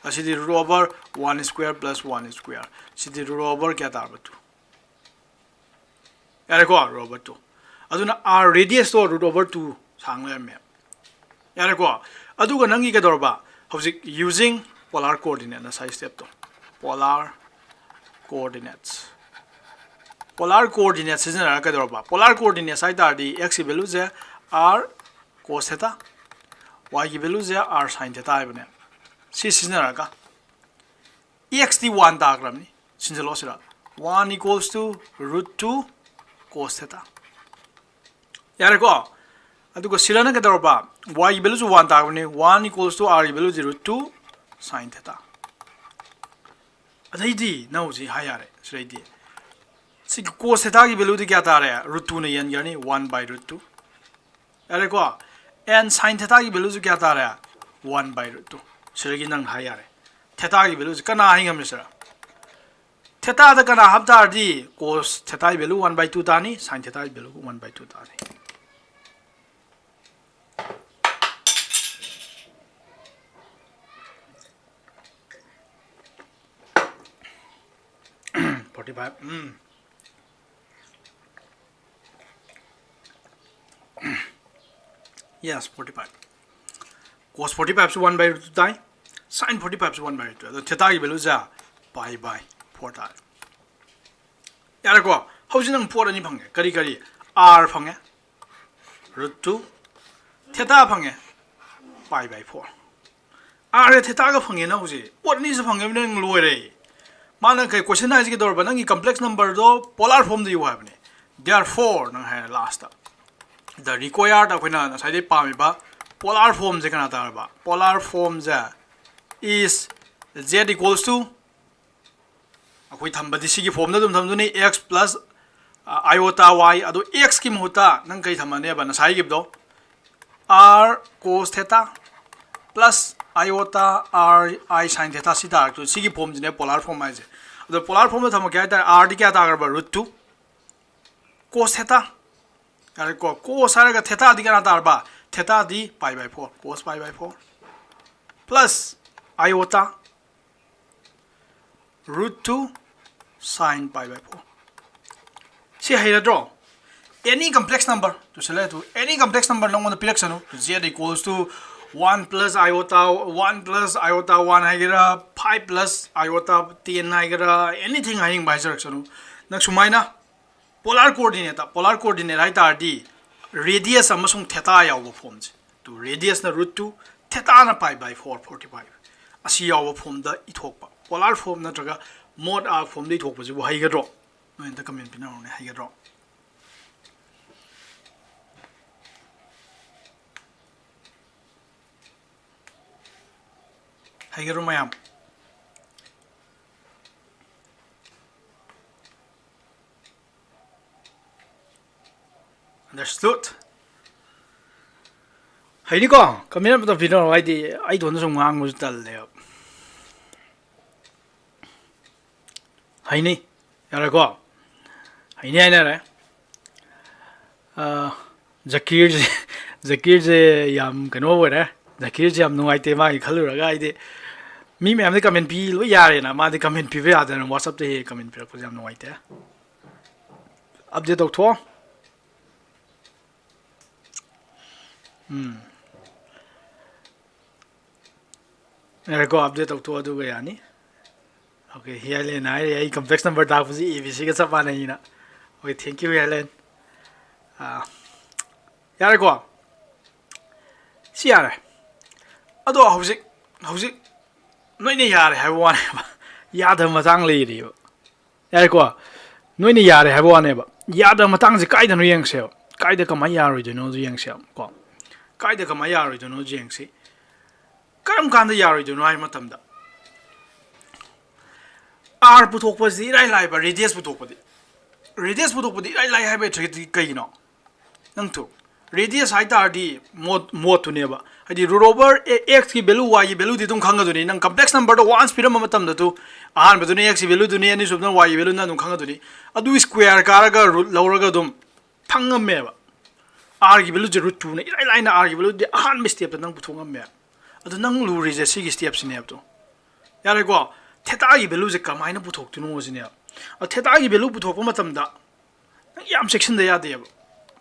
ꯑꯁꯤꯗꯤ root over one square plus one square꯫ ꯁꯤꯗꯤ root over ꯀꯌꯥ ꯇꯥꯔꯕ? Two꯫ ꯌꯥꯔꯦꯀꯣ, root over two꯫ ꯑꯗꯨꯅ r radiusꯇꯣ root over two ꯁꯥꯡ ꯂꯩꯔꯝꯃꯦ꯫ ꯌꯥꯔꯦꯀꯣ? ꯑꯗꯨꯒ ꯅꯪꯒꯤ ꯀꯩꯗꯧꯔꯕ? ꯍꯧꯖꯤꯛ using polar coordinateꯅ ꯁꯥꯏ stepꯇꯣ꯫ Polar coordinates꯫ Polar coordinate ꯁꯤꯖꯤꯟꯅꯔꯒ ꯀꯩꯗꯧꯔꯕ? Polar coordinates ꯍꯥꯏ ꯇꯥꯔꯗꯤ x ꯀꯤ ꯚꯦꯂꯨꯁꯦ r cos theta, y ꯒꯤ ꯚꯦꯂꯨꯁꯦ r sin theta ꯍꯥꯏꯕꯅꯦ꯫ ꯁꯤ ꯁꯤꯖꯤꯟꯅꯔꯒ x ꯇꯤ one ꯇꯥꯈ꯭ꯔꯕꯅꯤ꯫ ꯁꯤꯟꯖꯜꯂꯣ ꯁꯤꯗ꯫ One equals to root two cos theta꯫ ꯌꯥꯔꯦꯀꯣ? ꯑꯗꯨꯒ ꯁꯤꯗꯅ ꯀꯩꯗꯧꯔꯕ? Y ꯒꯤ ꯚꯦꯂꯨꯁꯨ one ꯇꯥꯈ꯭ꯔꯕꯅꯤ꯫ One equals to r ꯒꯤ ꯚꯦꯂꯨꯁꯤ root two sin theta꯫ ꯑꯗꯩꯗꯤ ꯅꯪ ꯍꯧꯖꯤꯛ ꯍꯥꯏ ꯌꯥꯔꯦ꯫ ꯁꯤꯗꯩꯗꯤ ꯁꯤꯒꯤ cos thetaꯒꯤ ꯚꯦꯂꯨꯗꯤ ꯀꯌꯥ ꯇꯥꯔꯦ? Root twoꯅ ꯌꯦꯟꯈ꯭ꯔꯅꯤ, one by root two꯫ ꯌꯥꯔꯦꯀꯣ? And sin thetaꯒꯤ ꯚꯦꯂꯨꯁꯨ ꯀꯌꯥ ꯇꯥꯔꯦ? One by root two꯫ ꯁꯤꯗꯒꯤ ꯅꯪ ꯍꯥꯏ ꯌꯥꯔꯦ꯫ Thetaꯒꯤ ꯚꯦꯂꯨꯁꯦ ꯀꯅꯥ ꯍꯥꯏ ꯉꯝꯃꯤ ꯁꯤꯔ? Thetaꯗ ꯀꯅꯥ ꯍꯥꯞ ꯇꯥꯔꯗꯤ cos thetaꯒꯤ ꯚꯦꯂꯨ one by two ꯇꯥꯅꯤ, sin thetaꯒꯤ ꯚꯦꯂꯨ one by two ꯇꯥꯅꯤ꯫ Forty five, ꯎꯝ꯫ Yes, forty five꯫ Cos forty fiveꯁꯨ one by root two ꯇꯥꯏ, sin forty fiveꯁꯨ one by root two꯫ ꯑꯗꯣ thetaꯒꯤ ꯚꯦꯂꯨꯁꯦ pi by four ꯇꯥꯔꯦ꯫ ꯌꯥꯔꯦꯀꯣ? ꯍꯧꯖꯤꯛ ꯅꯪ ꯄꯣꯠ ꯑꯅꯤ ꯐꯪꯉꯦ꯫ ꯀꯔꯤ ꯀꯔꯤ? R ꯐꯪꯉꯦ, root two, ꯊꯦꯇꯥ ꯐꯪꯉꯦ, pi by four꯫ R ꯁꯦ ꯊꯦꯇꯥꯒ ꯐꯪꯉꯦꯅ ꯍꯧꯖꯤꯛ꯫ ꯄꯣꯠ ꯑꯅꯤꯁꯨ ꯐꯪꯉꯦꯕꯅꯤꯅ ꯅꯪ ꯂꯣꯏꯔꯦ꯫ ꯃꯥꯅ ꯀꯩ question ꯍꯥꯏꯁꯦ ꯀꯩꯗꯧꯔꯕ? ꯅꯪꯒꯤ complex numberꯗꯣ polar formꯗ ꯏꯌꯨ ꯍꯥꯏꯕꯅꯦ꯫ Therefore ꯅꯪ ꯍꯥꯏꯔꯦ lastꯇ꯫ The required ꯑꯩꯈꯣꯏꯅ ꯉꯁꯥꯏꯗꯩ ꯄꯥꯝꯃꯤꯕ polar formꯁꯦ ꯀꯅꯥ ꯇꯥꯔꯕ? Polar formꯁꯦ is z equals to, ꯑꯩꯈꯣꯏ ꯊꯝꯕꯗꯤ ꯁꯤꯒꯤ formꯗ ꯑꯗꯨꯝ ꯊꯝꯗꯣꯏꯅꯤ, x plus iota y꯫ ꯑꯗꯣ x ꯀꯤ ꯃꯍꯨꯠꯇ ꯅꯪ ꯀꯩ ꯊꯝꯃꯅꯦꯕ? ꯉꯁꯥꯏꯒꯤꯗꯣ r cos theta plus iota r i sin theta ꯁꯤ ꯇꯥꯔꯛꯇꯣꯏꯅꯤ꯫ ꯁꯤꯒꯤ formꯁꯤꯅꯦ polar form ꯍꯥꯏꯁꯦ꯫ ꯑꯗꯣ polar formꯗ ꯊꯝꯃꯛꯀꯦ ꯍꯥꯏ ꯇꯥꯔꯦ, r ꯗꯤ ꯀꯌꯥ ꯇꯥꯈ꯭ꯔꯕ? Root two꯫ Cos theta꯫ ꯌꯥꯔꯦꯀꯣ? Cos ꯍꯥꯏꯔꯒ theta ꯗꯤ ꯀꯅꯥ ꯇꯥꯔꯕ? Theta D pi by four, cos pi by four plus iota root two sin pi by four꯫ ꯁꯤ ꯍꯩꯔꯗ꯭ꯔꯣ? Any complex number ꯇꯨꯁꯜꯂꯦ ꯑꯗꯨ, any complex number ꯅꯪꯉꯣꯟꯗ ꯄꯤꯔꯛꯁꯅꯨ, z equals to one plus iota, one plus iota one ꯍꯥꯏꯒꯦꯔꯥ, five plus iota ten ꯍꯥꯏꯒꯦꯔꯥ, anything ꯍꯥꯏꯅꯤꯡꯕ ꯍꯥꯏꯖꯔꯛꯁꯅꯨ꯫ ꯅꯪ ꯁꯨꯃꯥꯏꯅ polar coordinate, polar coordinate ꯍꯥꯏ ꯇꯥꯔꯗꯤ radius ꯑꯃꯁꯨꯡ theta ꯌꯥꯎꯕ formꯁꯦ, ꯇꯨ radiusꯅ root two, thetaꯅ pi by four, forty five, ꯑꯁꯤ ꯌꯥꯎꯕ formꯗ ꯏꯊꯣꯛꯄ, polar form ꯅꯠꯇ꯭ꯔꯒ mod r formꯗ ꯏꯊꯣꯛꯄꯁꯤꯕꯨ ꯍꯩꯒꯗ꯭ꯔꯣ? ꯅꯣꯏ ꯑꯝꯇ comment ꯄꯤꯅꯔꯣꯅꯦ, ꯍꯩꯒꯗ꯭ꯔꯣ? ꯍꯩꯒꯗ꯭ꯔꯣ ꯃꯌꯥꯝ? Understood? ꯍꯩꯅꯤꯀꯣ? Comment ꯑꯝꯇ ꯄꯤꯅꯔꯣ, ꯍꯥꯏꯗꯤ ꯑꯩ ꯏꯇꯣꯝꯇ ꯁꯨꯝ ꯉꯥꯡꯕꯁꯨ ꯇꯜꯂꯦꯕ꯫ ꯍꯩꯅꯤ꯫ ꯌꯥꯔꯦꯀꯣ? ꯍꯩꯅꯤ ꯍꯥꯏꯅꯔꯦ꯫ ꯑꯥ, ꯖꯀꯤꯔꯁꯦ, ꯖꯀꯤꯔꯁꯦ ꯌꯥꯝ ꯀꯩꯅꯣ ꯑꯣꯏꯔꯦ꯫ ꯖꯀꯤꯔꯁꯦ ꯌꯥꯝ ꯅꯨꯡꯉꯥꯏꯇꯦ ꯃꯥꯒꯤ ꯈꯜꯂꯨꯔꯒ꯫ ꯑꯩꯗꯤ ꯃꯤ ꯃꯌꯥꯝꯗꯤ comment ꯄꯤ ꯂꯣꯏ ꯌꯥꯔꯦꯅ, ꯃꯥꯗꯤ comment ꯄꯤꯕ ꯌꯥꯗꯅ WhatsAppꯇ ꯍꯦꯛ comment ꯄꯤꯔꯛꯄꯁꯦ ꯌꯥꯝ ꯅꯨꯡꯉꯥꯏꯇꯦ꯫ Update ꯇꯧꯊꯣꯛꯑꯣ꯫ ꯎꯝ꯫ ꯌꯥꯔꯦꯀꯣ, update ꯇꯧꯊꯣꯛꯑꯣ ꯑꯗꯨꯒ ꯌꯥꯅꯤ꯫ Okay, ꯍꯤꯌꯥꯂꯦꯟ ꯍꯥꯏꯔꯦ, ꯑꯩ complex number ꯇꯥꯛꯄꯁꯤ A B Cꯒ ꯆꯞ ꯃꯥꯟꯅꯩꯅ꯫ Okay, thank you, ꯍꯤꯌꯥꯂꯦꯟ꯫ ꯑꯥ, ꯌꯥꯔꯦꯀꯣ? ꯁꯤ ꯌꯥꯔꯦ꯫ ꯑꯗꯣ ꯍꯧꯖꯤꯛ, ꯍꯧꯖꯤꯛ ꯅꯣꯏꯅ ꯌꯥꯔꯦ ꯍꯥꯏꯕ ꯋꯥꯅꯦꯕ, ꯌꯥꯗꯕ ꯃꯇꯥꯡ ꯂꯩꯔꯤꯕ꯫ ꯌꯥꯔꯦꯀꯣ? ꯅꯣꯏꯅ ꯌꯥꯔꯦ ꯍꯥꯏꯕ ꯋꯥꯅꯦꯕ, ꯌꯥꯗꯕ ꯃꯇꯥꯡꯁꯦ ꯀꯥꯏꯗꯅꯣ ꯌꯦꯡꯁꯦꯕ꯫ ꯀꯥꯏꯗ ꯀꯃꯥꯏꯅ ꯌꯥꯔꯣꯏꯗꯣꯏꯅꯣꯗꯨ ꯌꯦꯡꯁꯦꯕ ꯀꯣ꯫ ꯀꯥꯏꯗ ꯀꯃꯥꯏꯅ ꯌꯥꯔꯣꯏꯗꯣꯏꯅꯣ ꯌꯦꯡꯁꯤ꯫ ꯀꯔꯝ ꯀꯥꯟꯗ ꯌꯥꯔꯣꯏꯗꯣꯏꯅꯣ ꯍꯥꯏꯕ ꯃꯇꯝꯗ, ꯑꯥꯔ ꯄꯨꯊꯣꯛꯄꯁꯤꯗꯤ ꯏꯔꯥꯏ ꯂꯥꯏꯕ, ꯔꯦꯗꯤꯌꯁ ꯄꯨꯊꯣꯛꯄꯗꯤ, ꯔꯦꯗꯤꯌꯁ ꯄꯨꯊꯣꯛꯄꯗꯤ ꯏꯔꯥꯏ ꯂꯥꯏ ꯍꯥꯏꯕ ꯇ꯭ꯔꯤꯛꯇꯤ ꯀꯩꯒꯤꯅꯣ? ꯅꯪ ꯊꯨ, ꯔꯦꯗꯤꯌꯁ ꯍꯥꯏ ꯇꯥꯔꯗꯤ ꯃꯣꯠ, ꯃꯣꯠꯇꯨꯅꯦꯕ꯫ ꯍꯥꯏꯗꯤ root over x ꯀꯤ value, y ꯒꯤ value ꯗꯤ ꯑꯗꯨꯝ ꯈꯪꯉꯗꯨꯅꯤ꯫ ꯅꯪ complex number ꯗ once ꯄꯤꯔꯝꯕ ꯃꯇꯝꯗꯗꯨ, ꯑꯍꯥꯟꯕꯗꯨꯅ x ꯀꯤ value ꯗꯨꯅꯤ, ꯑꯅꯤꯁꯨꯕꯗꯨꯅ y ꯒꯤ value ꯅ ꯑꯗꯨꯝ ꯈꯪꯉꯗꯨꯅꯤ꯫ ꯑꯗꯨ square ꯀꯥꯔꯒ root ꯂꯧꯔꯒ ꯑꯗꯨꯝ ꯐꯪꯉꯝꯃꯦꯕ꯫ R ꯒꯤ value ꯁꯦ root two ꯅ ꯏꯔꯥꯏ ꯂꯥꯏꯅ R ꯒꯤ value ꯗꯤ ꯑꯍꯥꯟꯕ step ꯇ ꯅꯪ ꯄꯨꯊꯣꯛ ꯉꯝꯃꯦ꯫ ꯑꯗꯨ ꯅꯪ ꯂꯨꯔꯤꯁꯦ ꯁꯤꯒꯤ step ꯁꯤꯅꯦꯕ꯫ ꯇꯣ, ꯌꯥꯔꯦꯀꯣ? Theta ꯒꯤ value ꯁꯦ ꯀꯃꯥꯏꯅ ꯄꯨꯊꯣꯛꯇꯣꯏꯅꯣ ꯁꯤꯅꯦꯕ꯫ ꯑ, theta ꯒꯤ value ꯄꯨꯊꯣꯛꯄ ꯃꯇꯝꯗ ꯅꯪ ꯌꯥꯝ ꯆꯦꯛꯁꯤꯟꯗ ꯌꯥꯗꯦꯕ꯫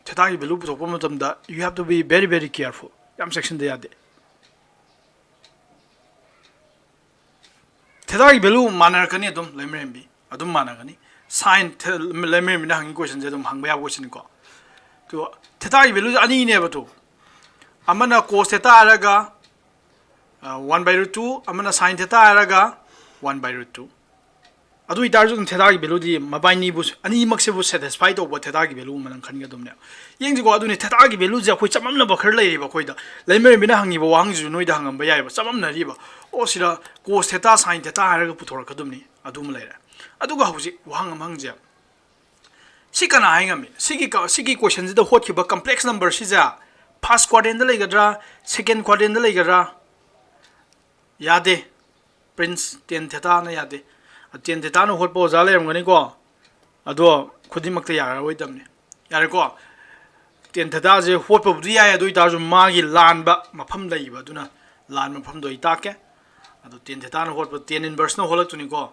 Theta ꯒꯤ value ꯄꯨꯊꯣꯛꯄ ꯃꯇꯝꯗ you have to be very, very careful. ꯌꯥꯝ ꯆꯦꯛꯁꯤꯟꯗ ꯌꯥꯗꯦ꯫ Theta ꯒꯤ value ꯃꯥꯟꯅꯔꯛꯀꯅꯤ ꯑꯗꯨꯝ, ꯂꯩꯃꯔꯦꯝꯕꯤ꯫ ꯑꯗꯨꯝ ꯃꯥꯟꯅꯒꯅꯤ꯫ Sine, ꯊꯦ-, ꯂꯩꯃꯔꯦꯝꯕꯤꯅ ꯍꯪꯉꯤ question ꯁꯦ ꯑꯗꯨꯝ ꯍꯪꯕ ꯌꯥꯕ question ꯅꯤꯀꯣ꯫ ꯇꯣ, theta ꯒꯤ value ꯁꯦ ꯑꯅꯤꯅꯦꯕ ꯇꯣ꯫ ꯑꯃꯅ cos theta ꯍꯥꯏꯔꯒ, ꯑ, one by root two, ꯑꯃꯅ sine theta ꯍꯥꯏꯔꯒ one by root two꯫ ꯑꯗꯨ ꯑꯣꯏꯇꯥꯔꯁꯨ ꯑꯗꯨꯝ theta ꯒꯤ value ꯗꯤ ꯃꯕꯥꯏꯅꯤꯕꯨ, ꯑꯅꯤꯃꯛꯁꯤꯕꯨ satisfy ꯇꯧꯕ theta ꯒꯤ value ꯑꯃ ꯅꯪ ꯈꯟꯒꯗꯕꯅꯦ꯫ ꯌꯦꯡꯁꯤꯀꯣ, ꯑꯗꯨꯅꯤ theta ꯒꯤ value ꯁꯦ ꯑꯩꯈꯣꯏ ꯆꯃꯝꯅꯕ ꯈꯔ ꯂꯩꯔꯤꯕ ꯑꯩꯈꯣꯏꯗ꯫ ꯂꯩꯃꯔꯦꯝꯕꯤꯅ ꯍꯪꯉꯤꯕ ꯋꯥꯍꯪꯁꯤꯁꯨ ꯅꯣꯏꯗ ꯍꯪꯉꯝꯕ ꯌꯥꯏꯑꯕ, ꯆꯃꯝꯅꯔꯤꯕ꯫ ꯑꯣ, ꯁꯤꯗ cos theta, sine theta ꯍꯥꯏꯔꯒ ꯄꯨꯊꯣꯔꯛꯀꯗꯕꯅꯤ, ꯑꯗꯨꯃ ꯂꯩꯔꯦ꯫ ꯑꯗꯨꯒ ꯍꯧꯖꯤꯛ ꯋꯥꯍꯪ ꯑꯃ ꯍꯪꯁꯦ꯫ ꯁꯤ ꯀꯅꯥ ꯍꯥꯏ ꯉꯝꯃꯤ? ꯁꯤꯒꯤ ꯀ-, ꯁꯤꯒꯤ question ꯁꯤꯗ ꯍꯣꯠꯈꯤꯕ complex number ꯁꯤꯁꯦ first quadrant ꯗ ꯂꯩꯒꯗ꯭ꯔꯥ, second quadrant ꯗ ꯂꯩꯒꯗ꯭ꯔꯥ? ꯌꯥꯗꯦ꯫ Prince, tan theta ꯅ ꯌꯥꯗꯦ꯫ Tan theta ꯅ ꯍꯣꯠꯄ ꯑꯣꯖꯥ ꯂꯩꯔꯝꯒꯅꯤꯀꯣ꯫ ꯑꯗꯣ ꯈꯨꯗꯤꯡꯃꯛꯇ ꯌꯥꯔꯔꯣꯏꯗꯕꯅꯤ꯫ ꯌꯥꯔꯦꯀꯣ? Tan theta ꯁꯦ ꯍꯣꯠꯄꯕꯨꯗꯤ ꯌꯥꯏ, ꯑꯗꯨ ꯑꯣꯏꯇꯥꯔꯁꯨ ꯃꯥꯒꯤ ꯂꯥꯟꯕ ꯃꯐꯝ ꯂꯩꯕ, ꯑꯗꯨꯅ ꯂꯥꯟꯕ ꯃꯐꯝꯗꯣ ꯑꯩ ꯇꯥꯛꯀꯦ꯫ ꯑꯗꯣ tan theta ꯅ ꯍꯣꯠꯄ, tan inverse ꯅ ꯍꯣꯠꯂꯛꯇꯣꯏꯅꯤꯀꯣ꯫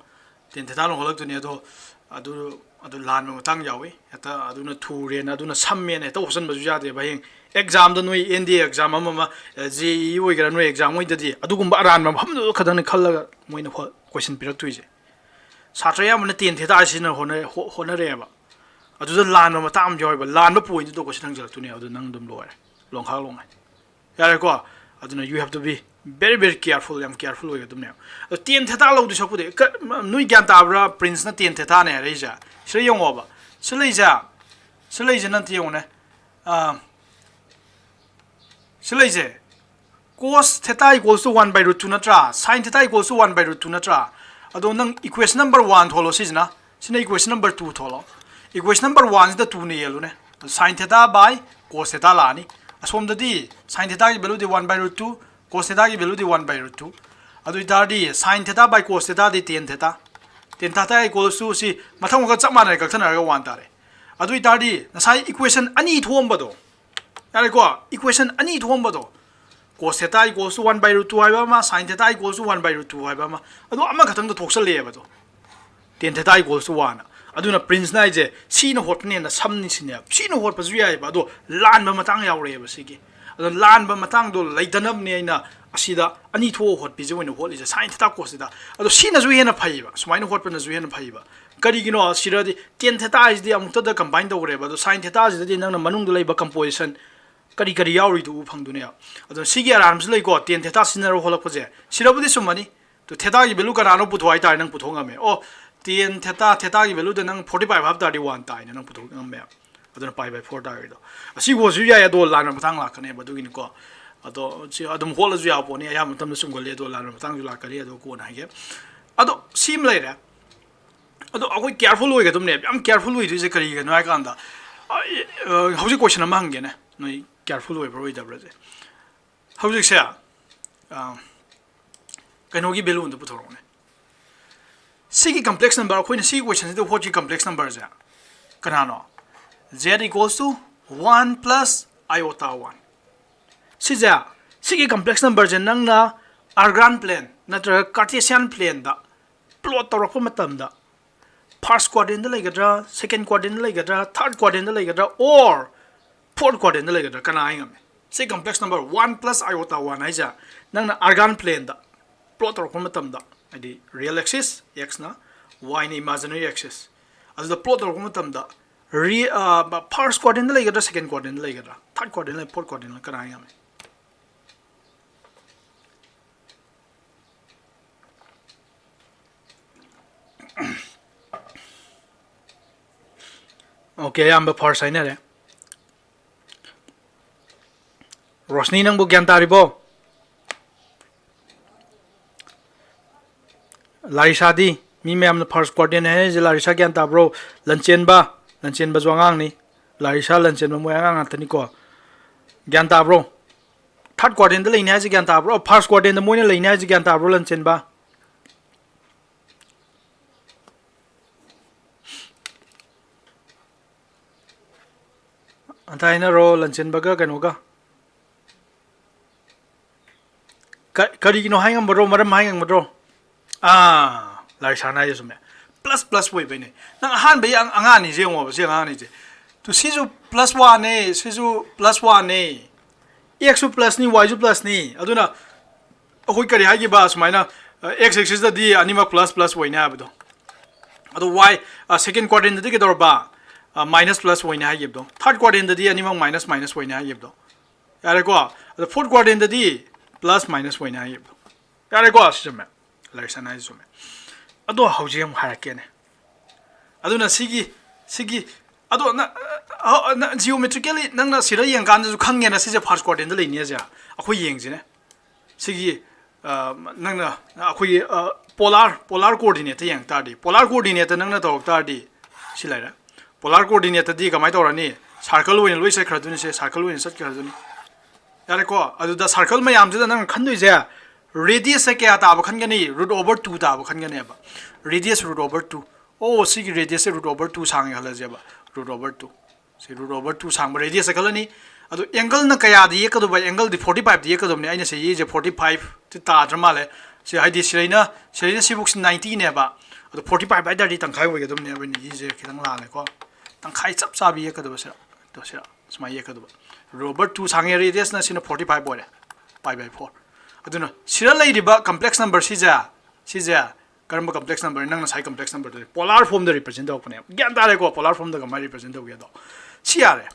Tan theta ꯅ ꯍꯣꯠꯂꯛꯇꯣꯏꯅꯤ꯫ ꯑꯗꯣ ꯑꯗꯨ, ꯑꯗꯨ ꯂꯥꯟꯕ ꯃꯇꯥꯡ ꯌꯥꯎꯏ꯫ ꯍꯦꯛꯇ ꯑꯗꯨꯅ ꯊꯨꯔꯦꯅ, ꯑꯗꯨꯅ ꯁꯝꯃꯦꯅ ꯍꯦꯛꯇ ꯍꯣꯠꯆꯟꯕꯁꯨ ꯌꯥꯗꯦꯕ꯫ ꯍꯌꯦꯡ exam ꯗ ꯅꯣꯏ N D A exam ꯑꯃ ꯑꯃ, JEE ꯑꯣꯏꯒꯦꯔꯥ, ꯅꯣꯏ exam ꯍꯣꯏꯗꯗꯤ ꯑꯗꯨꯒꯨꯝꯕ ꯑꯔꯥꯟꯕ ꯃꯐꯝꯗꯨꯗ ꯈꯛꯇꯪꯅꯤ ꯈꯜꯂꯒ ꯃꯣꯏꯅ ꯍꯣ-, question ꯄꯤꯔꯛꯇꯣꯏꯁꯦ꯫ ꯁꯥꯇ꯭ꯔ ꯑꯌꯥꯝꯕꯅ tan theta ꯁꯤꯖꯤꯟꯅ ꯍꯣꯠꯅ-, ꯍꯣ-, ꯍꯣꯠꯅꯔꯛꯑꯦꯕ꯫ ꯑꯗꯨꯗ ꯂꯥꯟꯕ ꯃꯇꯥꯡ ꯑꯃ ꯌꯥꯎꯋꯦꯕ꯫ ꯂꯥꯟꯕ point ꯇꯨꯗ question ꯍꯪꯖꯜꯂꯛꯇꯣꯏꯅꯦ꯫ ꯑꯗꯨ ꯅꯪ ꯑꯗꯨꯝ ꯂꯣꯏꯔꯦ꯫ ꯂꯣꯡꯈꯥꯛ ꯂꯣꯡꯉꯥꯏ꯫ ꯌꯥꯔꯦꯀꯣ? ꯑꯗꯨꯅ you have to be very very careful, ꯌꯥꯝ careful ꯑꯣꯏꯒꯗꯕꯅꯦꯕ꯫ ꯑꯗꯣ ꯇꯦꯟ ꯊꯦꯇꯥ ꯂꯧꯗꯣꯏ ꯁꯔꯨꯛꯄꯨꯗꯤ, ꯀ-, ꯅꯣꯏ ꯒ꯭ꯌꯥꯟ ꯇꯥꯕ꯭ꯔꯥ? ꯄ꯭ꯔꯤꯟꯁꯅ ꯇꯦꯟ ꯊꯦꯇꯥꯅꯦ ꯍꯥꯏꯔꯛꯏꯁꯦ꯫ ꯁꯤꯗ ꯌꯦꯡꯉꯣꯕ, ꯁꯤ ꯂꯩꯁꯦ, ꯁꯤ ꯂꯩꯁꯦ ꯅꯠꯇꯦ, ꯌꯦꯡꯉꯨꯅꯦ꯫ ꯑꯥ, ꯁꯤ ꯂꯩꯁꯦ, cos theta equals to one by root two ꯅꯠꯇ꯭ꯔꯥ? Sin theta equals to one by root two ꯅꯠꯇ꯭ꯔꯥ? ꯑꯗꯣ ꯅꯪ equation number one ꯊꯣꯛꯂꯣ ꯁꯤꯁꯤꯅ, ꯁꯤꯅ equation number two ꯊꯣꯛꯂꯣ꯫ Equation number one ꯁꯤꯗ two ꯅ ꯌꯦꯜꯂꯨꯅꯦ꯫ Sin theta by cos theta ꯂꯥꯛꯑꯅꯤ꯫ ꯑꯁꯣꯝꯗꯗꯤ sin theta ꯒꯤ value D one by root two, cos theta ꯒꯤ value D one by root two꯫ ꯑꯗꯨ ꯑꯣꯏꯇꯥꯔꯗꯤ sin theta by cos theta D tan theta꯫ Tan theta equals to ꯁꯤ ꯃꯊꯪ ꯃꯈꯜ ꯆꯞ ꯃꯥꯟꯅꯔꯦ, ꯀꯛꯊꯠꯅꯔꯒ one ꯇꯥꯔꯦ꯫ ꯑꯗꯨ ꯑꯣꯏꯇꯥꯔꯗꯤ ꯉꯁꯥꯏ equation ꯑꯅꯤ ꯊꯣꯛꯑꯝꯕꯗꯣ, ꯌꯥꯔꯦꯀꯣ? Equation ꯑꯅꯤ ꯊꯣꯛꯑꯝꯕꯗꯣ, cos theta equals to one by root two ꯍꯥꯏꯕ ꯑꯃ, sin theta equals to one by root two ꯍꯥꯏꯕ ꯑꯃ, ꯑꯗꯣ ꯑꯃꯈꯛꯇꯪꯗ ꯊꯣꯛꯆꯜꯂꯛꯑꯦꯕ ꯑꯗꯣ, tan theta equals to one꯫ ꯑꯗꯨꯅ ꯄ꯭ꯔꯤꯟꯁꯅ ꯍꯥꯏꯁꯦ ꯁꯤꯅ ꯍꯣꯠꯄꯅ ꯍꯦꯟꯅ ꯁꯝꯅꯤ ꯁꯤꯅꯦꯕ꯫ ꯁꯤꯅ ꯍꯣꯠꯄꯁꯨ ꯌꯥꯏꯑꯕ, ꯑꯗꯣ ꯂꯥꯟꯕ ꯃꯇꯥꯡ ꯌꯥꯎꯔꯛꯑꯦꯕ ꯁꯤꯒꯤ꯫ ꯑꯗꯣ ꯂꯥꯟꯕ ꯃꯇꯥꯡꯗꯣ ꯂꯩꯇꯅꯕꯅꯦ ꯑꯩꯅ ꯑꯁꯤꯗ ꯑꯅꯤ ꯊꯣꯛꯑ ꯍꯣꯠꯄꯤꯁꯦ ꯑꯣꯏꯅ ꯍꯣꯠꯂꯤꯁꯦ, sin theta cos theta꯫ ꯑꯗꯣ ꯁꯤꯅꯁꯨ ꯍꯦꯟꯅ ꯐꯩꯌꯦꯕ, ꯁꯨꯃꯥꯏꯅ ꯍꯣꯠꯄꯅꯁꯨ ꯍꯦꯟꯅ ꯐꯩꯌꯦꯕ꯫ ꯀꯔꯤꯒꯤꯅꯣ? ꯁꯤꯗꯗꯤ tan theta ꯍꯥꯏꯁꯤꯗꯤ ꯑꯃꯨꯛꯇꯗ combine ꯇꯧꯈ꯭ꯔꯦꯕ, ꯑꯗꯣ sin theta ꯁꯤꯗꯗꯤ ꯅꯪꯅ ꯃꯅꯨꯡꯗ ꯂꯩꯕ composition ꯀꯔꯤ ꯀꯔꯤ ꯌꯥꯎꯔꯤꯗꯨ ꯎꯕ ꯐꯪꯗꯣꯏꯅꯦꯕ꯫ ꯑꯗꯣ ꯁꯤꯒꯤ ꯑꯔꯥꯟꯕꯁꯨ ꯂꯩꯀꯣ, tan theta ꯁꯤꯖꯤꯟꯅꯔ ꯍꯣꯠꯂꯛꯄꯁꯦ꯫ ꯁꯤꯗꯕꯨꯗꯤ ꯆꯨꯝꯃꯅꯤ꯫ ꯑꯗꯣ theta ꯒꯤ value ꯀꯅꯥꯅꯣ ꯄꯨꯊꯣꯛ ꯍꯥꯏꯇꯥꯔꯦ, ꯅꯪ ꯄꯨꯊꯣꯛ ꯉꯝꯃꯦ꯫ ꯑꯣ, tan theta, theta ꯒꯤ value ꯗ ꯅꯪ forty five ꯍꯥꯞ ꯇꯥꯔꯗꯤ one ꯇꯥꯏꯅꯦ, ꯅꯪ ꯄꯨꯊꯣꯛ ꯉꯝꯃꯦ꯫ ꯑꯗꯨꯅ pi by four ꯇꯥꯔꯤꯗꯣ꯫ ꯑꯁꯤ ꯍꯣꯠꯁꯨ ꯌꯥꯏ, ꯑꯗꯣ ꯂꯥꯟꯕ ꯃꯇꯥꯡ ꯂꯥꯛꯀꯅꯦꯕ, ꯑꯗꯨꯒꯤꯅꯤꯀꯣ꯫ ꯑꯗꯣ ꯁꯤ ꯑꯗꯨꯝ ꯍꯣꯠꯂꯁꯨ ꯌꯥꯕ ꯄꯣꯠꯅꯤ, ꯑꯌꯥꯝꯕ ꯃꯇꯝꯗ ꯆꯨꯝꯒꯜꯂꯤ, ꯑꯗꯣ ꯂꯥꯟꯕ ꯃꯇꯥꯡꯁꯨ ꯂꯥꯛꯀꯅꯤ, ꯑꯗꯣ ꯀꯣꯟꯅ ꯍꯥꯏꯒꯦ꯫ ꯑꯗꯣ ꯁꯤꯃ ꯂꯩꯔꯦ꯫ ꯑꯗꯣ ꯑꯩꯈꯣꯏ careful ꯑꯣꯏꯒꯗꯕꯅꯦꯕ, ꯌꯥꯝ careful ꯑꯣꯏꯗꯣꯏꯁꯦ ꯀꯔꯤꯒꯤꯅꯣ ꯍꯥꯏ ꯀꯥꯟꯗ, ꯑꯩ, ꯑ, ꯍꯧꯖꯤꯛ question ꯑꯃ ꯍꯪꯒꯦꯅꯦ, ꯅꯣꯏ careful ꯑꯣꯏꯕ꯭ꯔꯥ ꯑꯣꯏꯗꯕ꯭ꯔꯁꯦ꯫ ꯍꯧꯖꯤꯛꯁꯦ, ꯑ, ꯀꯩꯅꯣꯒꯤ value ꯑꯝꯇ ꯄꯨꯊꯣꯔꯛꯎꯅꯦ꯫ ꯁꯤꯒꯤ complex number, ꯑꯩꯈꯣꯏꯅ ꯁꯤꯒꯤ question ꯁꯤꯗ ꯍꯣꯠꯈꯤ complex number ꯁꯦ ꯀꯅꯥꯅꯣ? Z equals to one plus iota one꯫ ꯁꯤꯁꯦ, ꯁꯤꯒꯤ complex number ꯁꯦ ꯅꯪꯅ Argand plane ꯅꯠꯇ꯭ꯔꯒ Cartesian plane ꯗ plot ꯇꯧꯔꯛꯄ ꯃꯇꯝꯗ first quadrant ꯗ ꯂꯩꯒꯗ꯭ꯔꯥ, second quadrant ꯗ ꯂꯩꯒꯗ꯭ꯔꯥ, third quadrant ꯗ ꯂꯩꯒꯗ꯭ꯔꯥ, or fourth quadrant ꯗ ꯂꯩꯒꯗ꯭ꯔꯥ, ꯀꯅꯥ ꯍꯥꯏ ꯉꯝꯃꯤ? ꯁꯤ complex number one plus iota one ꯍꯥꯏꯁꯦ ꯅꯪꯅ Argand plane ꯗ plot ꯇꯧꯔꯛꯄ ꯃꯇꯝꯗ, ꯍꯥꯏꯗꯤ real axis x ꯅ, y ꯅ imaginary axis, ꯑꯗꯨꯗ plot ꯇꯧꯔꯛꯄ ꯃꯇꯝꯗ re-, ꯑ, first quadrant ꯗ ꯂꯩꯒꯗ꯭ꯔꯥ, second quadrant ꯗ ꯂꯩꯒꯗ꯭ꯔꯥ, third quadrant ꯂꯩ, fourth quadrant ꯂꯩ, ꯀꯅꯥ ꯍꯥꯏ ꯉꯝꯃꯤ? Okay, ꯑꯌꯥꯝꯕ first ꯍꯥꯏꯅꯔꯦ꯫ ꯔꯣꯁꯅꯤ, ꯅꯪꯕꯨ ꯒ꯭ꯌꯥꯟ ꯇꯥꯔꯤꯕꯣ? ꯂꯥꯔꯤꯁꯥꯗꯤ ꯃꯤ ꯃꯌꯥꯝꯅ first quadrant ꯍꯥꯏꯅꯔꯤꯁꯦ, ꯂꯥꯔꯤꯁꯥ ꯒ꯭ꯌꯥꯟ ꯇꯥꯕ꯭ꯔꯣ? ꯂꯟꯆꯦꯟꯕ, ꯂꯟꯆꯦꯟꯕꯁꯨ ꯑꯉꯥꯡꯅꯤ꯫ ꯂꯥꯔꯤꯁꯥ, ꯂꯟꯆꯦꯟꯕ ꯃꯣꯏ ꯑꯉꯥꯡ ꯉꯥꯛꯇꯅꯤꯀꯣ꯫ ꯒ꯭ꯌꯥꯟ ꯇꯥꯕ꯭ꯔꯣ? Third quadrantꯗ ꯂꯩꯅꯤ ꯍꯥꯏꯁꯦ ꯒ꯭ꯌꯥꯟ ꯇꯥꯕ꯭ꯔꯣ? First quadrantꯗ ꯃꯣꯏꯅ ꯂꯩꯅꯤ ꯍꯥꯏꯁꯦ ꯒ꯭ꯌꯥꯟ ꯇꯥꯕ꯭ꯔꯣ, ꯂꯟꯆꯦꯟꯕ? ꯑꯝꯇ ꯍꯥꯏꯅꯔꯣ, ꯂꯟꯆꯦꯟꯕꯒ ꯀꯩꯅꯣꯒ꯫ ꯀ-, ꯀꯔꯤꯒꯤꯅꯣ ꯍꯥꯏ ꯉꯝꯕ꯭ꯔꯣ? ꯃꯔꯝ ꯍꯥꯏ ꯉꯝꯒꯗ꯭ꯔꯣ? ꯑꯥ, ꯂꯥꯔꯤꯁꯥꯅ ꯍꯥꯏꯁꯦ ꯆꯨꯝꯃꯦ꯫ Plus plus ꯑꯣꯏꯕꯩꯅꯦ꯫ ꯅꯪ ꯑꯍꯥꯟꯕꯒꯤ ꯑꯉ-, ꯑꯉꯥꯡ ꯑꯅꯤꯁꯦ ꯌꯦꯡꯉꯣꯕ, ꯁꯤ ꯑꯉꯥꯡ ꯑꯅꯤꯁꯦ꯫ ꯇꯨ, ꯁꯤꯁꯨ plus oneꯅꯦ, ꯁꯤꯁꯨ plus oneꯅꯦ꯫ Xꯁꯨ plusꯅꯤ, Yꯁꯨ plusꯅꯤ꯫ ꯑꯗꯨꯅ ꯑꯩꯈꯣꯏ ꯀꯔꯤ ꯍꯥꯏꯈꯤꯕ? ꯁꯨꯃꯥꯏꯅ, ꯑ, x axisꯇꯗꯤ ꯑꯅꯤꯃꯛ plus plus ꯑꯣꯏꯅꯤ ꯍꯥꯏꯕꯗꯣ꯫ ꯑꯗꯣ y, ꯑ, second quadrantꯗꯗꯤ ꯀꯩꯗꯧꯔꯕ? ꯑ, minus plus ꯑꯣꯏꯅꯤ ꯍꯥꯏꯈꯤꯕꯗꯣ꯫ Third quadrantꯗꯗꯤ ꯑꯅꯤꯃꯛ minus minus ꯑꯣꯏꯅꯤ ꯍꯥꯏꯈꯤꯕꯗꯣ꯫ ꯌꯥꯔꯦꯀꯣ? ꯑꯗꯣ fourth quadrantꯗꯗꯤ plus minus ꯑꯣꯏꯅꯤ ꯍꯥꯏꯈꯤꯕꯗꯣ꯫ ꯌꯥꯔꯦꯀꯣ? ꯁꯤ ꯆꯨꯝꯃꯦ꯫ ꯂꯥꯔꯤꯁꯥꯅ ꯍꯥꯏꯁꯦ ꯆꯨꯝꯃꯦ꯫ ꯑꯗꯣ ꯍꯧꯖꯤꯛ ꯑꯃꯨꯛ ꯍꯥꯏꯔꯛꯀꯦꯅꯦ꯫ ꯑꯗꯨꯅ ꯁꯤꯒꯤ, ꯁꯤꯒꯤ, ꯑꯗꯣ ꯅ-, ꯑ, ꯅ-, geometrically ꯅꯪꯅ ꯁꯤꯗ ꯌꯦꯡꯀꯥꯟꯗꯁꯨ ꯈꯪꯉꯦꯅ, ꯁꯤꯁꯦ first quadrantꯗ ꯂꯩꯅꯤ ꯍꯥꯏꯁꯦ꯫ ꯑꯩꯈꯣꯏ ꯌꯦꯡꯁꯤꯅꯦ꯫ ꯁꯤꯒꯤ, ꯑ, ꯅꯪꯅ ꯑꯩꯈꯣꯏꯒꯤ, ꯑ, polar, polar coordinateꯇ ꯌꯦꯡ ꯇꯥꯔꯗꯤ, polar coordinateꯇ ꯅꯪꯅ ꯇꯧꯔꯛ ꯇꯥꯔꯗꯤ, ꯁꯤ ꯂꯩꯔꯦ꯫ Polar coordinateꯇꯗꯤ ꯀꯃꯥꯏꯅ ꯇꯧꯔꯅꯤ? Circle ꯑꯣꯏꯅ ꯂꯣꯏ ꯆꯠꯈ꯭ꯔꯗꯣꯏꯅꯤ, ꯁꯦ, circle ꯑꯣꯏꯅ ꯆꯠꯈ꯭ꯔꯗꯣꯏꯅꯤ꯫ ꯌꯥꯔꯦꯀꯣ? ꯑꯗꯨꯗ circle ꯃꯌꯥꯝꯁꯤꯗ ꯅꯪꯅ ꯈꯟꯗꯣꯏꯁꯦ, radiusꯁꯦ ꯀꯌꯥ ꯇꯥꯕ ꯈꯟꯒꯅꯤ? Root over two ꯇꯥꯕ ꯈꯟꯒꯅꯦꯕ꯫ Radius root over two꯫ ꯑꯣ, ꯁꯤꯒꯤ radiusꯁꯦ root over two ꯁꯥꯡꯉꯦ ꯈꯜꯂꯁꯦꯕ, root over two꯫ ꯁꯤ root over two ꯁꯥꯡꯕ radiusꯁꯦ ꯈꯜꯂꯅꯤ꯫ ꯑꯗꯣ angleꯅ ꯀꯌꯥꯗ ꯌꯦꯛꯀꯗꯧꯕ? Angleꯗꯤ forty fiveꯇ ꯌꯦꯛꯀꯗꯕꯅꯤ꯫ ꯑꯩꯅ ꯁꯤ ꯌꯦꯛꯏꯁꯦ forty fiveꯇꯤ ꯇꯥꯗ꯭ꯔ ꯃꯥꯜꯂꯦ꯫ ꯁꯤ ꯍꯥꯏꯗꯤ ꯁꯤꯗꯩꯅ, ꯁꯤꯗꯩꯅ ꯁꯤꯕꯨꯛꯁꯤ ninetyꯅꯦꯕ꯫ ꯑꯗꯣ forty five ꯍꯥꯏ ꯇꯥꯔꯗꯤ ꯇꯪꯈꯥꯏ ꯑꯣꯏꯒꯗꯕꯅꯦꯕ꯫ ꯑꯩꯅ ꯌꯦꯛꯏꯁꯦ ꯈꯤꯇꯪ ꯂꯥꯜꯂꯦꯀꯣ꯫ ꯇꯪꯈꯥꯏ ꯆꯞ ꯆꯥꯕꯤ ꯌꯦꯛꯀꯗꯕ ꯁꯤꯔ꯫ ꯑꯗꯣ ꯁꯤꯔ ꯁꯨꯃꯥꯏꯅ ꯌꯦꯛꯀꯗꯕ꯫ Root over two ꯁꯥꯡꯉꯦ, radiusꯅ ꯁꯤꯅ forty five ꯑꯣꯏꯔꯦ, pi by four꯫ ꯑꯗꯨꯅ ꯁꯤꯗ ꯂꯩꯔꯤꯕ complex number ꯁꯤꯁꯦ, ꯁꯤꯁꯦ ꯀꯔꯝꯕ complex number? ꯅꯪ ꯉꯁꯥꯏ complex numberꯗꯨꯗꯤ polar formꯗ represent ꯇꯧꯔꯛꯄꯅꯦꯕ꯫ ꯒ꯭ꯌꯥꯟ ꯇꯥꯔꯦꯀꯣ? Polar formꯗ ꯀꯃꯥꯏꯅ represent ꯇꯧꯒꯦꯗꯣ꯫ ꯁꯤ ꯌꯥꯔꯦ꯫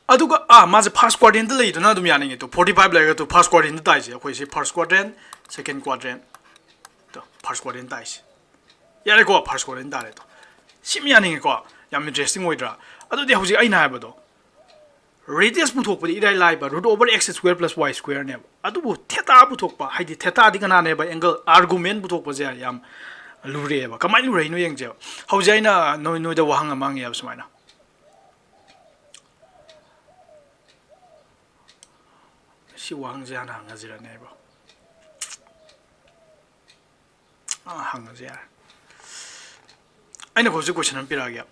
ꯑꯗꯨꯒ, ꯑꯥ, ꯃꯥꯁꯦ first quadrantꯗ ꯂꯩꯗꯨꯅ ꯑꯗꯨꯝ ꯌꯥꯅꯤꯡꯉꯦ꯫ ꯇꯨ, forty five ꯂꯩꯔꯒ, ꯇꯨ, first quadrantꯗ ꯇꯥꯏꯁꯦ꯫ ꯑꯩꯈꯣꯏꯁꯦ first quadrant, second quadrant, two, first quadrant ꯇꯥꯏꯁꯦ꯫ ꯌꯥꯔꯦꯀꯣ? First quadrant ꯇꯥꯔꯦ꯫ ꯇꯨ, ꯁꯤꯃ ꯌꯥꯅꯤꯡꯉꯤꯀꯣ? ꯌꯥꯝ interesting ꯑꯣꯏꯗ꯭ꯔꯥ? ꯑꯗꯨꯗꯤ ꯍꯧꯖꯤꯛ ꯑꯩꯅ ꯍꯥꯏꯕꯗꯣ, radius ꯄꯨꯊꯣꯛꯄꯗꯤ ꯏꯔꯥꯏ ꯂꯥꯏꯕ, root over x square plus y square ꯅꯦꯕ꯫ ꯑꯗꯨꯕꯨ theta ꯄꯨꯊꯣꯛꯄ, ꯍꯥꯏꯗꯤ theta ꯗꯤ ꯀꯅꯥꯅꯦꯕ? Angle, argument ꯄꯨꯊꯣꯛꯄꯁꯦ ꯌꯥꯝ ꯂꯨꯔꯛꯑꯦꯕ꯫ ꯀꯃꯥꯏꯅ ꯂꯨꯔꯛꯏꯅꯣ ꯌꯦꯡꯁꯦꯕ꯫ ꯍꯧꯖꯤꯛ ꯑꯩꯅ ꯅꯣꯏ, ꯅꯣꯏꯗ ꯋꯥꯍꯪ ꯑꯃ ꯍꯪꯉꯦꯕ ꯁꯨꯃꯥꯏꯅ꯫ ꯁꯤ ꯋꯥꯍꯪꯁꯦ ꯍꯥꯟꯅ ꯍꯪꯉꯁꯤꯔꯅꯦ ꯑꯩꯕꯣ꯫ ꯑꯥ, ꯍꯪꯉꯁꯤ ꯌꯥꯔꯦ꯫ ꯑꯩꯅ ꯍꯧꯖꯤꯛ question ꯑꯃ ꯄꯤꯔꯛꯑꯒꯦ꯫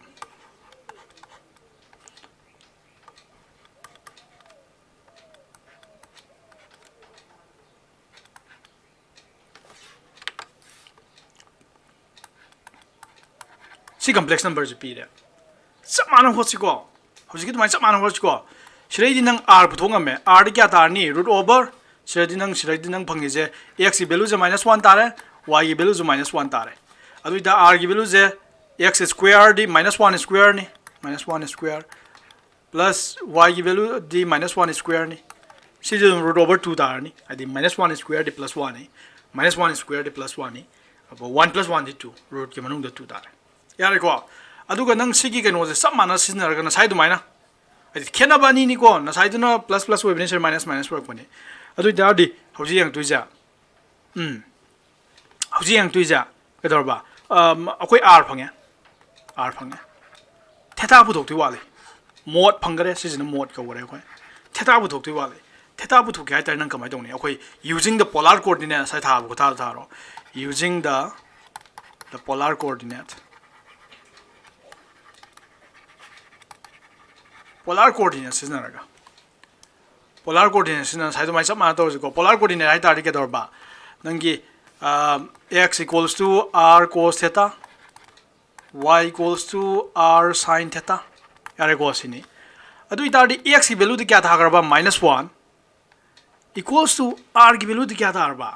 ꯁꯤ complex number ꯁꯦ ꯄꯤꯔꯦ꯫ ꯆꯞ ꯃꯥꯟꯅ ꯍꯣꯠꯁꯤꯀꯣ꯫ ꯍꯧꯖꯤꯛꯀꯤ ꯑꯗꯨꯃꯥꯏꯅ ꯆꯞ ꯃꯥꯟꯅ ꯍꯣꯠꯁꯤꯀꯣ꯫ ꯁꯤꯗꯩꯗꯤ ꯅꯪ R ꯄꯨꯊꯣꯛ ꯉꯝꯃꯦ꯫ R ꯗꯤ ꯀꯌꯥ ꯇꯥꯔꯅꯤ? Root over, ꯁꯤꯗꯗꯤ ꯅꯪ, ꯁꯤꯗꯩꯗꯤ ꯅꯪ ꯐꯪꯉꯤꯁꯦ, x ꯀꯤ value ꯁꯦ minus one ꯇꯥꯔꯦ, y ꯒꯤ value ꯁꯨ minus one ꯇꯥꯔꯦ꯫ ꯑꯗꯨ ꯑꯣꯏꯇꯥ R ꯒꯤ value ꯁꯦ x square ꯗꯤ minus one square ꯅꯤ, minus one square, plus y ꯒꯤ value ꯗꯤ minus one square ꯅꯤ꯫ ꯁꯤꯁꯨ ꯑꯗꯨꯝ root over two ꯇꯥꯔꯅꯤ, ꯍꯥꯏꯗꯤ minus one square ꯗꯤ plus one ꯅꯤ, minus one square ꯗꯤ plus one ꯅꯤ, ꯑꯗꯨꯒ one plus one ꯗꯤ two, root ꯀꯤ ꯃꯅꯨꯡꯗ two ꯇꯥꯔꯦ꯫ ꯌꯥꯔꯦꯀꯣ? ꯑꯗꯨꯒ ꯅꯪ ꯁꯤꯒꯤ ꯀꯩꯅꯣꯁꯦ ꯆꯞ ꯃꯥꯟꯅ ꯁꯤꯖꯤꯟꯅꯔꯒ ꯉꯁꯥꯏ ꯑꯗꯨꯃꯥꯏꯅ, ꯍꯥꯏꯗꯤ ꯈꯦꯠꯅꯕ ꯑꯅꯤꯅꯤꯀꯣ, ꯉꯁꯥꯏꯗꯨꯅ plus plus ꯑꯣꯏꯕꯅꯤ, ꯁꯤꯗ minus minus ꯑꯣꯏꯔꯛꯄꯅꯤ꯫ ꯑꯗꯨ ꯑꯣꯏꯇꯥꯔꯗꯤ ꯍꯧꯖꯤꯛ ꯌꯦꯡꯉꯛꯇꯣꯏꯁꯦ, ꯎꯝ, ꯍꯧꯖꯤꯛ ꯌꯦꯡꯉꯛꯇꯣꯏꯁꯦ ꯀꯩꯗꯧꯔꯕ? ꯑꯝ, ꯑꯩꯈꯣꯏ R ꯐꯪꯉꯦ, R ꯐꯪꯉꯦ꯫ Theta ꯄꯨꯊꯣꯛꯇꯣꯏ ꯋꯥꯠꯂꯤ꯫ Mod ꯐꯪꯈꯔꯦ, ꯁꯤꯁꯤꯅ mod ꯀꯧꯈꯔꯦ ꯑꯩꯈꯣꯏ꯫ Theta ꯄꯨꯊꯣꯛꯇꯣꯏ ꯋꯥꯠꯂꯤ꯫ Theta ꯄꯨꯊꯣꯛꯀꯦ ꯍꯥꯏ ꯇꯥꯔꯗꯤ ꯅꯪ ꯀꯃꯥꯏꯅ ꯇꯧꯅꯤ? ꯑꯩꯈꯣꯏ using the polar coordinate ꯉꯁꯥꯏ ꯊꯥꯕ ꯈꯨꯊꯥꯗꯣ ꯊꯥꯔꯣ꯫ Using the, the polar coordinate, polar coordinate ꯁꯤꯖꯤꯟꯅꯔꯒ, polar coordinate ꯁꯤꯖꯤꯟꯅ ꯉꯁꯥꯏ ꯑꯗꯨꯃꯥꯏꯅ ꯆꯞ ꯃꯥꯟꯅ ꯇꯧꯔꯁꯤꯀꯣ꯫ Polar coordinate ꯍꯥꯏ ꯇꯥꯔꯗꯤ ꯀꯩꯗꯧꯔꯕ? ꯅꯪꯒꯤ, ꯑ, x equals to r cos theta, y equals to r sin theta꯫ ꯌꯥꯔꯦꯀꯣ, ꯁꯤꯅꯤ꯫ ꯑꯗꯨ ꯑꯣꯏꯇꯥꯔꯗꯤ x ꯀꯤ value ꯗꯤ ꯀꯌꯥ ꯊꯥꯈ꯭ꯔꯕ? Minus one equals to r ꯒꯤ value ꯗꯤ ꯀꯌꯥ ꯊꯥꯔꯕ?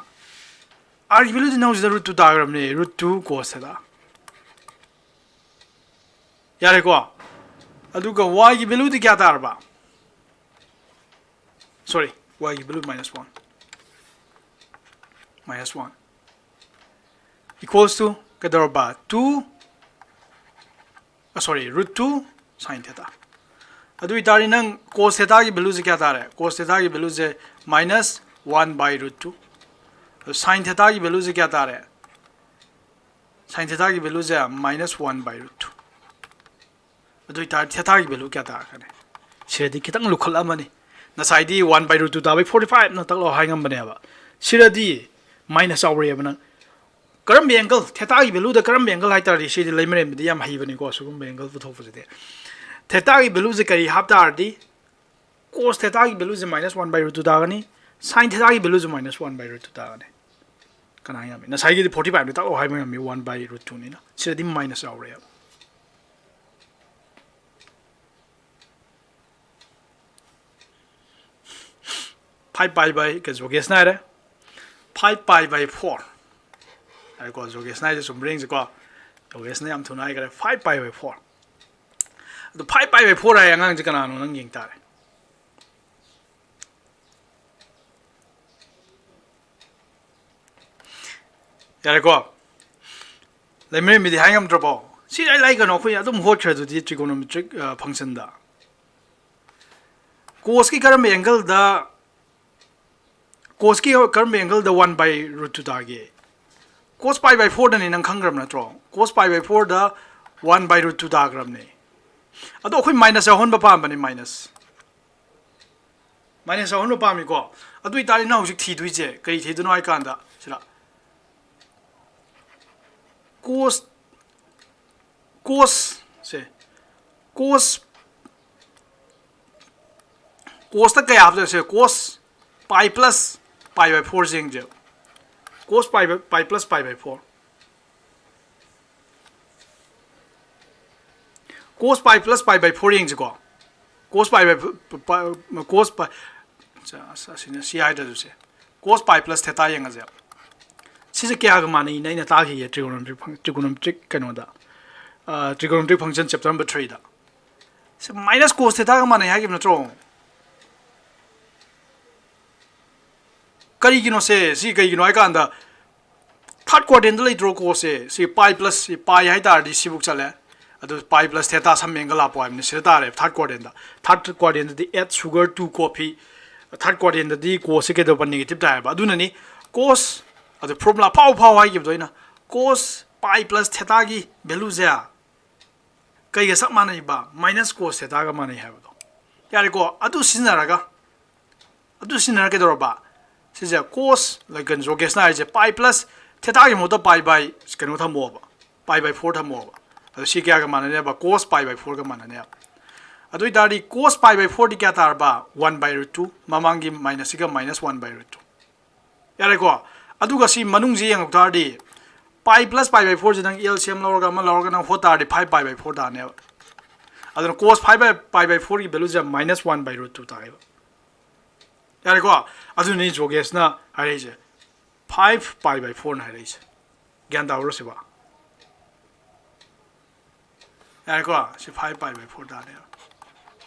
R ꯒꯤ value ꯗꯤ ꯅꯪ ꯍꯧꯖꯤꯛꯇ root two ꯇꯥꯈ꯭ꯔꯕꯅꯦ, root two cos theta꯫ ꯌꯥꯔꯦꯀꯣ? ꯑꯗꯨꯒ y ꯒꯤ value ꯗꯤ ꯀꯌꯥ ꯇꯥꯔꯕ? Sorry, y ꯒꯤ value minus one, minus one equals to ꯀꯩꯗꯧꯔꯕ? Two sorry, root two sine theta. ꯑꯗꯨ ꯑꯣꯏꯇꯥꯔꯗꯤ ꯅꯪ cos thetaꯒꯤ valueꯁꯦ ꯀꯌꯥ ꯇꯥꯔꯦ? Cos thetaꯒꯤ valueꯁꯦ minus one by root two. Sine thetaꯒꯤ valueꯁꯦ ꯀꯌꯥ ꯇꯥꯔꯦ? Sine thetaꯒꯤ valueꯁꯦ minus one by root two. ꯑꯗꯨ ꯑꯣꯏꯇꯥꯔꯗꯤ thetaꯒꯤ value ꯀꯌꯥ ꯇꯥꯔꯛꯀꯅꯤ? ꯁꯤꯗꯗꯤ ꯈꯤꯇꯪ ꯂꯨꯈꯠꯂꯝꯃꯅꯤ꯫ ꯉꯁꯥꯏꯗꯤ one by root two ꯇꯥꯕꯩ forty fiveꯅ ꯇꯛꯂꯥꯎ ꯍꯥꯏ ꯉꯝꯕꯅꯦꯕ꯫ ꯁꯤꯗꯗꯤ minus ꯌꯥꯎꯔꯦꯕ ꯅꯪ꯫ ꯀꯔꯝꯕ angle, thetaꯒꯤ valueꯗ ꯀꯔꯝꯕ angle ꯍꯥꯏ ꯇꯥꯔꯗꯤ, ꯁꯤꯗꯤ ꯂꯩꯃꯔꯦꯟꯕꯗꯤ ꯌꯥꯝ ꯍꯩꯕꯅꯤꯀꯣ ꯁꯤꯒꯨꯝꯕ angle ꯄꯨꯊꯣꯛꯄꯁꯤꯗꯤ꯫ Thetaꯒꯤ valueꯁꯦ ꯀꯔꯤ ꯍꯥꯞ ꯇꯥꯔꯗꯤ, cos thetaꯒꯤ valueꯁꯦ minus one by root two ꯇꯥꯒꯅꯤ, sine thetaꯒꯤ valueꯁꯨ minus one by root two ꯇꯥꯒꯅꯤ꯫ ꯀꯅꯥ ꯉꯝꯃꯤ? ꯉꯁꯥꯏꯒꯤꯗꯤ forty fiveꯅ ꯇꯛꯂꯥꯎ ꯍꯥꯏꯕ ꯉꯝꯃꯤ, one by root twoꯅꯤꯅ꯫ ꯁꯤꯗꯗꯤ minus ꯌꯥꯎꯔꯦꯕ꯫ Five pi by ꯀꯩ ꯖꯣꯒꯦꯁꯅ ꯍꯥꯏꯔꯦ? Five pi by four ꯍꯥꯏꯀꯣ, ꯖꯣꯒꯦꯁꯅ ꯍꯥꯏꯁꯦ ꯆꯨꯝꯕ꯭ꯔꯥ ꯌꯦꯡꯁꯤꯀꯣ꯫ ꯖꯣꯒꯦꯁꯅ ꯌꯥꯝ ꯊꯨꯅ ꯍꯥꯏꯈ꯭ꯔꯦ, five pi by four꯫ ꯑꯗꯣ five pi by four ꯍꯥꯏ ꯑꯉꯥꯡꯁꯦ ꯀꯅꯥꯅꯣ ꯅꯪ ꯌꯦꯡ ꯇꯥꯔꯦ꯫ ꯌꯥꯔꯦꯀꯣ? ꯂꯩꯃꯔꯦꯟꯕꯤꯗꯤ ꯍꯥꯏ ꯉꯝꯗ꯭ꯔꯕꯣ? ꯁꯤ ꯏꯔꯥꯏ ꯂꯥꯏ ꯀꯩꯅꯣ, ꯑꯩꯈꯣꯏ ꯑꯗꯨꯝ ꯍꯣꯠꯈ꯭ꯔꯦ ꯑꯗꯨꯗꯤ trigonometric functionꯗ꯫ Cosꯀꯤ ꯀꯔꯝꯕ angleꯗ, cosꯀꯤ ꯀꯔꯝꯕ angleꯗ one by root two ꯇꯥꯒꯦ? Cos pi by fourꯗꯅꯤ ꯅꯪ ꯈꯪꯈ꯭ꯔꯕ ꯅꯠꯇ꯭ꯔꯣ? Cos pi by fourꯗ one by root two ꯇꯥꯈ꯭ꯔꯕꯅꯦ꯫ ꯑꯗꯣ ꯑꯩꯈꯣꯏ minus ꯌꯥꯎꯍꯟꯕ ꯄꯥꯝꯕꯅꯦ, minus꯫ Minus ꯌꯥꯎꯍꯟꯕ ꯄꯥꯝꯃꯤꯀꯣ꯫ ꯑꯗꯨ ꯑꯣꯏꯇꯥꯔꯗꯤ ꯅꯪ ꯍꯧꯖꯤꯛ ꯊꯤꯗꯣꯏꯁꯦ ꯀꯔꯤ ꯊꯤꯗꯣꯏꯅꯣ ꯍꯥꯏ ꯀꯥꯟꯗ, ꯁꯤꯗ cos, cos ꯁꯦ, cos, cosꯇ ꯀꯌꯥ ꯍꯥꯞꯇꯣꯏꯁꯦ? Cos pi plus pi by four ꯁꯦ ꯌꯦꯡꯁꯦ꯫ Cos pi by, pi plus pi by four꯫ Cos pi plus pi by four ꯌꯦꯡꯁꯤꯀꯣ꯫ Cos pi by, pi, cos pi, ꯑꯁ, ꯑꯁꯤꯅ ꯁꯤ ꯍꯥꯏꯗ꯭ꯔꯁꯨ ꯁꯦ꯫ Cos pi plus theta ꯌꯦꯡꯉꯁꯦ꯫ ꯁꯤꯁꯦ ꯀꯌꯥꯒ ꯃꯥꯟꯅꯩꯅ ꯑꯩꯅ ꯇꯥꯈꯤꯒꯦ trigonometric fun-, trigonometric ꯀꯩꯅꯣꯗ, ꯑ, trigonometric function chapter number threeꯗ꯫ ꯁꯤ minus cos thetaꯒ ꯃꯥꯟꯅꯩ ꯍꯥꯏꯈꯤꯕ ꯅꯠꯇ꯭ꯔꯣ? ꯀꯔꯤꯒꯤꯅꯣ ꯁꯦ? ꯁꯤ ꯀꯩꯒꯤꯅꯣ ꯍꯥꯏ ꯀꯥꯟꯗ, third quadrantꯗ ꯂꯩꯇ꯭ꯔꯣ cosꯁꯦ? ꯁꯤ pi plus, ꯁꯤ pi ꯍꯥꯏ ꯇꯥꯔꯗꯤ ꯁꯤꯕꯨꯛ ꯆꯠꯂꯦ꯫ ꯑꯗꯨ pi plus theta some angle ꯍꯥꯞꯄꯣ ꯍꯥꯏꯕꯅꯤ꯫ ꯁꯤꯗ ꯇꯥꯔꯦ third quadrantꯗ꯫ Third quadrantꯗꯗꯤ eight sugar two coffee, third quadrantꯗꯗꯤ cosꯁꯦ ꯀꯩꯗꯧꯕ? Negative ꯇꯥꯏ ꯍꯥꯏꯕ꯫ ꯑꯗꯨꯅꯅꯤ cos, ꯑꯗꯨ formula ꯐꯥꯎ ꯐꯥꯎ ꯍꯥꯏꯈꯤꯕꯗꯣ ꯑꯩꯅ, cos pi plus thetaꯒꯤ valueꯁꯦ ꯀꯩꯒ ꯆꯞ ꯃꯥꯟꯅꯩꯕ? Minus cos thetaꯒ ꯃꯥꯟꯅꯩ ꯍꯥꯏꯕꯗꯣ꯫ ꯌꯥꯔꯦꯀꯣ? ꯑꯗꯨ ꯁꯤꯖꯤꯟꯅꯔꯒ, ꯑꯗꯨ ꯁꯤꯖꯤꯟꯅꯔꯒ ꯀꯩꯗꯧꯔꯕ? ꯁꯤꯁꯦ cos, ꯀꯩꯅꯣ, ꯖꯣꯒꯦꯁꯅ ꯍꯥꯏꯔꯤꯁꯦ pi plus thetaꯒꯤ ꯃꯍꯨꯠꯇ pi by ꯀꯩꯅꯣ ꯊꯝꯃꯣꯕ, pi by four ꯊꯝꯃꯣꯕ꯫ ꯑꯗꯣ ꯁꯤ ꯀꯌꯥꯒ ꯃꯥꯟꯅꯅꯦꯕ? Cos pi by fourꯒ ꯃꯥꯟꯅꯅꯦꯕ꯫ ꯑꯗꯨ ꯑꯣꯏꯇꯥꯔꯗꯤ cos pi by fourꯗꯤ ꯀꯌꯥ ꯇꯥꯔꯕ? One by root two꯫ ꯃꯃꯥꯡꯒꯤ minusꯁꯤꯒ minus one by root two꯫ ꯌꯥꯔꯦꯀꯣ? ꯑꯗꯨꯒ ꯁꯤ ꯃꯅꯨꯡꯁꯤ ꯌꯦꯡꯉꯛ ꯇꯥꯔꯗꯤ, pi plus pi by fourꯁꯤ ꯅꯪ L C M ꯂꯧꯔꯒ ꯑꯃ ꯂꯧꯔꯒ ꯅꯪ ꯍꯣꯠ ꯇꯥꯔꯗꯤ five pi by four ꯇꯥꯅꯦꯕ꯫ ꯑꯗꯨꯅ cos five by, pi by fourꯒꯤ valueꯁꯦ minus one by root two ꯇꯥꯏꯌꯦꯕ꯫ ꯌꯥꯔꯦꯀꯣ? ꯑꯗꯨꯅꯤ ꯖꯣꯒꯦꯁꯅ ꯍꯥꯏꯔꯛꯏꯁꯦ, five pi by fourꯅ ꯍꯥꯏꯔꯛꯏꯁꯦ꯫ ꯒ꯭ꯌꯥꯟ ꯇꯥꯕ꯭ꯔꯣ ꯁꯤꯕꯣ? ꯌꯥꯔꯦꯀꯣ? ꯁꯤ five pi by four ꯇꯥꯔꯦ꯫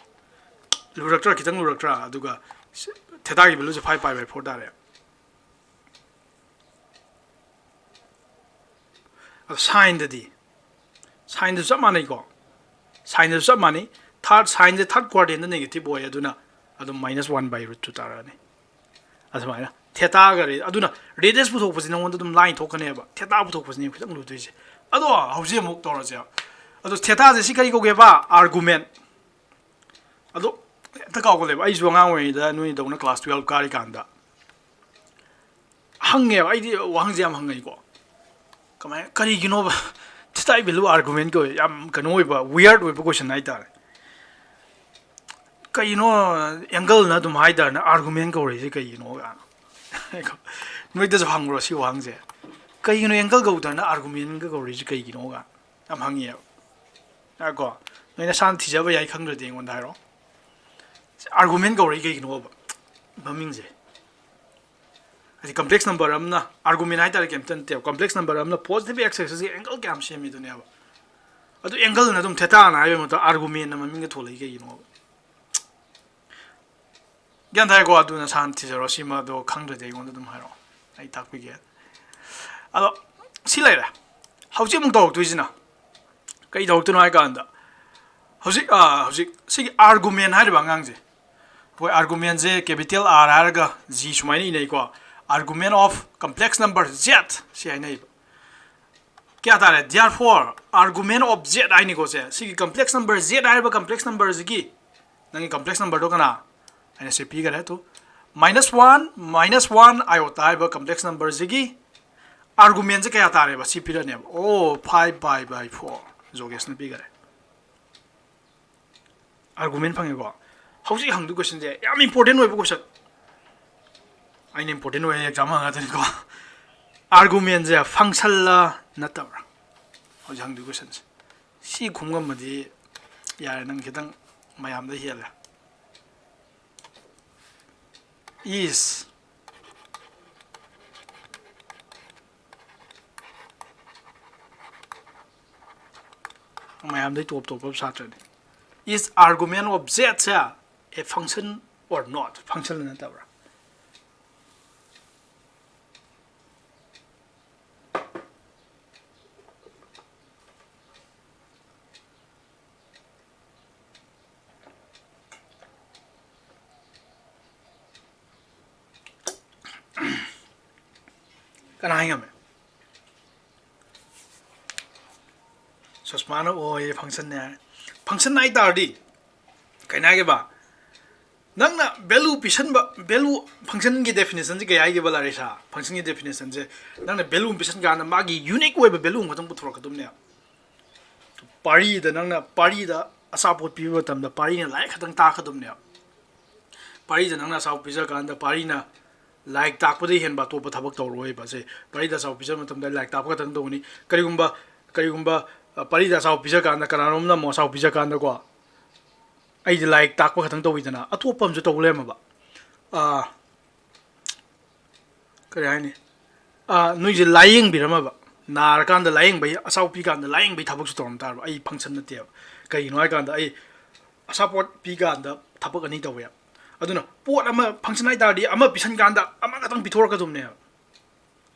ꯂꯨꯔꯛꯇ꯭ꯔꯥ? ꯈꯤꯇꯪ ꯂꯨꯔꯛꯇ꯭ꯔꯥ? ꯑꯗꯨꯒ ꯁꯤ-, thetaꯒꯤ valueꯁꯦ five pi by four ꯇꯥꯔꯦ꯫ ꯑꯗꯣ signꯗꯗꯤ, signꯗꯁꯨ ꯆꯞ ꯃꯥꯟꯅꯩꯀꯣ? Signꯗꯁꯨ ꯆꯞ ꯃꯥꯟꯅꯩ꯫ Third, signꯁꯦ third quadrantꯗ negative ꯑꯣꯏ, ꯑꯗꯨꯅ ꯑꯗꯨꯝ minus one by root two ꯇꯥꯔꯛꯑꯅꯤ꯫ ꯑꯗꯨꯃꯥꯏꯅ thetaꯒ ra-, ꯑꯗꯨꯅ radius ꯄꯨꯊꯣꯛꯄꯁꯤ ꯅꯉꯣꯟꯗ ꯑꯗꯨꯝ line ꯊꯣꯛꯀꯅꯦꯕ꯫ Theta ꯄꯨꯊꯣꯛꯄꯁꯤꯅꯦ ꯈꯤꯇꯪ ꯂꯨꯗꯣꯏꯁꯦ꯫ ꯑꯗꯣ ꯍꯧꯖꯤꯛ ꯑꯃꯨꯛ ꯇꯧꯔꯁꯦ꯫ ꯑꯗꯣ thetaꯁꯦ ꯁꯤ ꯀꯔꯤ ꯀꯧꯒꯦꯕ? Argument꯫ ꯑꯗꯣ ꯍꯦꯛꯇ ꯀꯥꯎꯒꯜꯂꯦꯕ꯫ ꯑꯩꯁꯨ ꯑꯉꯥꯡ ꯑꯣꯏꯔꯤꯉꯩꯗ ꯅꯣꯏꯗꯧꯅ class twelve ꯀꯥꯔꯤꯀꯥꯟꯗ ꯍꯪꯉꯦꯕ꯫ ꯑꯩꯗꯤ ꯋꯥꯍꯪꯁꯦ ꯌꯥꯝ ꯍꯪꯉꯛꯏꯀꯣ꯫ ꯀꯃꯥꯏꯅ, ꯀꯔꯤꯒꯤꯅꯣꯕ? Thetaꯒꯤ value argument ꯀꯧꯋꯦ꯫ ꯌꯥꯝ ꯀꯩꯅꯣ ꯑꯣꯏꯕ, weird ꯑꯣꯏꯕ question ꯍꯥꯏꯇꯥꯔꯦ꯫ ꯀꯩꯅꯣ angleꯅ ꯑꯗꯨꯝ ꯍꯥꯏꯗꯅ argument ꯀꯧꯔꯛꯏꯁꯦ ꯀꯩꯒꯤꯅꯣ ꯀꯥꯏꯅ? ꯅꯣꯏꯗꯁꯨ ꯍꯪꯕ꯭ꯔꯣ ꯁꯤ ꯋꯥꯍꯪꯁꯦ? ꯀꯩꯒꯤꯅꯣ angle ꯀꯧꯗꯅ argumentꯒ ꯀꯧꯔꯛꯏꯁꯦ ꯀꯩꯒꯤꯅꯣ ꯀꯥꯏꯅ ꯌꯥꯝ ꯍꯪꯉꯦꯕ꯫ ꯉꯥꯏꯈꯣ, ꯅꯣꯏ ꯅꯁꯥꯅ ꯊꯤꯖꯕ ꯌꯥꯏ, ꯈꯪꯗ꯭ꯔꯗꯤ ꯑꯩꯉꯣꯟꯗ ꯍꯥꯏꯔꯛꯑꯣ꯫ Argument ꯀꯧꯔꯛꯏ ꯀꯩꯒꯤꯅꯣꯕ ꯃꯃꯤꯡꯁꯦ? ꯍꯥꯏꯗꯤ complex number ꯑꯃꯅ, argument ꯍꯥꯏꯇꯥꯔꯦ, ꯀꯩꯝꯇ ꯅꯠꯇꯦꯕ, complex number ꯑꯃꯅ positive x axisꯀꯤ angle ꯀꯌꯥꯝ ꯁꯦꯝꯃꯤꯗꯨꯅꯦꯕ꯫ ꯑꯗꯨ angleꯅ ꯑꯗꯨꯝ thetaꯅ ꯍꯥꯏꯕꯒꯤ ꯃꯍꯨꯠꯇ argumentꯅ ꯃꯃꯤꯡꯒ ꯊꯣꯜꯂꯛꯏ ꯀꯩꯒꯤꯅꯣꯕ? ꯒ꯭ꯌꯥꯟ ꯇꯥꯏꯀꯣ? ꯑꯗꯨ ꯅꯁꯥꯅ ꯊꯤꯖꯔꯣ, ꯁꯤꯃ ꯑꯗꯣ ꯈꯪꯗ꯭ꯔꯗꯤ ꯑꯩꯉꯣꯟꯗ ꯑꯗꯨꯝ ꯍꯥꯏꯔꯛꯑꯣ, ꯑꯩ ꯇꯥꯛꯄꯤꯒꯦ꯫ ꯑꯗꯣ ꯁꯤ ꯂꯩꯔꯦ꯫ ꯍꯧꯖꯤꯛ ꯑꯃꯨꯛ ꯇꯧꯔꯛꯇꯣꯏꯁꯤꯅ ꯀꯩ ꯇꯧꯔꯛꯇꯣꯏꯅꯣ ꯍꯥꯏ ꯀꯥꯟꯗ, ꯍꯧꯖꯤꯛ ꯑꯥ, ꯍꯧꯖꯤꯛ ꯁꯤꯒꯤ argument ꯍꯥꯏꯔꯤꯕ ꯑꯉꯥꯡꯁꯦ, ꯑꯩꯈꯣꯏ argument ꯁꯦ capital R ꯍꯥꯏꯔꯒ G ꯁꯨꯃꯥꯏꯅ ꯏꯅꯩꯀꯣ, argument of complex number Z ꯁꯤ ꯍꯥꯏꯅꯩꯕ꯫ ꯀꯌꯥ ꯇꯥꯔꯦ? Therefore argument of Z ꯍꯥꯏꯅꯤꯀꯣ ꯁꯦ꯫ ꯁꯤꯒꯤ complex number Z ꯍꯥꯏꯔꯤꯕ complex number ꯁꯤꯒꯤ, ꯅꯪꯒꯤ complex number ꯗꯣ ꯀꯅꯥ? ꯑꯩꯅ ꯁꯤ ꯄꯤꯈꯔꯦ two. Minus one, minus one iota ꯍꯥꯏꯕ complex number ꯁꯤꯒꯤ argument ꯁꯦ ꯀꯌꯥ ꯇꯥꯔꯦꯕ? ꯁꯤ ꯄꯤꯔꯛꯑꯅꯦꯕ꯫ ꯑꯣ, five pi by four ꯖꯣꯒꯦꯁꯅ ꯄꯤꯈꯔꯦ꯫ Argument ꯐꯪꯉꯦꯀꯣ꯫ ꯍꯧꯖꯤꯛ ꯍꯪꯗꯣꯏ question ꯁꯦ ꯌꯥꯝ important ꯑꯣꯏꯕ question꯫ ꯑꯩꯅ important ꯑꯣꯏ exam ꯍꯪꯉꯛꯀꯗꯣꯏꯅꯤꯀꯣ꯫ Argument ꯁꯦ function ꯂ ꯅꯠꯇꯕ꯭ꯔꯥ? ꯍꯧꯖꯤꯛ ꯍꯪꯗꯣꯏ question ꯁꯦ꯫ ꯁꯤ ꯈꯨꯝꯉꯝꯃꯗꯤ ꯌꯥꯔꯦ, ꯅꯪ ꯈꯤꯇꯪ ꯃꯌꯥꯝꯗ ꯍꯦꯜꯂꯦ꯫ Is ꯃꯌꯥꯝꯗꯩ top ꯇꯣꯞꯄ ꯁꯥꯇ꯭ꯔꯅꯤ꯫ Is argument of Z say a function or not? Function ꯅꯠꯇꯕ꯭ꯔꯥ? ꯀꯅꯥ ꯍꯥꯏ ꯉꯝꯃꯦ? ꯁꯨꯁꯃꯥꯅ ꯑꯣ ꯍꯥꯏꯌꯦ, function ꯅꯦ ꯍꯥꯏ꯫ Function ꯍꯥꯏ ꯇꯥꯔꯗꯤ ꯀꯩꯅꯣ ꯍꯥꯏꯒꯦꯕ? ꯅꯪꯅ value ꯄꯤꯁꯟꯕ, value, function ꯒꯤ definition ꯁꯦ ꯀꯩ ꯍꯥꯏꯒꯦꯕ, ꯂꯥꯔꯤꯁꯥ? Function ꯒꯤ definition ꯁꯦ, ꯅꯪꯅ value ꯑꯃ ꯄꯤꯁꯟ ꯀꯥꯟꯗ ꯃꯥꯒꯤ unique ꯑꯣꯏꯕ value ꯑꯃꯈꯛꯇꯪ ꯄꯨꯊꯣꯔꯛꯀꯗꯕꯅꯦꯕ꯫ ꯄꯥꯔꯤꯗ ꯅꯪꯅ, ꯄꯥꯔꯤꯗ ꯑꯆꯥꯄꯣꯠ ꯄꯤꯕ ꯃꯇꯝꯗ ꯄꯥꯔꯤꯅ ꯂꯥꯏꯔꯤꯛ ꯈꯛꯇꯪ ꯇꯥꯛꯀꯗꯕꯅꯦꯕ꯫ ꯄꯥꯔꯤꯗ ꯅꯪꯅ ꯑꯆꯥꯄꯣꯠ ꯄꯤꯖ ꯀꯥꯟꯗ ꯄꯥꯔꯤꯅ ꯂꯥꯏꯔꯤꯛ ꯇꯥꯛꯄꯗꯒꯤ ꯍꯦꯟꯕ ꯑꯇꯣꯞꯄ ꯊꯕꯛ ꯇꯧꯔꯣꯏꯕ꯫ ꯁꯦ, ꯄꯥꯔꯤꯗ ꯑꯆꯥꯄꯣꯠ ꯄꯤꯖꯕ ꯃꯇꯝꯗ ꯂꯥꯏꯔꯤꯛ ꯇꯥꯛꯄ ꯈꯛꯇꯪ ꯇꯧꯒꯅꯤ꯫ ꯀꯔꯤꯒꯨꯝꯕ, ꯀꯔꯤꯒꯨꯝꯕ, ꯑ, ꯄꯥꯔꯤꯗ ꯑꯆꯥꯄꯣꯠ ꯄꯤꯖ ꯀꯥꯟꯗ ꯀꯅꯥꯅꯣꯝꯅ ꯑꯃꯨꯛ ꯑꯆꯥꯄꯣꯠ ꯄꯤꯖ ꯀꯥꯟꯗꯀꯣ, ꯑꯩꯗꯤ ꯂꯥꯏꯔꯤꯛ ꯇꯥꯛꯄ ꯈꯛꯇꯪ ꯇꯧꯋꯤꯗꯅ, ꯑꯇꯣꯞꯄ ꯑꯃꯁꯨ ꯇꯧ ꯂꯩꯔꯝꯃꯕ꯫ ꯑ, ꯀꯔꯤ ꯍꯥꯏꯅꯤ? ꯑ, ꯅꯣꯏꯁꯦ ꯂꯥꯏꯌꯦꯡꯕꯤꯔꯝꯃꯕ꯫ ꯅꯥꯔꯀꯥꯟꯗ ꯂꯥꯏꯌꯦꯡꯕꯩ, ꯑꯆꯥꯄꯣꯠ ꯄꯤ ꯀꯥꯟꯗ ꯂꯥꯏꯌꯦꯡꯕꯩ ꯊꯕꯛꯁꯨ ꯇꯧꯔꯝ ꯇꯥꯔꯕ꯫ ꯑꯩ function ꯅꯠꯇꯦꯕ꯫ ꯀꯩꯒꯤꯅꯣ ꯍꯥꯏ ꯀꯥꯟꯗ ꯑꯩ ꯑꯆꯥꯄꯣꯠ ꯄꯤ ꯀꯥꯟꯗ ꯊꯕꯛ ꯑꯅꯤ ꯇꯧꯋꯦꯕ꯫ ꯑꯗꯨꯅ ꯄꯣꯠ ꯑꯃ, function ꯍꯥꯏ ꯇꯥꯔꯗꯤ ꯑꯃ ꯄꯤꯁꯟ ꯀꯥꯟꯗ ꯑꯃꯈꯛꯇꯪ ꯄꯤꯊꯣꯔꯛꯀꯗꯕꯅꯦꯕ꯫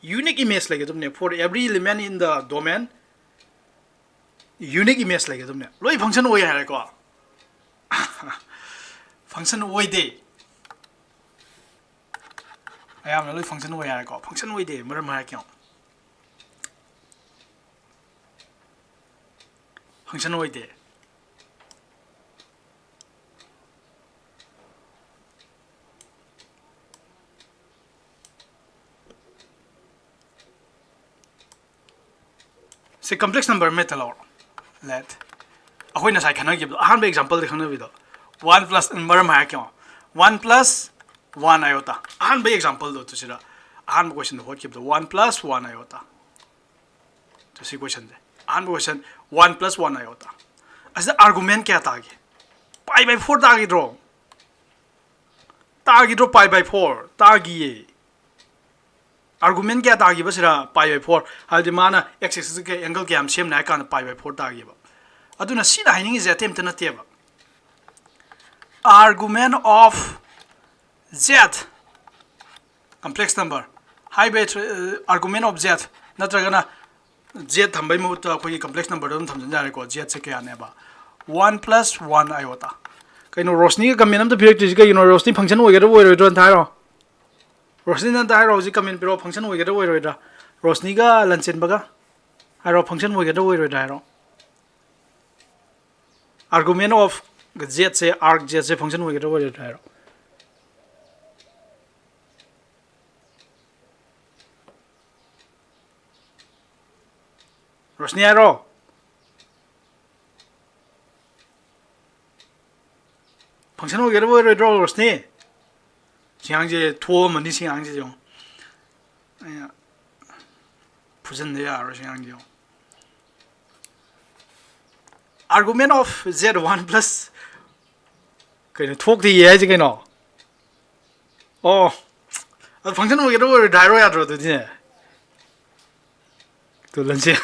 Unique image ꯂꯩꯒꯗꯕꯅꯦ for every element in the domain꯫ Unique image ꯂꯩꯒꯗꯕꯅꯦ꯫ ꯂꯣꯏ function ꯑꯣꯏ ꯍꯥꯏꯔꯦꯀꯣ꯫ Function ꯑꯣꯏꯗꯦ꯫ ꯑꯌꯥꯝꯕꯅ ꯂꯣꯏ function ꯑꯣꯏ ꯍꯥꯏꯔꯦꯀꯣ꯫ Function ꯑꯣꯏꯗꯦ, ꯃꯔꯝ ꯍꯥꯏꯔꯛꯀꯦ ꯌꯦꯡꯉꯣ꯫ Function ꯑꯣꯏꯗꯦ꯫ ꯁꯤ complex number method ꯂꯧꯔꯣ꯫ Let ꯑꯩꯈꯣꯏ ꯉꯁꯥꯏ ꯈꯟꯅꯈꯤꯕꯗꯣ, ꯑꯍꯥꯟꯕ exampleꯗ ꯈꯪꯅꯕꯤꯗꯣ꯫ One plus, ꯃꯔꯝ ꯍꯥꯏꯔꯛꯀꯦ ꯌꯦꯡꯉꯣ꯫ One plus one iota꯫ ꯑꯍꯥꯟꯕ exampleꯗꯣ ꯇꯨ ꯁꯤꯗ, ꯑꯍꯥꯟꯕ questionꯗꯣ ꯍꯣꯠꯈꯤꯕꯗꯣ, one plus one iota꯫ Two ꯁꯤ questionꯁꯦ꯫ ꯑꯍꯥꯟꯕ question, one plus one iota꯫ ꯑꯁꯤꯗ argument ꯀꯌꯥ ꯇꯥꯒꯦ? Pi by four ꯇꯥꯈꯤꯗ꯭ꯔꯣ? ꯇꯥꯈꯤꯗ꯭ꯔꯣ? Pi by four ꯇꯥꯈꯤꯌꯦ꯫ Argument ꯀꯌꯥ ꯇꯥꯈꯤꯕ ꯁꯤꯔ? Pi by four꯫ ꯍꯥꯏꯕꯗꯤ ꯃꯥꯅ x axisꯀ angle ꯀꯌꯥꯝ ꯁꯦꯝꯅꯤ ꯍꯥꯏ ꯀꯥꯟꯗ pi by four ꯇꯥꯈꯤꯕ꯫ ꯑꯗꯨꯅ ꯁꯤꯅ ꯍꯥꯏꯅꯤꯡꯉꯤꯁꯦ ꯑꯇꯩ ꯑꯝꯇ ꯅꯠꯇꯦꯕ꯫ Argument of z, complex number, ꯍꯥꯏꯕ, argument of z ꯅꯠꯇ꯭ꯔꯒꯅ z ꯊꯝꯕꯩ ꯃꯍꯨꯠꯇ ꯑꯩꯈꯣꯏꯒꯤ complex numberꯗ ꯑꯗꯨꯝ ꯊꯝꯖꯤꯟ ꯌꯥꯔꯦꯀꯣ꯫ Zꯁꯦ ꯀꯌꯥꯅꯦꯕ? One plus one iota꯫ ꯀꯩꯅꯣ, ꯔꯣꯁꯅꯤꯒ comment ꯑꯝꯇ ꯄꯤꯔꯛꯇ꯭ꯔꯤꯁꯤ ꯀꯩꯒꯤꯅꯣ? ꯔꯣꯁꯅꯤ, function ꯑꯣꯏꯒꯗ꯭ꯔꯥ ꯑꯣꯏꯔꯣꯏꯗ꯭ꯔꯣ ꯑꯝꯇ ꯍꯥꯏꯔꯣ꯫ ꯔꯣꯁꯅꯤꯅ ꯑꯝꯇ ꯍꯥꯏꯔꯣ ꯍꯧꯖꯤꯛ, comment ꯄꯤꯔꯛꯑꯣ, function ꯑꯣꯏꯒꯗ꯭ꯔꯥ ꯑꯣꯏꯔꯣꯏꯗ꯭ꯔꯥ? ꯔꯣꯁꯅꯤꯒ ꯂꯟꯆꯦꯟꯕꯒ ꯍꯥꯏꯔꯣ, function ꯑꯣꯏꯒꯗ꯭ꯔꯥ ꯑꯣꯏꯔꯣꯏꯗ꯭ꯔꯥ ꯍꯥꯏꯔꯣ꯫ Argument of zꯁꯦ, arg zꯁꯦ function ꯑꯣꯏꯒꯗ꯭ꯔꯥ ꯑꯣꯏꯔꯣꯏꯗ꯭ꯔꯥ ꯍꯥꯏꯔꯣ꯫ ꯔꯣꯁꯅꯤ ꯍꯥꯏꯔꯣ꯫ Function ꯑꯣꯏꯒꯗꯕ ꯑꯣꯏꯔꯣꯏꯗ꯭ꯔꯣ, ꯔꯣꯁꯅꯤ? ꯁꯤ ꯑꯉꯥꯡꯁꯦ ꯊꯣꯛꯑꯝꯃꯅꯤ, ꯁꯤ ꯑꯉꯥꯡꯁꯦ ꯌꯦꯡꯉꯣ꯫ ꯑꯩꯅ ꯐꯨꯖꯟꯗ ꯌꯥꯔꯔꯣꯏ, ꯁꯤ ꯑꯉꯥꯡꯁꯦ ꯌꯦꯡꯉꯣ꯫ Argument of z one plus, ꯀꯩꯅꯣ, ꯊꯣꯛꯇꯦꯌꯦ ꯍꯥꯏꯁꯦ ꯀꯩꯅꯣ? ꯑꯣ, ꯑꯗꯨ function ꯑꯣꯏꯒꯗꯕ ꯑꯣꯏꯔꯣꯏꯗ꯭ꯔꯥ ꯍꯥꯏꯔꯣ ꯌꯥꯗ꯭ꯔꯣ ꯑꯗꯨꯗꯤ? ꯇꯨ ꯂꯟꯆꯦꯟ-,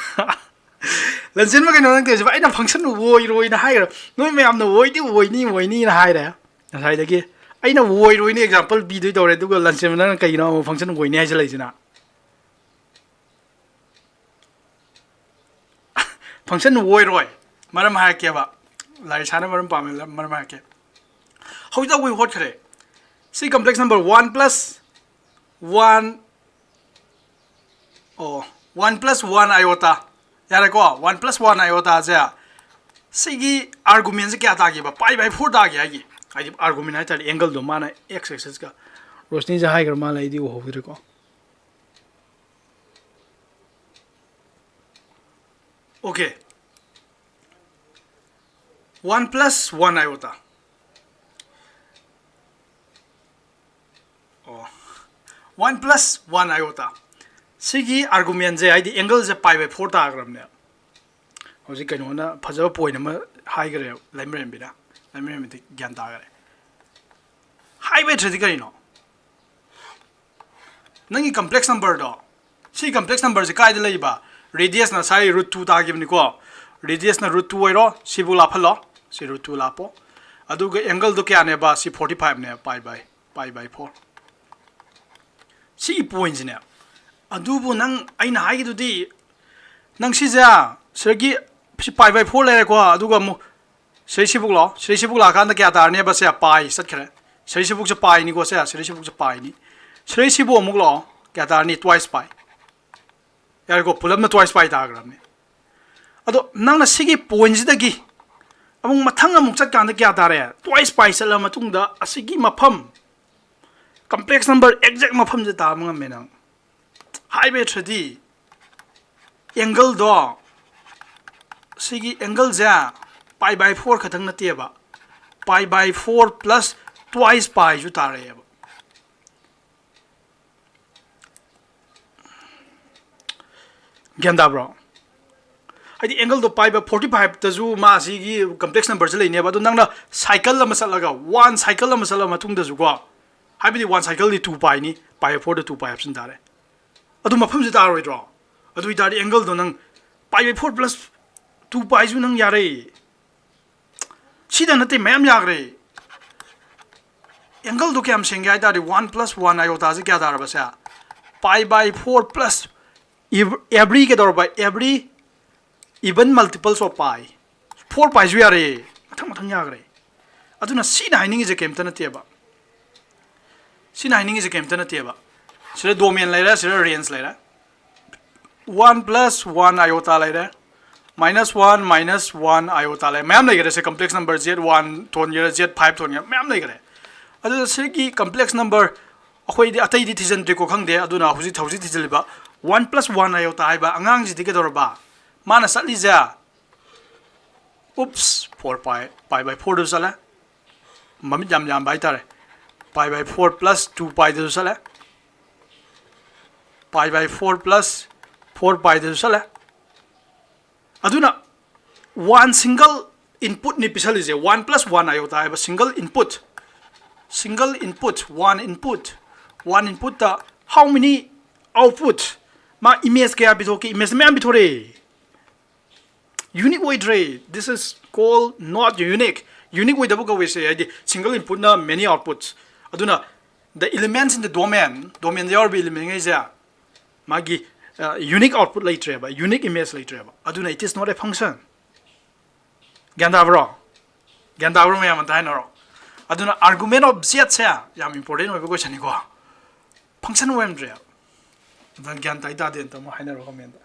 ꯂꯟꯆꯦꯟꯕ ꯀꯩꯅꯣ ꯅꯪ ꯇꯧꯔꯤꯁꯤꯕꯣ? ꯑꯩꯅ function ꯑꯣꯏꯔꯣꯏꯅ ꯍꯥꯏꯈ꯭ꯔ-, ꯅꯣꯏ ꯃꯌꯥꯝꯅ ꯑꯣꯏꯗꯤ ꯑꯣꯏꯅꯤ, ꯑꯣꯏꯅꯤꯅ ꯍꯥꯏꯔꯦ ꯉꯁꯥꯏꯗꯒꯤ꯫ ꯑꯩꯅ ꯑꯣꯏꯔꯣꯏꯅ example ꯄꯤꯗꯣꯏ ꯇꯧꯔꯦ, ꯑꯗꯨꯒ ꯂꯟꯆꯦꯟꯕ ꯅꯪꯅ ꯀꯩꯒꯤꯅꯣ ꯑꯃꯨꯛ function ꯑꯣꯏꯅꯤ ꯍꯥꯏꯖꯜꯂꯛꯏꯁꯤꯅ? function ꯑꯣꯏꯔꯣꯏ꯫ ꯃꯔꯝ ꯍꯥꯏꯔꯛꯀꯦꯕ꯫ ꯂꯥꯏꯔꯤꯛ ꯁꯥꯅ ꯃꯔꯝ ꯄꯥꯝꯃꯦ꯫ ꯃꯔꯝ ꯍꯥꯏꯔꯛꯀꯦ꯫ ꯍꯧꯖꯤꯛꯇ ꯑꯩꯈꯣꯏ ꯍꯣꯠꯈ꯭ꯔꯦ꯫ ꯁꯤ complex number one plus one, ꯑꯣ, one plus one iota꯫ ꯌꯥꯔꯦꯀꯣ? One plus one iotaꯁꯦ, ꯁꯤꯒꯤ argumentꯁꯦ ꯀꯌꯥ ꯇꯥꯒꯦꯕ? Pi by four ꯇꯥꯒꯦ ꯍꯥꯏꯒꯤ꯫ ꯍꯥꯏꯗꯤ argument ꯍꯥꯏ ꯇꯥꯔꯗꯤ angleꯗꯣ ꯃꯥꯅ x axisꯀ꯫ ꯔꯣꯁꯅꯤꯁꯦ ꯍꯥꯏꯈ꯭ꯔ ꯃꯥꯜꯂꯦ, ꯑꯩꯗꯤ ꯎꯍꯧꯗ꯭ꯔꯦꯀꯣ꯫ Okay꯫ One plus one iota꯫ ꯑꯣ, one plus one iota꯫ ꯁꯤꯒꯤ argumentꯁꯦ, ꯍꯥꯏꯗꯤ angleꯁꯦ, pi by four ꯇꯥꯈ꯭ꯔꯕꯅꯦ꯫ ꯍꯧꯖꯤꯛ ꯀꯩꯅꯣꯅ ꯐꯖꯕ point ꯑꯃ ꯍꯥꯏꯈ꯭ꯔꯦ, ꯂꯩꯃꯔꯦꯝꯕꯤꯅ꯫ ꯂꯩꯃꯔꯦꯝꯕꯤꯗꯤ ꯒ꯭ꯌꯥꯟ ꯇꯥꯈ꯭ꯔꯦ꯫ ꯍꯥꯏꯕ ꯍꯩꯇ꯭ꯔꯗꯤ ꯀꯔꯤꯅꯣ? ꯅꯪꯒꯤ complex numberꯗꯣ, ꯁꯤ complex numberꯁꯦ ꯀꯥꯏꯗ ꯂꯩꯕ? Radiusꯅ ꯉꯁꯥꯏ root two ꯇꯥꯈꯤꯕꯅꯤꯀꯣ꯫ Radiusꯅ root two ꯑꯣꯏꯔꯣ, ꯁꯤꯕꯨ ꯂꯥꯞꯍꯜꯂꯣ, ꯁꯤ root two ꯂꯥꯞꯄꯣ꯫ ꯑꯗꯨꯒ angleꯗꯣ ꯀꯌꯥꯅꯦꯕ? ꯁꯤ forty fiveꯅꯦ, pi by, pi by four꯫ ꯁꯤꯒꯤ pointꯁꯤꯅꯦ꯫ ꯑꯗꯨꯕꯨ ꯅꯪ, ꯑꯩꯅ ꯍꯥꯏꯒꯤꯗꯨꯗꯤ, ꯅꯪ ꯁꯤꯁꯦ, ꯁꯤꯗꯒꯤ, ꯁꯤ pi by four ꯂꯩꯔꯦꯀꯣ, ꯑꯗꯨꯒ ꯑꯃꯨꯛ ꯁꯤꯗꯩ ꯁꯤꯕꯨꯛ ꯂꯥꯛꯑꯣ꯫ ꯁꯤꯗꯩ ꯁꯤꯕꯨꯛ ꯂꯥꯛꯑꯀꯥꯟꯗ ꯀꯌꯥ ꯇꯥꯔꯅꯦꯕ? ꯁꯦ pi ꯆꯠꯈ꯭ꯔꯦ꯫ ꯁꯤꯗꯩ ꯁꯤꯕꯨꯛꯁꯦ piꯅꯤꯀꯣ ꯁꯦ꯫ ꯁꯤꯗꯩ ꯁꯤꯕꯨꯛꯁꯦ piꯅꯤ꯫ ꯁꯤꯗꯩ ꯁꯤꯕꯨꯛ ꯑꯃꯨꯛ ꯂꯥꯛꯑꯣ꯫ ꯀꯌꯥ ꯇꯥꯔꯅꯤ? Twice pi꯫ ꯌꯥꯔꯦꯀꯣ? ꯄꯨꯂꯞꯅ twice pi ꯇꯥꯈ꯭ꯔꯕꯅꯤ꯫ ꯑꯗꯣ ꯅꯪꯅ ꯁꯤꯒꯤ pointꯁꯤꯗꯒꯤ ꯑꯃꯨꯛ ꯃꯊꯪ ꯑꯃꯨꯛ ꯆꯠꯀꯥꯟꯗ ꯀꯌꯥ ꯇꯥꯔꯦ? Twice pi ꯆꯠꯂ ꯃꯇꯨꯡꯗ ꯑꯁꯤꯒꯤ ꯃꯐꯝ, complex number exact ꯃꯐꯝꯁꯦ ꯇꯥꯕ ꯉꯝꯃꯦ ꯅꯪ꯫ ꯍꯥꯏꯕ ꯍꯩꯇ꯭ꯔꯗꯤ, angleꯗꯣ, ꯁꯤꯒꯤ angleꯁꯦ pi by four ꯈꯛꯇꯪ ꯅꯠꯇꯦꯕ, pi by four plus twice piꯁꯨ ꯇꯥꯔꯛꯑꯦꯕ꯫ ꯒ꯭ꯌꯥꯟ ꯇꯥꯕ꯭ꯔꯣ? ꯍꯥꯏꯗꯤ angleꯗꯣ pi by forty fiveꯇꯁꯨ ꯃꯥ ꯁꯤꯒꯤ complex numberꯁꯦ ꯂꯩꯅꯦꯕ꯫ ꯑꯗꯣ ꯅꯪꯅ cycle ꯑꯃ ꯆꯠꯂꯒ, one cycle ꯑꯃ ꯆꯠꯂ ꯃꯇꯨꯡꯗꯁꯨꯀꯣ, ꯍꯥꯏꯕꯗꯤ one cycleꯗꯤ two piꯅꯤ, pi by fourꯗ two pi ꯍꯥꯞꯆꯤꯟ ꯇꯥꯔꯦ꯫ ꯑꯗꯨ ꯃꯐꯝꯁꯦ ꯇꯥꯔꯣꯏꯗ꯭ꯔꯣ? ꯑꯗꯨ ꯑꯣꯏꯇꯥꯔꯗꯤ angleꯗꯣ ꯅꯪ pi by four plus two piꯁꯨ ꯅꯪ ꯌꯥꯔꯦ꯫ ꯁꯤꯗ ꯅꯠꯇꯦ, ꯃꯌꯥꯝ ꯌꯥꯈ꯭ꯔꯦ꯫ Angleꯗꯣ ꯀꯌꯥꯝ ꯁꯦꯡꯒꯦ ꯍꯥꯏ ꯇꯥꯔꯗꯤ, one plus one iotaꯁꯦ ꯀꯌꯥ ꯇꯥꯔꯕ ꯁꯦ? Pi by four plus every ꯀꯩꯗꯧꯔꯕ? Every Even multiples of pi, four piꯁꯨ ꯌꯥꯔꯦ, ꯃꯊꯪ ꯃꯊꯪ ꯌꯥꯈ꯭ꯔꯦ. ꯑꯗꯨꯅ ꯁꯤꯅ ꯍꯥꯏꯅꯤꯡꯉꯤꯁꯦ ꯀꯩꯝꯇ ꯅꯠꯇꯦꯕ, ꯁꯤꯅ ꯍꯥꯏꯅꯤꯡꯉꯤꯁꯦ ꯀꯩꯝꯇ ꯅꯠꯇꯦꯕ. ꯁꯤꯗ domain ꯂꯩꯔꯦ, ꯁꯤꯗ range ꯂꯩꯔꯦ, one plus one iota ꯂꯩꯔꯦ, minus one minus one iota ꯂꯩꯔꯦ, ꯃꯌꯥꯝ ꯂꯩꯈꯔꯦ꯫ ꯁꯦ complex number z one ꯊꯣꯟꯒꯦꯔꯥ, z five ꯊꯣꯟꯒꯦꯔꯥ, ꯃꯌꯥꯝ ꯂꯩꯈꯔꯦ꯫ ꯑꯗꯨꯗ ꯁꯤꯒꯤ complex number ꯑꯩꯈꯣꯏꯗꯤ ꯑꯇꯩꯗꯤ ꯊꯤꯖꯤꯟꯗ꯭ꯔꯤꯀꯣ, ꯈꯪꯗꯦ꯫ ꯑꯗꯨꯅ ꯍꯧꯖꯤꯛ ꯍꯧꯖꯤꯛ ꯊꯤꯖꯤꯜꯂꯤꯕ one plus one iota ꯍꯥꯏꯕ ꯑꯉꯥꯡꯁꯤꯗꯤ ꯀꯩꯗꯧꯔꯕ? ꯃꯥꯅ ꯆꯠꯂꯤꯁꯦ, oops, four pi, pi by fourꯗꯁꯨ ꯆꯠꯂꯦ꯫ ꯃꯃꯤꯠ ꯌꯥꯝ ꯌꯥꯝꯕ ꯍꯥꯏꯇꯥꯔꯦ꯫ Pi by four plus two piꯗꯁꯨ ꯆꯠꯂꯦ꯫ Pi by four plus four piꯗꯁꯨ ꯆꯠꯂꯦ꯫ ꯑꯗꯨꯅ one single inputꯅꯤ ꯄꯤꯁꯜꯂꯤꯁꯦ, one plus one iota ꯍꯥꯏꯕ single input, single input, one input, one inputꯇ how many output? ꯃꯥ image ꯀꯌꯥ ꯄꯤꯊꯣꯛꯀꯦ? Image ꯃꯌꯥꯝ ꯄꯤꯊꯣꯔꯛꯑꯦ꯫ Unique ꯑꯣꯏꯗ꯭ꯔꯦ꯫ This is called not unique. Unique ꯑꯣꯏꯗꯕ ꯀꯧꯋꯦ ꯁꯦ, ꯍꯥꯏꯗꯤ single inputꯅ many outputs꯫ ꯑꯗꯨꯅ the elements in the domain, domainꯗ ꯌꯥꯎꯔꯤꯕ elementꯉꯩꯁꯦ ꯃꯥꯒꯤ unique output ꯂꯩꯇ꯭ꯔꯦꯕ, unique image ꯂꯩꯇ꯭ꯔꯦꯕ꯫ ꯑꯗꯨꯅ it is not a function. ꯒ꯭ꯌꯥꯟ ꯇꯥꯕ꯭ꯔꯣ? ꯒ꯭ꯌꯥꯟ ꯇꯥꯕ꯭ꯔꯣ ꯃꯌꯥꯝ? ꯑꯝꯇ ꯍꯥꯏꯅꯔꯣ꯫ ꯑꯗꯨꯅ argument of zꯁꯦ ꯌꯥꯝ important ꯑꯣꯏꯕ questionꯅꯤꯀꯣ꯫ Function ꯑꯣꯏꯔꯝꯗ꯭ꯔꯦ꯫ ꯑꯗꯨꯅ ꯒ꯭ꯌꯥꯟ ꯇꯥꯏ ꯇꯥꯗꯦ ꯑꯝꯇ ꯑꯃꯨꯛ ꯍꯥꯏꯅꯔꯣ commentꯇ꯫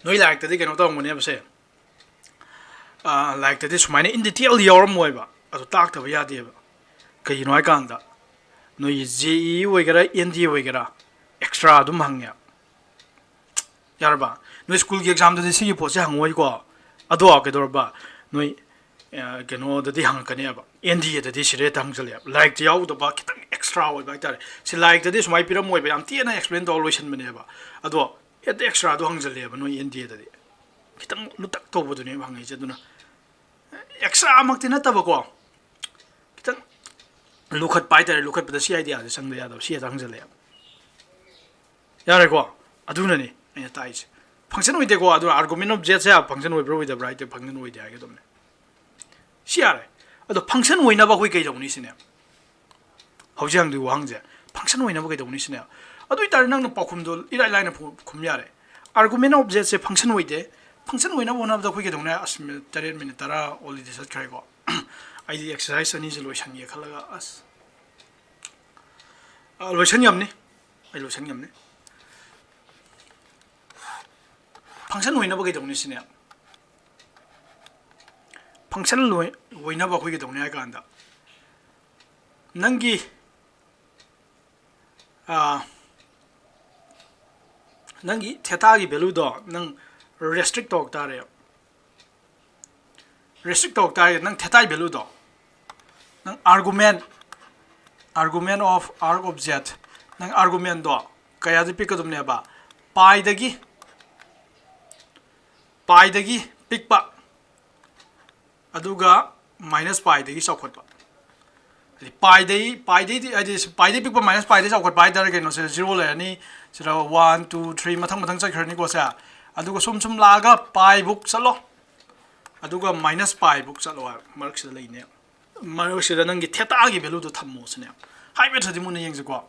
ꯅꯣꯏ ꯂꯥꯏꯔꯤꯛꯇꯗꯤ ꯀꯩꯅꯣ ꯇꯧꯔꯝꯒꯅꯦꯕꯁꯦ, ꯂꯥꯏꯔꯤꯛꯇꯗꯤ ꯁꯨꯃꯥꯏꯅ in detail ꯌꯥꯎꯔꯝꯃꯣꯏꯕ꯫ ꯑꯗꯨ ꯇꯥꯛꯇꯕ ꯌꯥꯗꯦꯕ꯫ ꯀꯩꯒꯤꯅꯣ ꯍꯥꯏꯀꯥꯟꯗ ꯅꯣꯏꯒꯤ JEE ꯑꯣꯏꯒꯦꯔꯥ, NDA ꯑꯣꯏꯒꯦꯔꯥ, extra ꯑꯗꯨꯝ ꯍꯪꯉꯦ꯫ ꯌꯥꯔꯕ? ꯅꯣꯏ schoolꯒꯤ examꯗꯗꯤ ꯁꯤꯒꯤ ꯄꯣꯠꯁꯦ ꯍꯪꯉꯣꯏꯀꯣ꯫ ꯑꯗꯣ ꯀꯩꯗꯧꯔꯕ? ꯅꯣꯏ ꯀꯩꯅꯣꯗꯗꯤ ꯍꯪꯉꯛꯀꯅꯦꯕ, NDAꯗꯗꯤ ꯁꯤꯗ ꯍꯦꯛꯇ ꯍꯪꯖꯜꯂꯛꯑꯦꯕ꯫ ꯂꯥꯏꯔꯤꯛꯇ ꯌꯥꯎꯗꯕ ꯈꯤꯇꯪ extra ꯑꯣꯏꯕ ꯍꯥꯏꯇꯥꯔꯦ꯫ ꯁꯤ ꯂꯥꯏꯔꯤꯛꯇꯗꯤ ꯁꯨꯃꯥꯏꯅ ꯄꯤꯔꯝꯃꯣꯏꯕ, ꯌꯥꯝ ꯊꯤꯅ explain ꯇꯧꯔ ꯂꯣꯏꯁꯤꯟꯕꯅꯦꯕ꯫ ꯑꯗꯣ ꯍꯦꯛꯇ extraꯗꯣ ꯍꯪꯖꯜꯂꯛꯑꯦꯕ ꯅꯣꯏ NDAꯗꯗꯤ꯫ ꯈꯤꯇꯪ ꯂꯨꯇꯛ ꯇꯧꯕꯗꯨꯅꯦꯕ ꯍꯪꯉꯛꯏꯁꯦ꯫ ꯑꯗꯨꯅ extraꯃꯛꯇꯤ ꯅꯠꯇꯕꯀꯣ, ꯈꯤꯇꯪ ꯂꯨꯈꯠꯄ ꯍꯥꯏꯇꯥꯔꯦ꯫ ꯂꯨꯈꯠꯄꯗ ꯁꯤ ideaꯁꯦ ꯆꯪꯗ ꯌꯥꯗꯕ, ꯁꯤ ꯍꯦꯛꯇ ꯍꯪꯖꯜꯂꯛꯑꯦꯕ꯫ ꯌꯥꯔꯦꯀꯣ? ꯑꯗꯨꯅꯅꯤ ꯑꯩꯅ ꯇꯥꯛꯏꯁꯦ꯫ Function ꯑꯣꯏꯗꯦꯀꯣ꯫ ꯑꯗꯨ argument of zꯁꯦ function ꯑꯣꯏꯕ꯭ꯔꯥ ꯑꯣꯏꯗꯕ꯭ꯔꯥ ꯍꯥꯏꯗꯤ function ꯑꯣꯏꯗꯦ ꯍꯥꯏꯒꯗꯕꯅꯦ꯫ ꯁꯤ ꯌꯥꯔꯦ꯫ ꯑꯗꯣ function ꯑꯣꯏꯅꯕ ꯑꯩꯈꯣꯏ ꯀꯩꯗꯧꯅꯤ ꯁꯤꯅꯦ? ꯍꯧꯖꯤꯛ ꯍꯪꯗꯣꯏ ꯋꯥꯍꯪꯁꯦ, function ꯑꯣꯏꯅꯕ ꯀꯩꯗꯧꯅꯤ ꯁꯤꯅꯦ? ꯑꯗꯨ ꯑꯣꯏꯇꯥꯔꯗꯤ ꯅꯪꯅ ꯄꯥꯎꯈꯨꯝꯗꯣ ꯏꯔꯥꯏ ꯂꯥꯏꯅ ꯐꯨ- ꯈꯨꯝ ꯌꯥꯔꯦ꯫ Argument of objectꯁꯦ function ꯑꯣꯏꯗꯦ꯫ Function ꯑꯣꯏꯅꯕ ꯍꯣꯠꯅꯕꯗ ꯑꯩꯈꯣꯏ ꯀꯩꯗꯧꯅꯤ? ꯑꯁ, ꯃꯤꯅꯤꯠ ꯇꯔꯦꯠ, ꯃꯤꯅꯤꯠ ꯇꯔꯥ already ꯆꯠꯈ꯭ꯔꯦꯀꯣ꯫ ꯑꯩꯗꯤ exercise ꯑꯅꯤꯁꯦ ꯂꯣꯏꯁꯟꯒꯦ ꯈꯜꯂꯒ, ꯑꯁ, ꯑ, ꯂꯣꯏꯁꯟ ꯉꯝꯅꯤ꯫ ꯑꯩ ꯂꯣꯏꯁꯟ ꯉꯝꯅꯤ꯫ Function ꯑꯣꯏꯅꯕ ꯀꯩꯗꯧꯅꯤ ꯁꯤꯅꯦ? Function ꯂꯣꯏ-, ꯑꯣꯏꯅꯕ ꯑꯩꯈꯣꯏ ꯀꯩꯗꯧꯅꯤ ꯍꯥꯏ ꯀꯥꯟꯗ, ꯅꯪꯒꯤ, ꯑ, ꯅꯪꯒꯤ thetaꯒꯤ valueꯗꯣ ꯅꯪ restrict ꯇꯧꯔꯛ ꯇꯥꯔꯦ꯫ Restrict ꯇꯧꯔꯛ ꯇꯥꯔꯦ ꯅꯪ thetaꯒꯤ valueꯗꯣ, ꯅꯪ argument, argument of arc of z, ꯅꯪ argumentꯗꯣ ꯀꯌꯥꯗ ꯄꯤꯛꯀꯗꯕꯅꯦꯕ? Piꯗꯒꯤ, piꯗꯒꯤ ꯄꯤꯛꯄ, ꯑꯗꯨꯒ minus piꯗꯒꯤ ꯆꯥꯎꯈꯠꯄ꯫ ꯍꯥꯏꯗꯤ piꯗꯩ, piꯗꯩꯗꯤ, ꯍꯥꯏꯗꯤ piꯗꯩ ꯄꯤꯛꯄ minus piꯗꯩ ꯆꯥꯎꯈꯠꯄ ꯍꯥꯏꯇꯥꯔꯦ꯫ ꯀꯩꯅꯣꯁꯦ zero ꯂꯩꯔꯅꯤ, ꯁꯤꯗ one, two, three ꯃꯊꯪ ꯃꯊꯪ ꯆꯠꯈ꯭ꯔꯅꯤꯀꯣ ꯁꯦ꯫ ꯑꯗꯨꯒ ꯁꯨꯝ ꯁꯨꯝ ꯂꯥꯛꯑꯒ piꯕꯨꯛ ꯆꯠꯂꯣ, ꯑꯗꯨꯒ minus piꯕꯨꯛ ꯆꯠꯂꯣ ꯍꯥꯏꯕ ꯃꯔꯛꯁꯤꯗ ꯂꯩꯅꯦ꯫ ꯃꯔꯛꯁꯤꯗ ꯅꯪꯒꯤ thetaꯒꯤ valueꯗꯣ ꯊꯝꯃꯣ ꯁꯤꯅꯦ꯫ ꯍꯥꯏꯐꯦꯠ ꯍꯥꯏꯗꯤ ꯃꯨꯟꯅ ꯌꯦꯡꯁꯤꯀꯣ꯫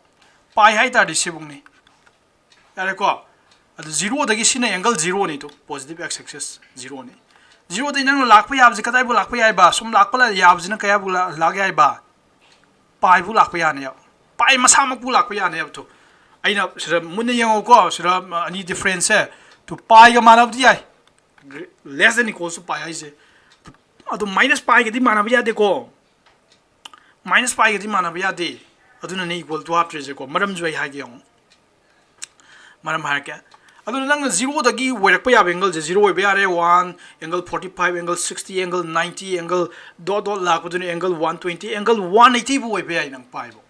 Pi ꯍꯥꯏ ꯇꯥꯔꯗꯤ ꯁꯤꯕꯨꯛꯅꯤ꯫ ꯌꯥꯔꯦꯀꯣ? ꯑꯗꯨ zeroꯗꯒꯤ ꯁꯤꯅ angle zeroꯅꯤ ꯇꯨ, positive x axis zeroꯅꯤ꯫ Zeroꯗꯒꯤ ꯅꯪꯅ ꯂꯥꯛꯄ ꯌꯥꯕꯁꯦ ꯀꯗꯥꯏꯕꯨ ꯂꯥꯛꯄ ꯌꯥꯏꯕ? ꯁꯨꯝ ꯂꯥꯛꯄ ꯂ-, ꯌꯥꯕꯁꯤꯅ ꯀꯌꯥꯕꯨ ꯂꯥ-, ꯂꯥꯛ ꯌꯥꯏꯕ? Piꯕꯨ ꯂꯥꯛꯄ ꯌꯥꯅꯦꯕ꯫ Pi ꯃꯁꯥꯃꯛꯄꯨ ꯂꯥꯛꯄ ꯌꯥꯅꯦꯕ ꯇꯨ꯫ ꯑꯩꯅ ꯁꯤꯗ ꯃꯨꯟꯅ ꯌꯦꯡꯉꯣꯀꯣ, ꯁꯤꯗ ꯑꯅꯤ differenceꯁꯦ꯫ ꯇꯨ piꯒ ꯃꯥꯟꯅꯕꯗꯤ ꯌꯥꯏ, less than equals to pi ꯍꯥꯏꯁꯦ꯫ ꯑꯗꯨ minus piꯒꯗꯤ ꯃꯥꯟꯅꯕ ꯌꯥꯗꯦꯀꯣ꯫ Minus piꯒꯗꯤ ꯃꯥꯟꯅꯕ ꯌꯥꯗꯦ꯫ ꯑꯗꯨꯅꯅꯦ equal to ꯍꯥꯞꯇ꯭ꯔꯤꯁꯦꯀꯣ꯫ ꯃꯔꯝꯁꯨ ꯑꯩ ꯍꯥꯏꯒꯦ ꯌꯦꯡꯉꯣ꯫ ꯃꯔꯝ ꯍꯥꯏꯔꯛꯀꯦ꯫ ꯑꯗꯨꯅ ꯅꯪꯅ zeroꯗꯒꯤ ꯑꯣꯏꯔꯛꯄ ꯌꯥꯕ angleꯁꯦ zero ꯑꯣꯏꯕ ꯌꯥꯔꯦ, one, angle forty five, angle sixty, angle ninety, angle dot dot ꯂꯥꯛꯄꯗꯨꯅ angle one twenty, angle one eightyꯕꯨ ꯑꯣꯏꯕ ꯌꯥꯏ ꯅꯪ piꯕꯨ꯫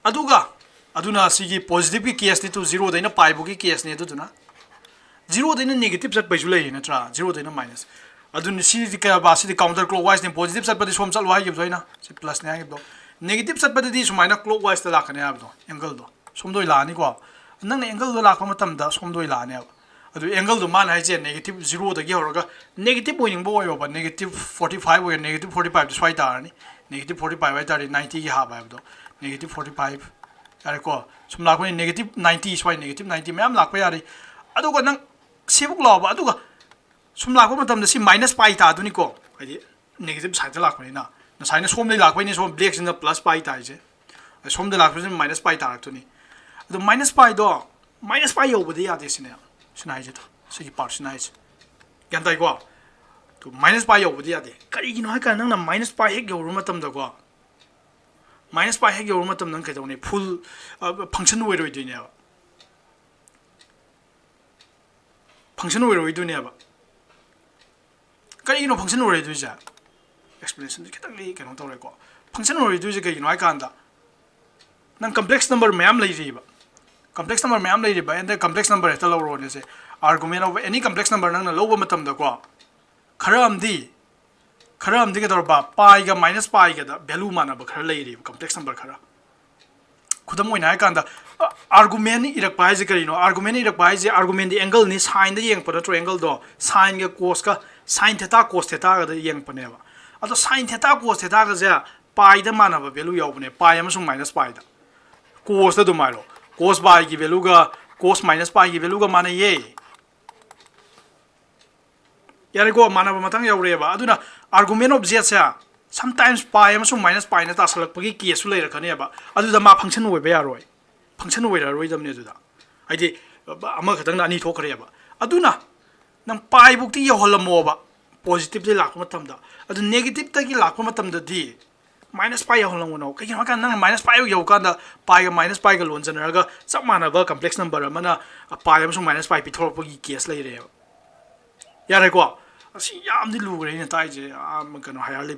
ꯑꯗꯨꯒ, ꯑꯗꯨꯅ ꯁꯤꯒꯤ positiveꯀꯤ caseꯅꯤ ꯇꯨ, zeroꯗꯩꯅ piꯕꯨꯛꯀꯤ caseꯅꯤ꯫ ꯑꯗꯨꯗꯨꯅ zeroꯗꯩꯅ negative ꯆꯠꯄꯩꯁꯨ ꯂꯩꯔꯤ ꯅꯠꯇ꯭ꯔꯥ? Zeroꯗꯩꯅ minus꯫ ꯑꯗꯨꯅ ꯁꯤꯗꯤ ꯀꯌꯥ ꯕꯥ? ꯁꯤꯗꯤ counter clockwiseꯅꯤ꯫ Positive ꯆꯠꯄꯗꯤ ꯁꯣꯝ ꯆꯠꯂꯣ ꯍꯥꯏꯈꯤꯕꯗꯣ ꯑꯩꯅ, ꯁꯤ plusꯅꯤ ꯍꯥꯏꯈꯤꯕꯗꯣ꯫ Negative ꯆꯠꯄꯗꯗꯤ ꯁꯨꯃꯥꯏꯅ clockwiseꯇ ꯂꯥꯛꯀꯅꯤ ꯍꯥꯏꯕꯗꯣ, angleꯗꯣ ꯁꯣꯝꯗ ꯑꯣꯏ ꯂꯥꯛꯑꯅꯤꯀꯣ꯫ ꯅꯪꯅ angleꯗꯣ ꯂꯥꯛꯄ ꯃꯇꯝꯗ ꯁꯣꯝꯗ ꯑꯣꯏ ꯂꯥꯛꯑꯅꯦꯕ꯫ ꯑꯗꯨ ꯑꯦꯡꯒꯜꯗꯣ ꯃꯥꯅ ꯍꯥꯏꯁꯦ negative zeroꯗꯒꯤ ꯍꯧꯔꯒ negative ꯑꯣꯏꯅꯤꯡꯕ ꯑꯣꯏꯌꯣꯕ, negative forty five ꯑꯣꯏꯒꯦꯔꯥ, negative forty fiveꯗꯤ ꯁ꯭ꯋꯥꯏ ꯇꯥꯔꯅꯤ, negative forty five ꯍꯥꯏ ꯇꯥꯔꯗꯤ ninety ꯒꯤ half ꯍꯥꯏꯕꯗꯣ, negative forty five, ꯌꯥꯔꯦꯀꯣ, ꯁꯨꯝ ꯂꯥꯛꯄꯅꯤ, negative ninety ꯁ꯭ꯋꯥꯏ, negative ninety ꯃꯌꯥꯝ ꯂꯥꯛꯄ ꯌꯥꯔꯤ꯫ ꯑꯗꯨꯒ ꯅꯪ ꯁꯤꯕꯨꯛ ꯂꯥꯛꯑꯣꯕ, ꯑꯗꯨꯒ ꯁꯨꯝ ꯂꯥꯛꯄ ꯃꯇꯝꯗ ꯁꯤ minus pi ꯇꯥꯗꯣꯏꯅꯤꯀꯣ, ꯍꯥꯏꯗꯤ negative sideꯇ ꯂꯥꯛꯄꯅꯤꯅ, ꯉꯁꯥꯏꯅ ꯁꯣꯝꯗꯒꯤ ꯂꯥꯛꯄꯩꯅꯦ, ꯁꯣꯝ blackꯁꯤꯅ plus pi ꯇꯥꯏꯁꯦ, ꯁꯣꯝꯗ ꯂꯥꯛꯄꯁꯤꯅ minus pi ꯇꯥꯔꯛꯇꯣꯏꯅꯤ꯫ ꯑꯗꯣ minus piꯗꯣ, minus pi ꯌꯧꯕꯗꯤ ꯌꯥꯗꯦ ꯁꯤꯅꯦ, ꯁꯤꯅ ꯍꯥꯏꯁꯦ, ꯁꯤꯒꯤ partꯁꯤꯅ ꯍꯥꯏꯁꯦ, ꯒ꯭ꯌꯥꯟ ꯇꯥꯏꯀꯣ? ꯑꯗꯣ minus pi ꯌꯧꯕꯗꯤ ꯌꯥꯗꯦ꯫ ꯀꯔꯤꯒꯤꯅꯣ ꯍꯥꯏ ꯀꯥꯟꯗ ꯅꯪꯅ minus pi ꯍꯦꯛ ꯌꯧꯔꯨꯕ ꯃꯇꯝꯗꯀꯣ, minus pi ꯍꯦꯛ ꯌꯧꯔꯨꯕ ꯃꯇꯝꯗ ꯅꯪ ꯀꯩꯗꯧꯅꯤ? Full function ꯑꯣꯏꯔꯣꯏꯗꯣꯏꯅꯦꯕ, function ꯑꯣꯏꯔꯣꯏꯗꯣꯏꯅꯦꯕ꯫ ꯀꯔꯤꯒꯤꯅꯣ function ꯑꯣꯏꯔꯣꯏꯗꯣꯏꯁꯦ? Explanationꯁꯦ ꯈꯤꯇꯪꯗꯤ ꯀꯩꯅꯣ ꯇꯧꯔꯦꯀꯣ꯫ Function ꯑꯣꯏꯔꯣꯏꯗꯣꯏꯁꯦ ꯀꯩꯒꯤꯅꯣ ꯍꯥꯏ ꯀꯥꯟꯗ, ꯅꯪ complex number ꯃꯌꯥꯝ ꯂꯩꯔꯤꯕ, complex number ꯃꯌꯥꯝ ꯂꯩꯔꯤꯕ, and then complex number ꯍꯦꯛꯇ ꯂꯧꯔꯣꯅꯦꯁꯦ꯫ Argument of any complex number ꯅꯪꯅ ꯂꯧꯕ ꯃꯇꯝꯗꯀꯣ, ꯈꯔ ꯑꯃꯗꯤ, ꯈꯔ ꯑꯃꯗꯤ ꯀꯩꯗꯧꯔꯕ, piꯒ minus piꯒꯗ value ꯃꯥꯟꯅꯕ ꯈꯔ ꯂꯩꯔꯤꯕ, complex number ꯈꯔ꯫ ꯈꯨꯗꯝ ꯑꯣꯏꯅ ꯍꯥꯏꯔꯀꯥꯟꯗ, argument ꯏꯔꯛꯄ ꯍꯥꯏꯁꯦ ꯀꯔꯤꯅꯣ? Argument ꯏꯔꯛꯄ ꯍꯥꯏꯁꯦ, argumentꯗꯤ angleꯅꯤ, signꯗ ꯌꯦꯡꯉꯛꯄ ꯅꯠꯇ꯭ꯔꯣ? Angleꯗꯣ signꯒ cosꯀ, sin theta cos thetaꯒꯗ ꯌꯦꯡꯉꯛꯄꯅꯦꯕ꯫ ꯑꯗꯣ sin theta cos thetaꯒꯁꯦ piꯗ ꯃꯥꯟꯅꯕ value ꯌꯥꯎꯕꯅꯦ, pi ꯑꯃꯁꯨꯡ minus piꯗ꯫ Cosꯇ ꯑꯗꯨꯝ ꯍꯥꯏꯔꯣ, cos piꯒꯤ valueꯒ cos minus piꯒꯤ valueꯒ ꯃꯥꯟꯅꯩꯌꯦ꯫ ꯌꯥꯔꯦꯀꯣ, ꯃꯥꯟꯅꯕ ꯃꯇꯥꯡ ꯌꯧꯔꯛꯑꯦꯕ꯫ ꯑꯗꯨꯅ argument of zꯁꯦ sometimes pi ꯑꯃꯁꯨꯡ minus piꯅ ꯇꯥꯁꯜꯂꯛꯄꯒꯤ caseꯁꯨ ꯂꯩꯔꯛꯀꯅꯦꯕ꯫ ꯑꯗꯨꯗ ꯃꯥ function ꯑꯣꯏꯕ ꯌꯥꯔꯣꯏ, function ꯑꯣꯏꯔꯔꯣꯏꯗꯕꯅꯤ ꯑꯗꯨꯗ꯫ ꯍꯥꯏꯗꯤ ꯑꯃꯈꯛꯇꯪꯅ ꯑꯅꯤ ꯊꯣꯛꯈ꯭ꯔꯦꯕ꯫ ꯑꯗꯨꯅ ꯅꯪ piꯕꯨꯛꯇꯤ ꯌꯧꯍꯜꯂꯝꯃꯣꯕ, positiveꯇ ꯂꯥꯛꯄ ꯃꯇꯝꯗ꯫ ꯑꯗꯨ negativeꯇꯒꯤ ꯂꯥꯛꯄ ꯃꯇꯝꯗꯗꯤ minus pi ꯌꯧꯍꯜꯂꯝꯒꯅꯣ꯫ ꯀꯩꯒꯤꯅꯣ ꯍꯥꯏ ꯀꯥꯟꯗ ꯅꯪꯅ minus pi ꯌꯧꯕ ꯀꯥꯟꯗ piꯒ minus piꯒ ꯂꯣꯟꯖꯟꯅꯔꯒ ꯆꯞ ꯃꯥꯟꯅꯕ complex number ꯑꯃꯅ pi ꯑꯃꯁꯨꯡ minus pi ꯄꯤꯊꯣꯔꯛꯄꯒꯤ case ꯂꯩꯔꯦꯕ꯫ ꯌꯥꯔꯦꯀꯣ? ꯑꯁꯤ ꯌꯥꯝꯗꯤ ꯂꯨꯈ꯭ꯔꯦ ꯑꯩꯅ ꯇꯥꯛꯏꯁꯦ, ꯑꯥ, ꯀꯩꯅꯣ, higher